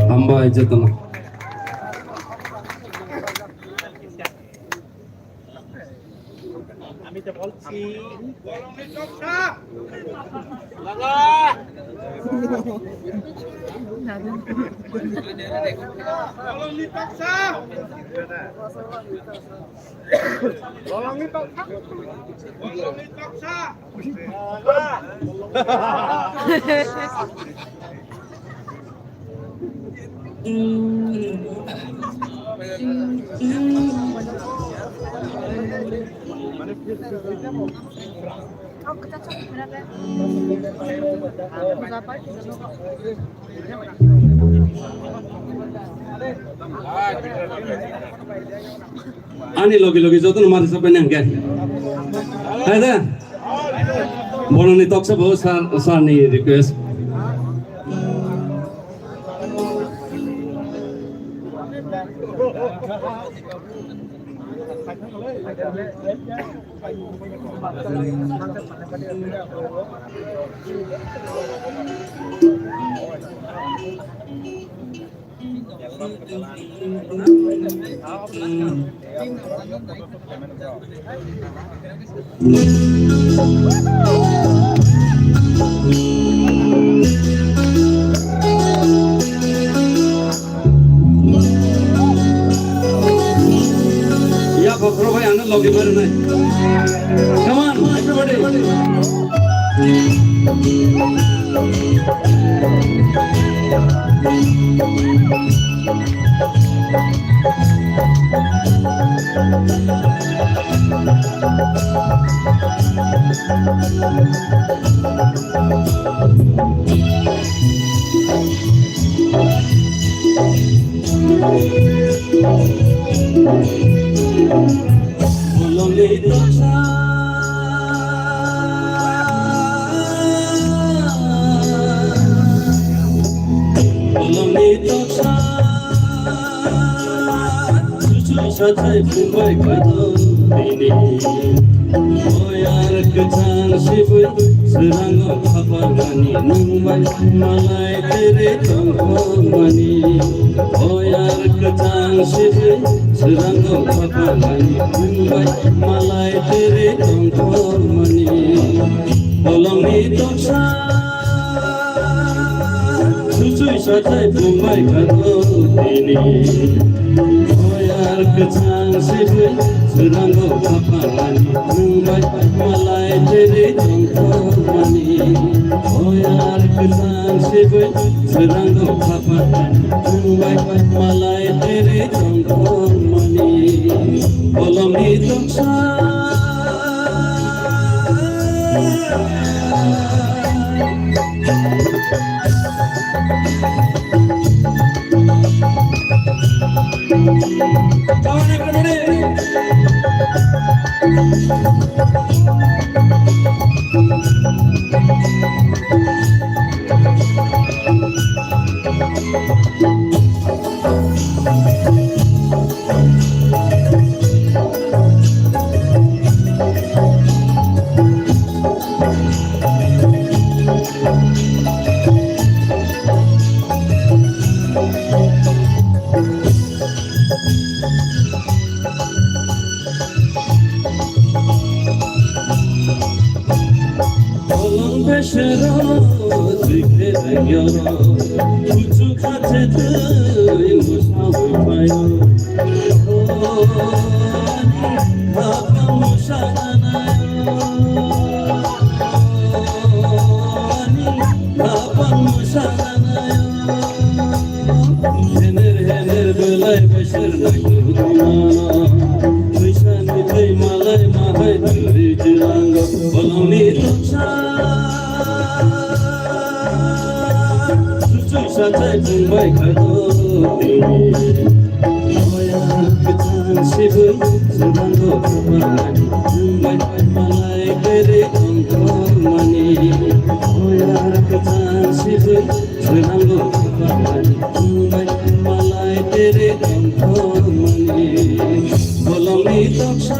Hambai jotono. আমি তো বলছি। Ani logi logi jotono mari sapai nang khe. Hai da. Bolongni toksa bo sir, sir ni request. Ya, bokhorok bai ano logi mari nai. Come on, everybody. Bolongni toksa, bolongni toksa, chuchu sajai phungbai khato bini. Boyar kwchang sibui Swrango khapangani nwng bai malai teri tongthokmani. Oyar kwchang sibui swrango khapangani nwng bai malai teri tongthokmani. Bolongni toksa Chuchuk sathai bumbai khato tini. Oyar kwchang sibui, swrango khapangani, nwng bai malai teri tongthokmani. Oyar kwchang sibui, swrango khapangani, nwng bai malai teri tongthokmani. Bolongni toksa Bolong besero twi khe rengyo, kuchu khache twi musa wi phayo. O ani khapang musa nanayo, ani khapang musa nanayo. Hener hener belai besar nai tuma. Tuisa ni tei malai mahai turi jirango bolongni toksa. Chuchuk sathai tungbai khato tini. Oya kwchang sibui jirango tuma. Tungbai malai beri tongthokmani. Oya kwchang sibui Swnamgo khapangani, tungbai malai tere tongthokmani, bolongni toksa.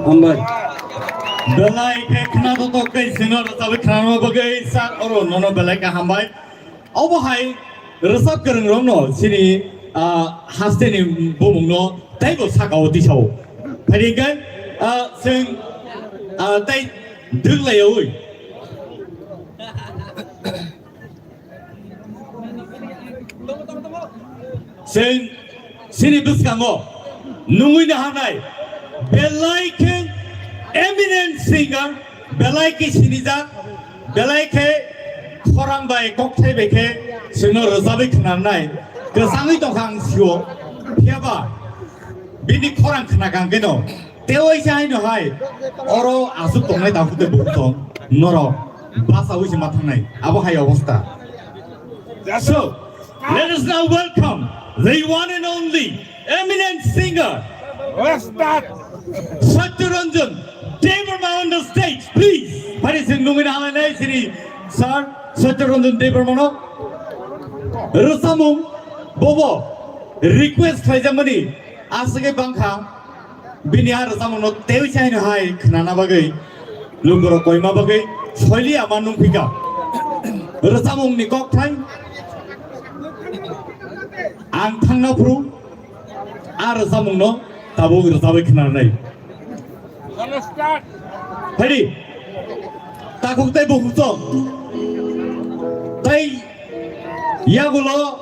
Hambai. Belai khe khna totok tei sino rwchapwi khnana bagwi sir oro nono belai khe hambai. Obo hai rwchap kwrwng rokno chini, ah, hasteni bumungno teibo sakao tisao. Phaidi hwnkhe, ah, chwng, ah, tei dwk laiyaui. Chwng chini bwskango nungwi naharnai belai khe eminent singer, belai khe sinijak, belai khe khorang bai kokthai bai khe chwngno rwchapwi khnarnai kwchangwi tongkha ang sio. Phiyaba bini khorang khnakha hwnkhe no Tei waisa haino hai, oro aswk tongnai takhuk tei bukhuk tong, norok basaui se ma thangnai, abo hai obostha. So, let us now welcome the one and only eminent singer, Satya Ranjan Debbarma on the stage, please. Phari sing nungwi na halai nai sini, sir, Satya Ranjan Debbarma no. Rwchapmung bobo request khlaijakmani aswk bangkha. Bini a rwchapmungno teiwi saino hai khnana bagwi lukurok koima bagwi soiliya ma nungphika. Rwchapmungni kokthai ang thangna phuru a rwchapmungno tabuk rwchapwi khnanai. Phaidi, takhuk tei bukhuk tong. Tei Yagulo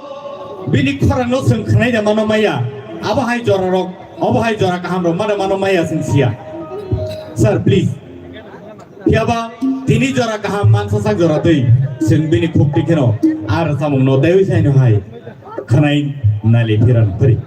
bini khorangno chwng khwnai da mano maya. Abo hai jora rok, abo hai jora kaham rok mano mano maya chwng siya. Sir, please. Phiyaba tini jora kaham mansa sak jora twi chwng bini khuk twi kheno ar samung no tei saino hai khwnai nali phiran phri.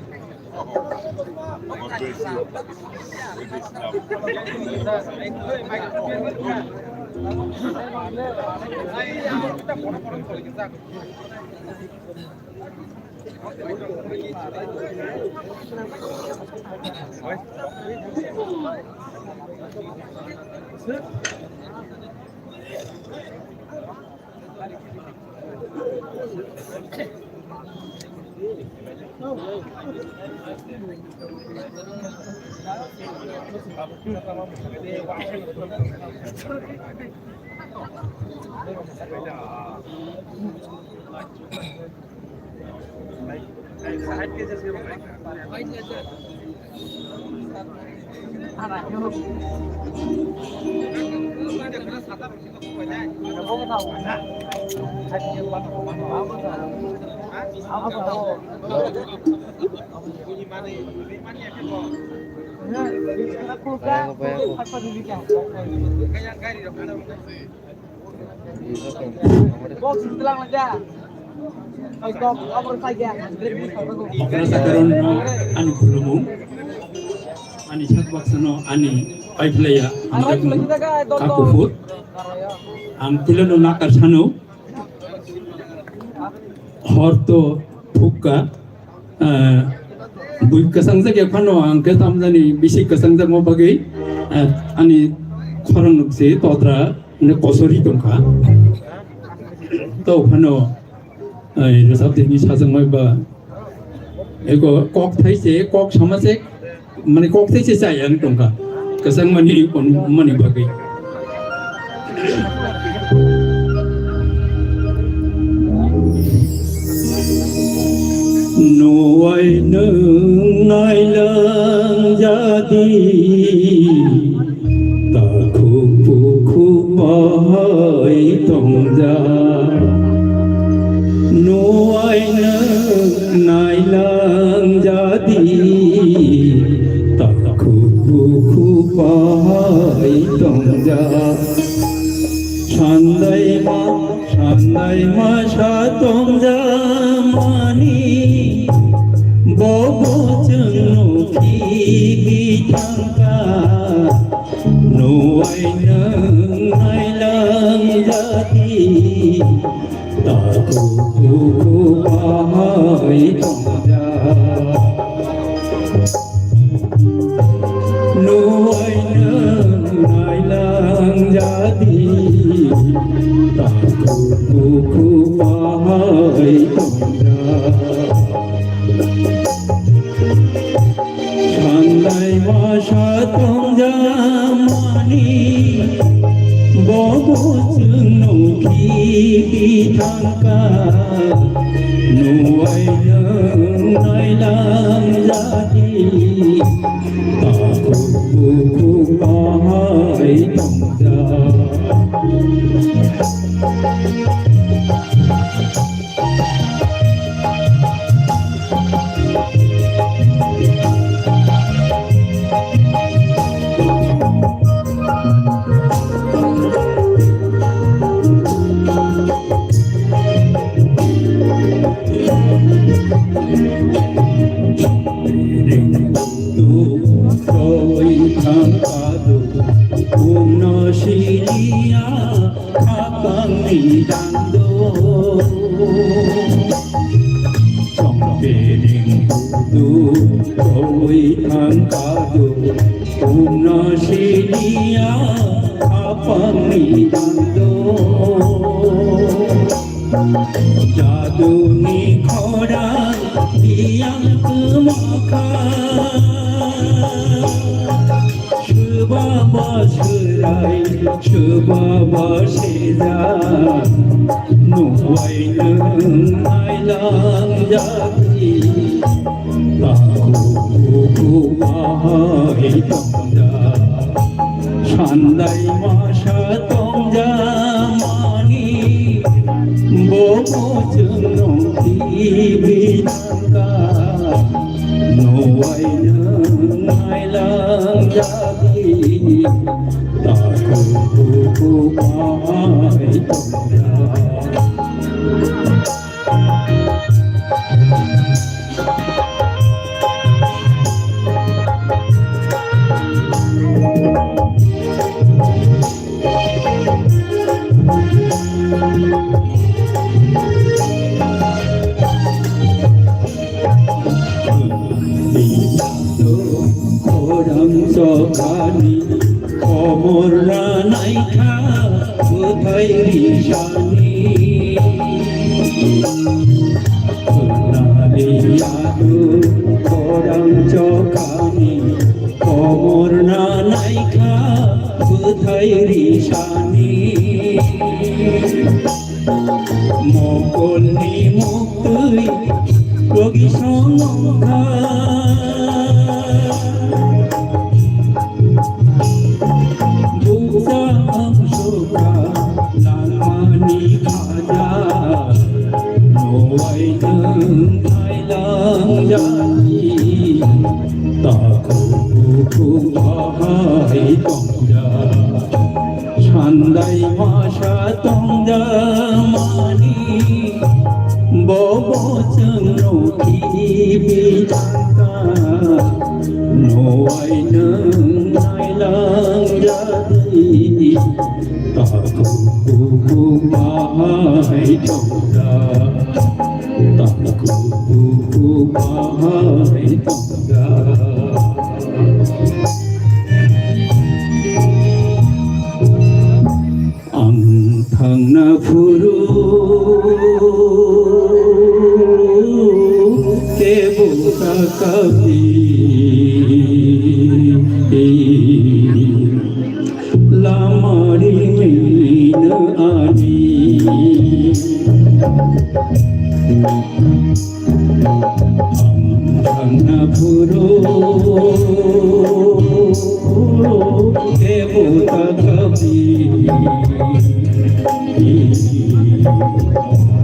Okra sakaron ani khulumung, ani sak baksano ani paiphlaiya hamjakmung, kha kuphur. Ang tuleno nakar sano, hor to phukka, ah, bui kwchang jak ya phano ang khe tamjani bisi kwchang jakma bagwi, ah, ani khorang nuk se todra hwnwi kosori tongkha. To phano, ai, rwchap tini sajwkmai ba eko kok thai se, kok sama se, mane kok thai se chai ang tongkha. Kwchang mani kon mani bagwi. Nuwai nwng nailang jadi. Takhuk bukhuk bai tongjak, nuwai nwng nailang jadi. Takhuk bukhuk bai tongjak, sandaima, sandaima sa tongjakmani. Bobo chwng nukhi bithangkha. Nuwai nwng nailang jadi, takhuk bukhuk bai tongjak. Nuwai nwng nailang jadi, takhuk bukhuk bai tongjak. Sandaima sa tongjakmani, bobo chwng nukhi bithangkha. Nuwai nwng nailang jadi, takhuk bukhuk bai tongjak. Siniya khapangni dando. Chongpeding budu koi thangkadu. Umna siniya khapangni dando. Jaduni khorang biyang kwmakha. Swbaba swrai, swbaba sejak, nuwai nwng nailangjadi. Takhuk bukhuk bahai tongjak, sandai masa tongjak mani, bobo chwngno khibi nangkha, nuwai nwng nailangjadi. Takhuk bukhuk bahai tongjak. Khorang chokhani, komor ranaikha, bwthai risani. Khorang chokhani, komor ranaikha, bwthai risani. Mokolni muktwi logi songkha. Bukcha ang sukha langmani khaja. Nowai nwng thailang jani. Takhuk bukhuk bahai tongjak. Sandai masa tongjak mani, bobo chwngno khibi nangkha, nowai nwng nailang jadi. Takhuk bukhuk bahai tongjak, takhuk bukhuk bahai tongjak. Ang thangna phuru kebo ta kabi, lama rimino ani. Ang thangna phuru kebo ta kabi,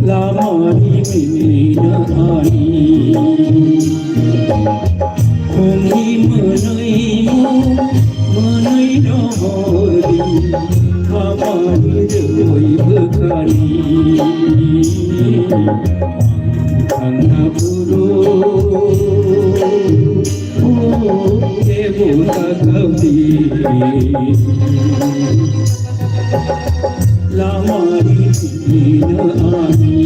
lama rimino ani. Khumui mwnwi mu, mwnwi rohordi, hamari rwi bwkhani. Thangna phuru, o, kebo ta kabi. Lamari tina ani.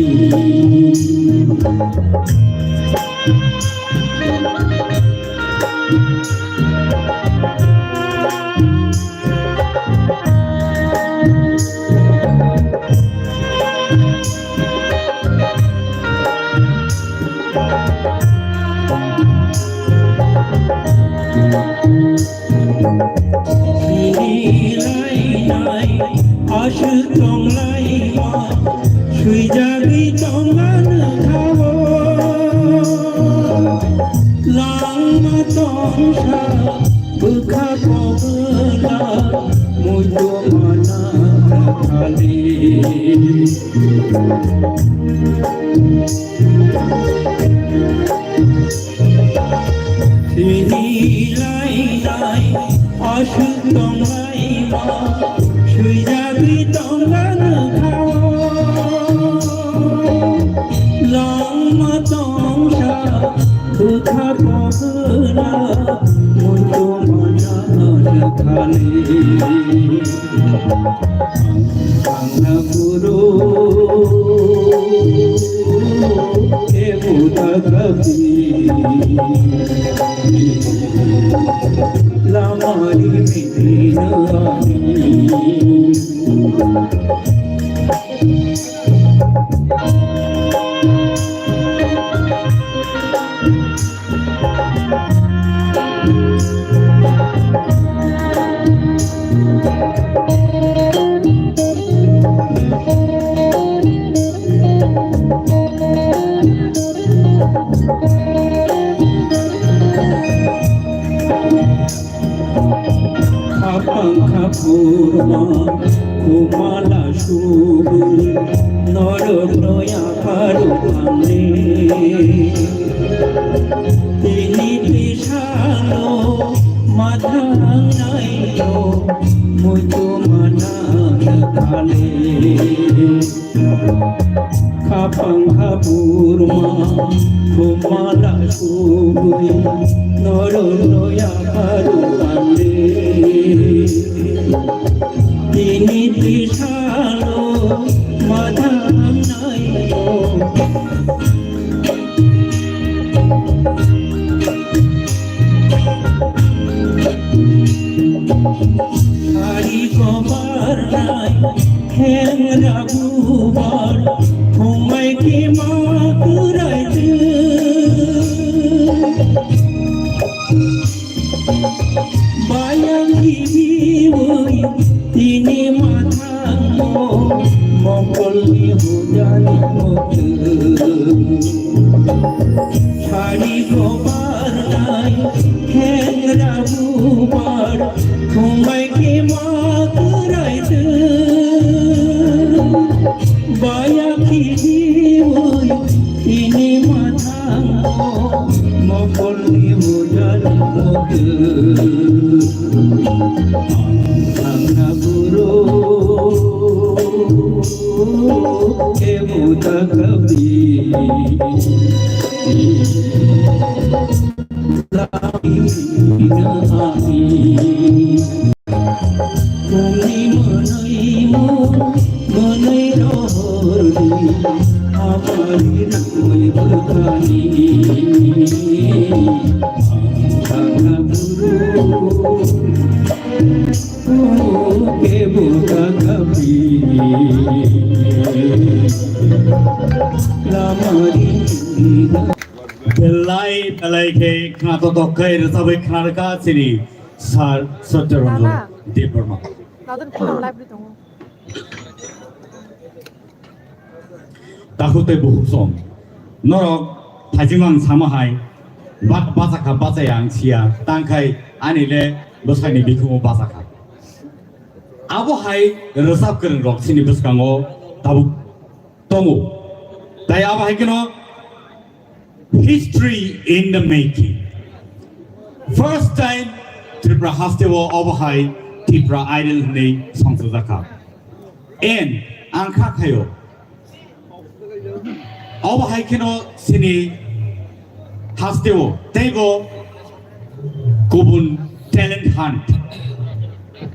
Sini lainai aswk tonglaima, swijagwi tongmani kha-o. Langma tongsa bwkha kobla, muitu mana thali. Sini lainai aswk tonglaima, swijagwi tongmani kha-o. Langma tongsa bwkha pohna, muitu mana Thani, ang thangna phuru, kebo da kabi, lama ri bini na ani. Khapang khapurma khumala subui norok noya pharu thangni. Tini tisalo mathang nayo muitu mana khale. Khapang khapurma khumala subui norok noya pharu thangni. Tini tisalo mathang nayo. Hari kobar nai, hengra bubar, thumai kima kurai tu. Bayang kibiwi tini mathango, mokolni hujani motu. Sari gobar nai, hengra bubar, thumbai kima kurai tu. Baya kibiwi tini mathango, mokolni hujani motu. Ang thangna buru kebo da kabi. Lami na ani. Kuni manai mo, manai rohor di, amari rui bukani. Angkana buru, ke buka kapi. Lamari. Belai, belai khe khna to tokhai rwchabwi khna rwkha chini. Sir Satya Ranjan Debbarma. Ladan khulum live ri tongo. Takhuk tei bukhuk song. Norok thaijimang sama hai, ba-, bachakha bachaya ang siya, tangkhai ani le bwsakni bikhumu bachakha. Abo hai rwchap kwrwng rok chini bwskango tabuk tongo. Tai abo hai kheno history in the making. First time Tripura haste o obo hai Tripura Idol hwnwi songchajakha. And ang kha khaio, obo hai kheno chini haste o teibo kubun talent hunt,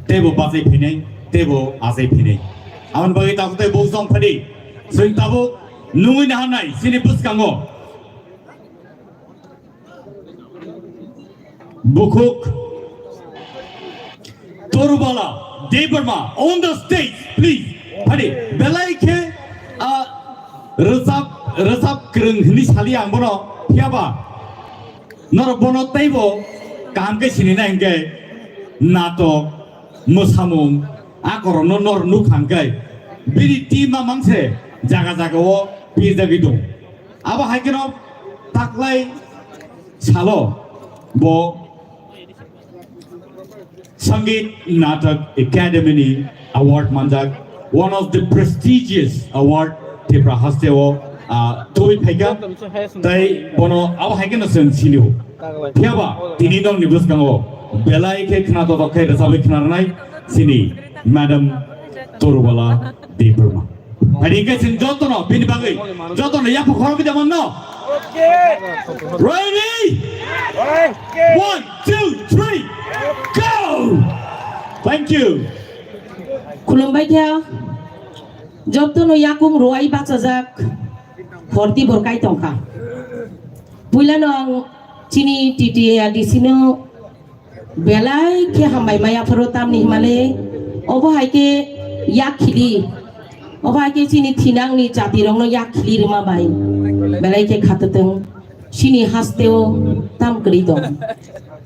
teibo bachai phainai, teibo achai phainai. Aboni bagwi takhuk tei bukhuk song phadi. Chwng tabuk nungwi naharnai chini bwskango. Bukhuk Torubala Debbarma on the stage, please. Phadi, belai khe, ah, rwchap, rwchap kwrwng hwnwi sali ang bono, phiyaba norok bono teibo kaham khe sinina hinkhe natok, mwsamung, a korokno nor nukha hinkhe bini team mamang se jaga jaga o pirjagwi tongo. Abo hai kheno taklai salo bo Sangeet Natak Academy ni award manjak, one of the prestigious award Tripura haste o, ah, tubui phaikha. Tai bono abo hai kheno chwng sinio. Phiyaba tini nokni bwskango belai khe khna totok khe rwchabwi khna rwnai chini Madam Torubala Debbarma. Phai di khe chwng jotono bini bagwi jotono yapha khorokwi da manno. Ready? One, two, three, go! Thank you. Khulumbai kha. Jotono yakung rwai bachajak horti borkai tongkha. Puilano ang chini T T A R D C no belai khe hambai maya phuru tamni himale obo hai khe yak khili, obo hai khe chini thinangni jatirokno yak khili rwma bai belai khe khatotwng. Chini hasteo tam kwrwi tong.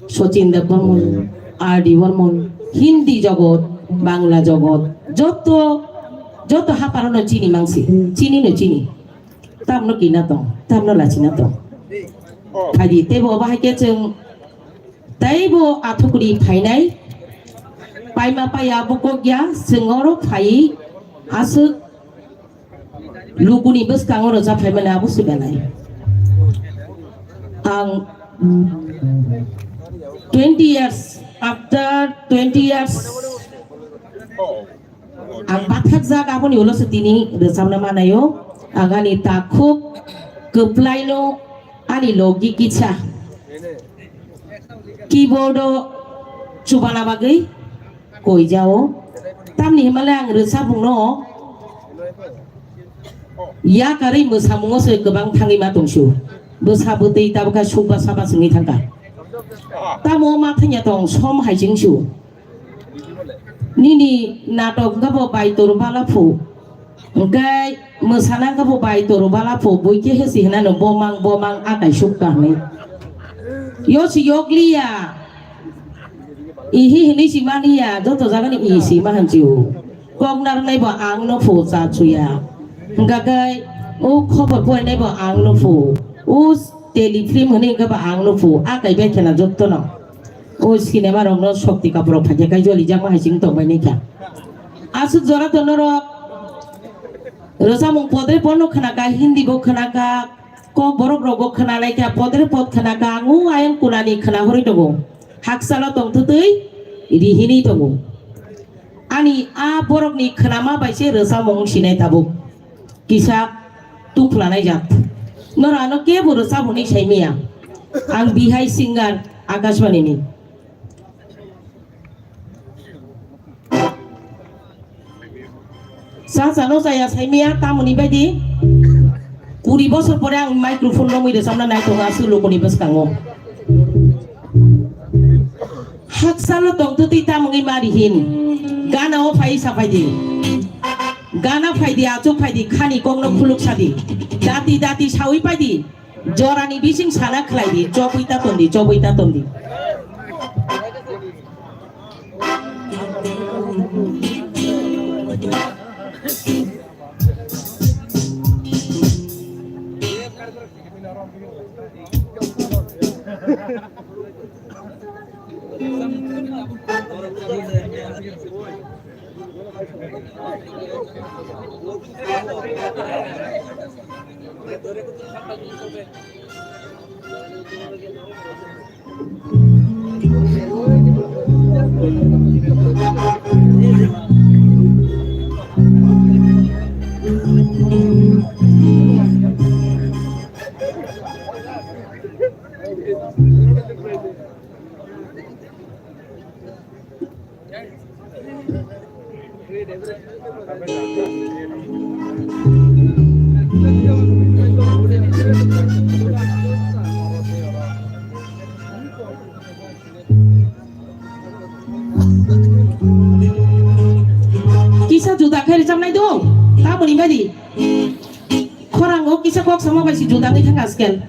Sachin Debbarman, R D Barman, Hindi jogot, Bangla jogot, joto, joto haparano chini mangsi, chini no chini. Tamno kina tong, tamno lachina tong. Phaidi, teibo obo hai khe chwng, teibo athukuri phainai, paima paya bukok ya, chwng oro phai, aswk, Lukuni bwskango rwchap phaimani abo se belai. Ang twenty years, after twenty years, ang bathakjak aboni ulo se tini rwchapna manaio. Ang ani takhuk kwplaino ani logi kisa keyboard o chubana bagwi koijao. Tamni himale ang rwchapmungno yakarwi mwsamungo se kwbang thangwi ma tongsu. Bwsa bwtwi tabukha sukba saba swngwi thangkha. Tamo ma thangya tong som hai chingsu. Nini natok hwnkhe bo bai toro bala phu. Hwnkhe mwsana hwnkhe bo bai toro bala phu. Bui khe hesi hinano bomang bomang akai sukka hwnwi. Yo si yokliya. Ihi hinwi si mani ya, joto jagani ihi si ma hanchi o. Kok narwknai bo ang no phu cha chuya. Hwnkha khe o khobor porinai bo ang no phu. O telefilm hinwi hwnkhe bo ang no phu. A kai bai khena joto no. O cinema rok no Shakti Kapoor rok phaikhe kai joli jakma hai sing tong bai nai kha. Aswk jora to norok rwchapmung podre porno khna kha, Hindi bo khna kha. Kokborok rogo khwnalaikha, podre pod khwnakha, ang o ayang kunani khwnahorwi tongo. Haksalo tongthwtwi rihini tongo. Ani a borokni khwnama bai se rwchapmung sinai tabuk. Kisa tungphlanai jat. Norano kebo rwchap hwnwi saimanya. Ang bihai singer Akashbani ni. Sa sa no saya saimaya tamoni baidi. Kuri bosor pore ang microphone romwi rwchapna nai tongo aswk lukuni bwskango. Haksalo tongtwtwi tamungwi mari hin. Gana o phai sa phaidi. Gana phaidi, achuk phaidi, khani kokno khuluk sadi. Dati dati sawi paidi. Jorani bising sana khlai di, chobwi ta ton di, chobwi ta ton di. Kisa juda khe rwchapnai do, tamoni badi. Khorango kisa kok sama bai si juda khe thang askel.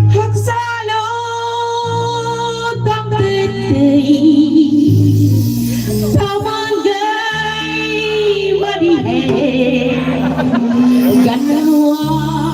Haksalo tongtwtwi tamangwi mari he ganwa.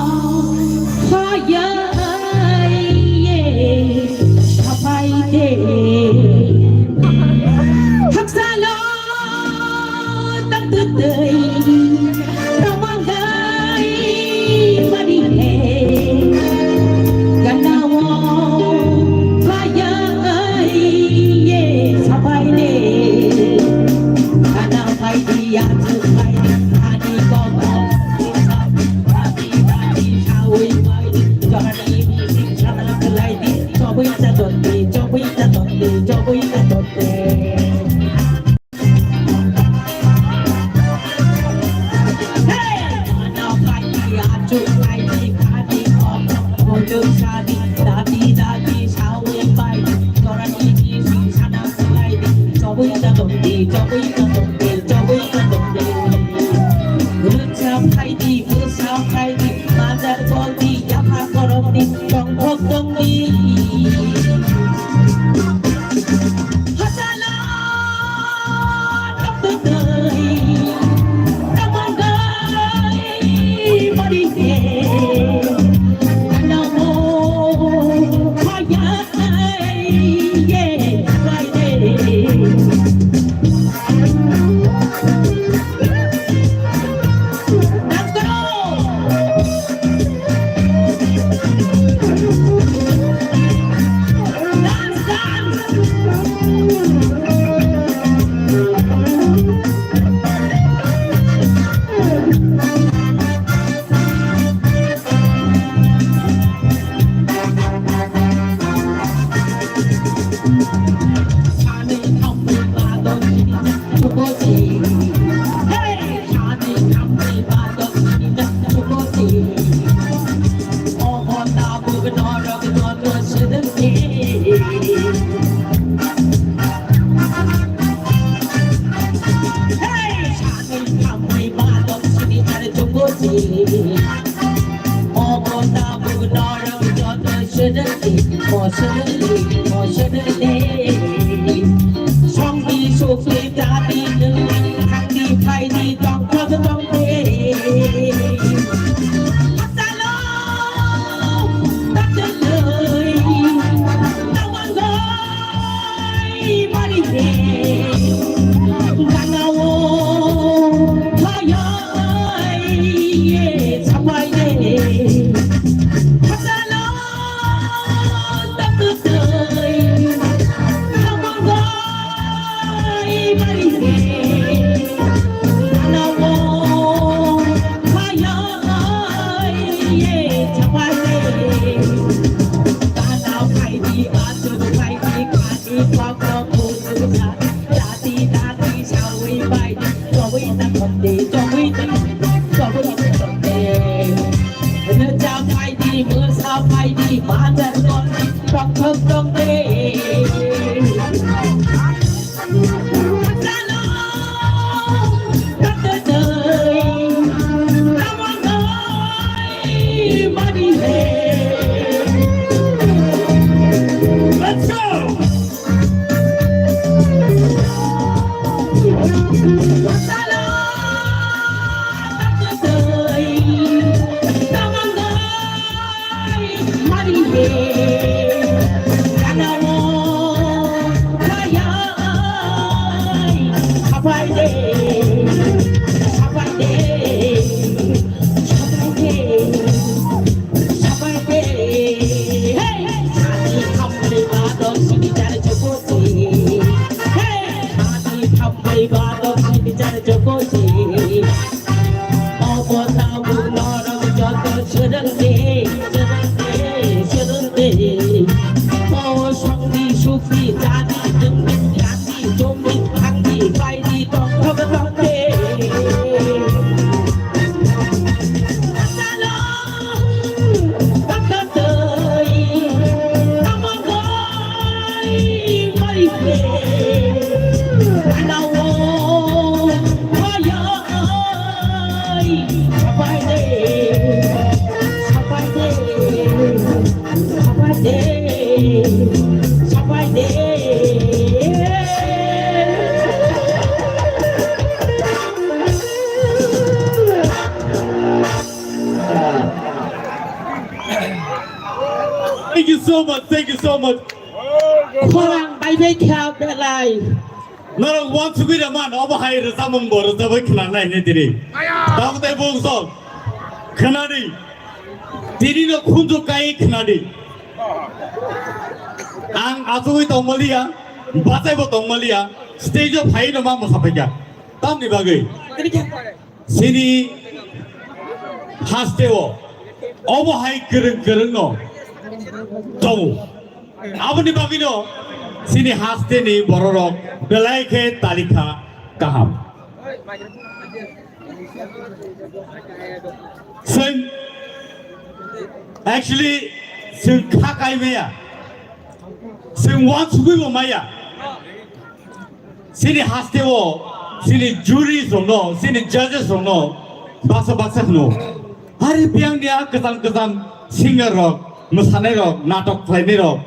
Let's go! Thank you so much, thank you so much. Khorang bai bai kha belai. Norok uansugwi rwman, obo hai rwchapmung bo rwchapwi khwnanai hinwi tini. Tabuk tei buk sok. Khwnadi. Tini no khunju kai khwnadi. Ang achugwi tongmaliya, bachaibo tongmaliya, stage o phaiwi no ma mwsaphaikha. Tamni bagwi? Chini hasteo obo hai kwrwng kwrwng no tongo. Aboni bagwino Chini hasteni bororok belai khe talikha kaham. Chwng actually chwng kha kai maya. Chwng wansugwi bo maya. Chini hasteo chini jury rokno, chini judges rokno baksa baksa hwno. Hari biyang niya kwcham kwcham singer rok, mwsanai rok, natok khlainai rok,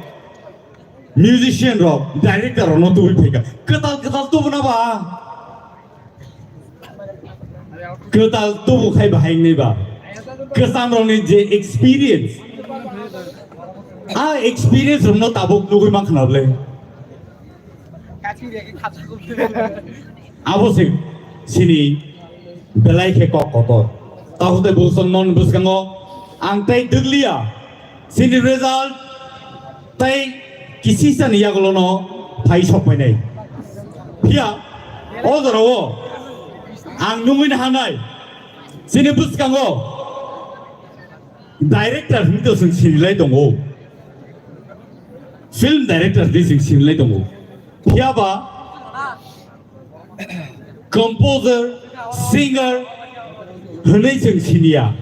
musician rok, director rokno tubui phaikha. Kwtal kwtal tubuna ba. Kwtal tubu khai bahai wngnai ba. Kwcham rokni je experience. A experience rokno tabuk nugui mankha na bwle. Abo se chini belai khe kok kotor. Takhuk tei bwswk non bwskango ang tei dwgliya. Chini result tei kisisani yagulono phai sok painai. Phiya o jorao ang nungwi nahanai. Chini bwskango director hinwi to chwng sinilai tongo. Film director hinwi chwng sinilai tongo. Phiya ba composer, singer hwnwi chwng siniya.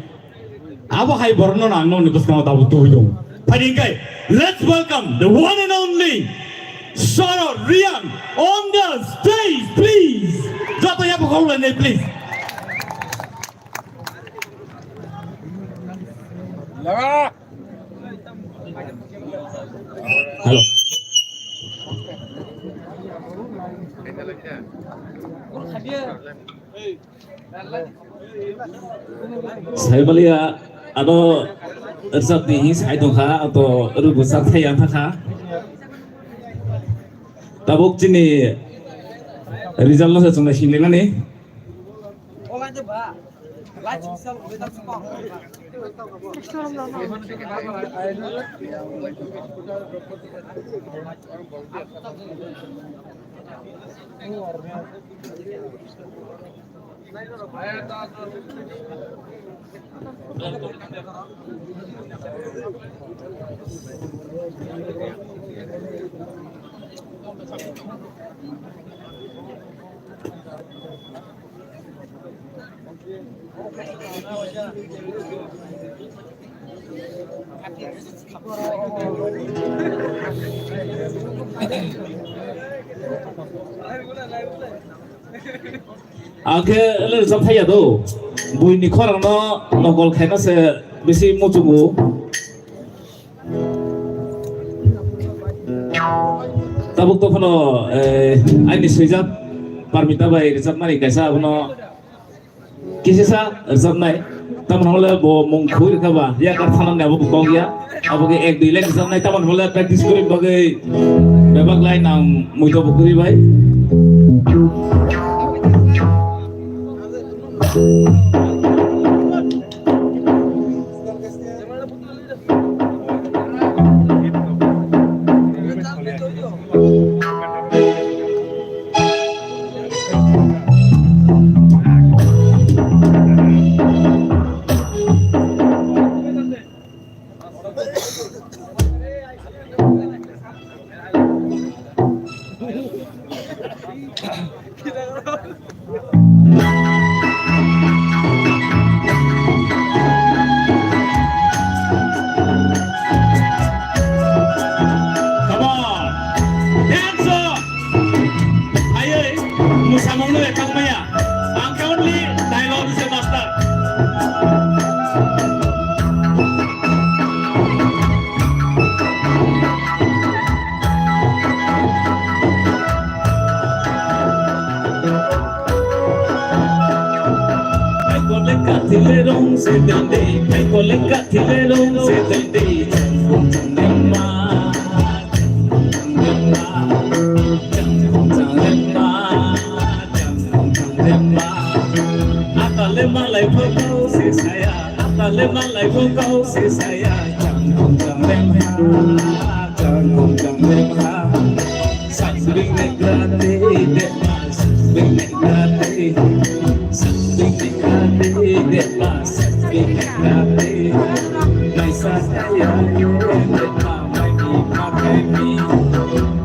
Abo hai borokno ang nokni bwskango tabuk tubui tongo. Phai hwnkhe, let's welcome the one and only Soro Riang on the stage, please. Joto yapha khoroknai, please. Hello. Saimaliya ano rwchapni hing sai tongkha, to rwgwsak thai yang thangkha. Tabuk chini result no se chwng nai sinlaimani. Ang khe le rwchap thaiya do. Buini khorang no nokol khaina se bisi muchungo. Tabuk to phano, eh, aini swijak Parmita bai rwchapmani kaisa abono kisisa rwchapnai. Tamoni hwnle bo mung khui rwkha ba, yakar thanani abo bo kok ya. Abo khe ek dui line rwchapnai, tamoni hwnle practice kuri bagwi bebak line ang muido bo kuri bai. Come on. Dance on. Ayoi, musamungno ekak maya. Ang khe only dialogue se master. Kai kole kathile rong se dende, kai kole kathile rong se dende, chang phung chang dema, chang phung chang dema, chang phung chang dema, chang phung chang dema. Atale malai phokau se saya, atale malai phokau se saya, chang phung chang dema, chang phung chang dema. Sakbing negra de, de, sakbing negra de, sakbing negra de, de, sakbing negra de. Naisa kaya, de, de, mai mi, ma, mai mi.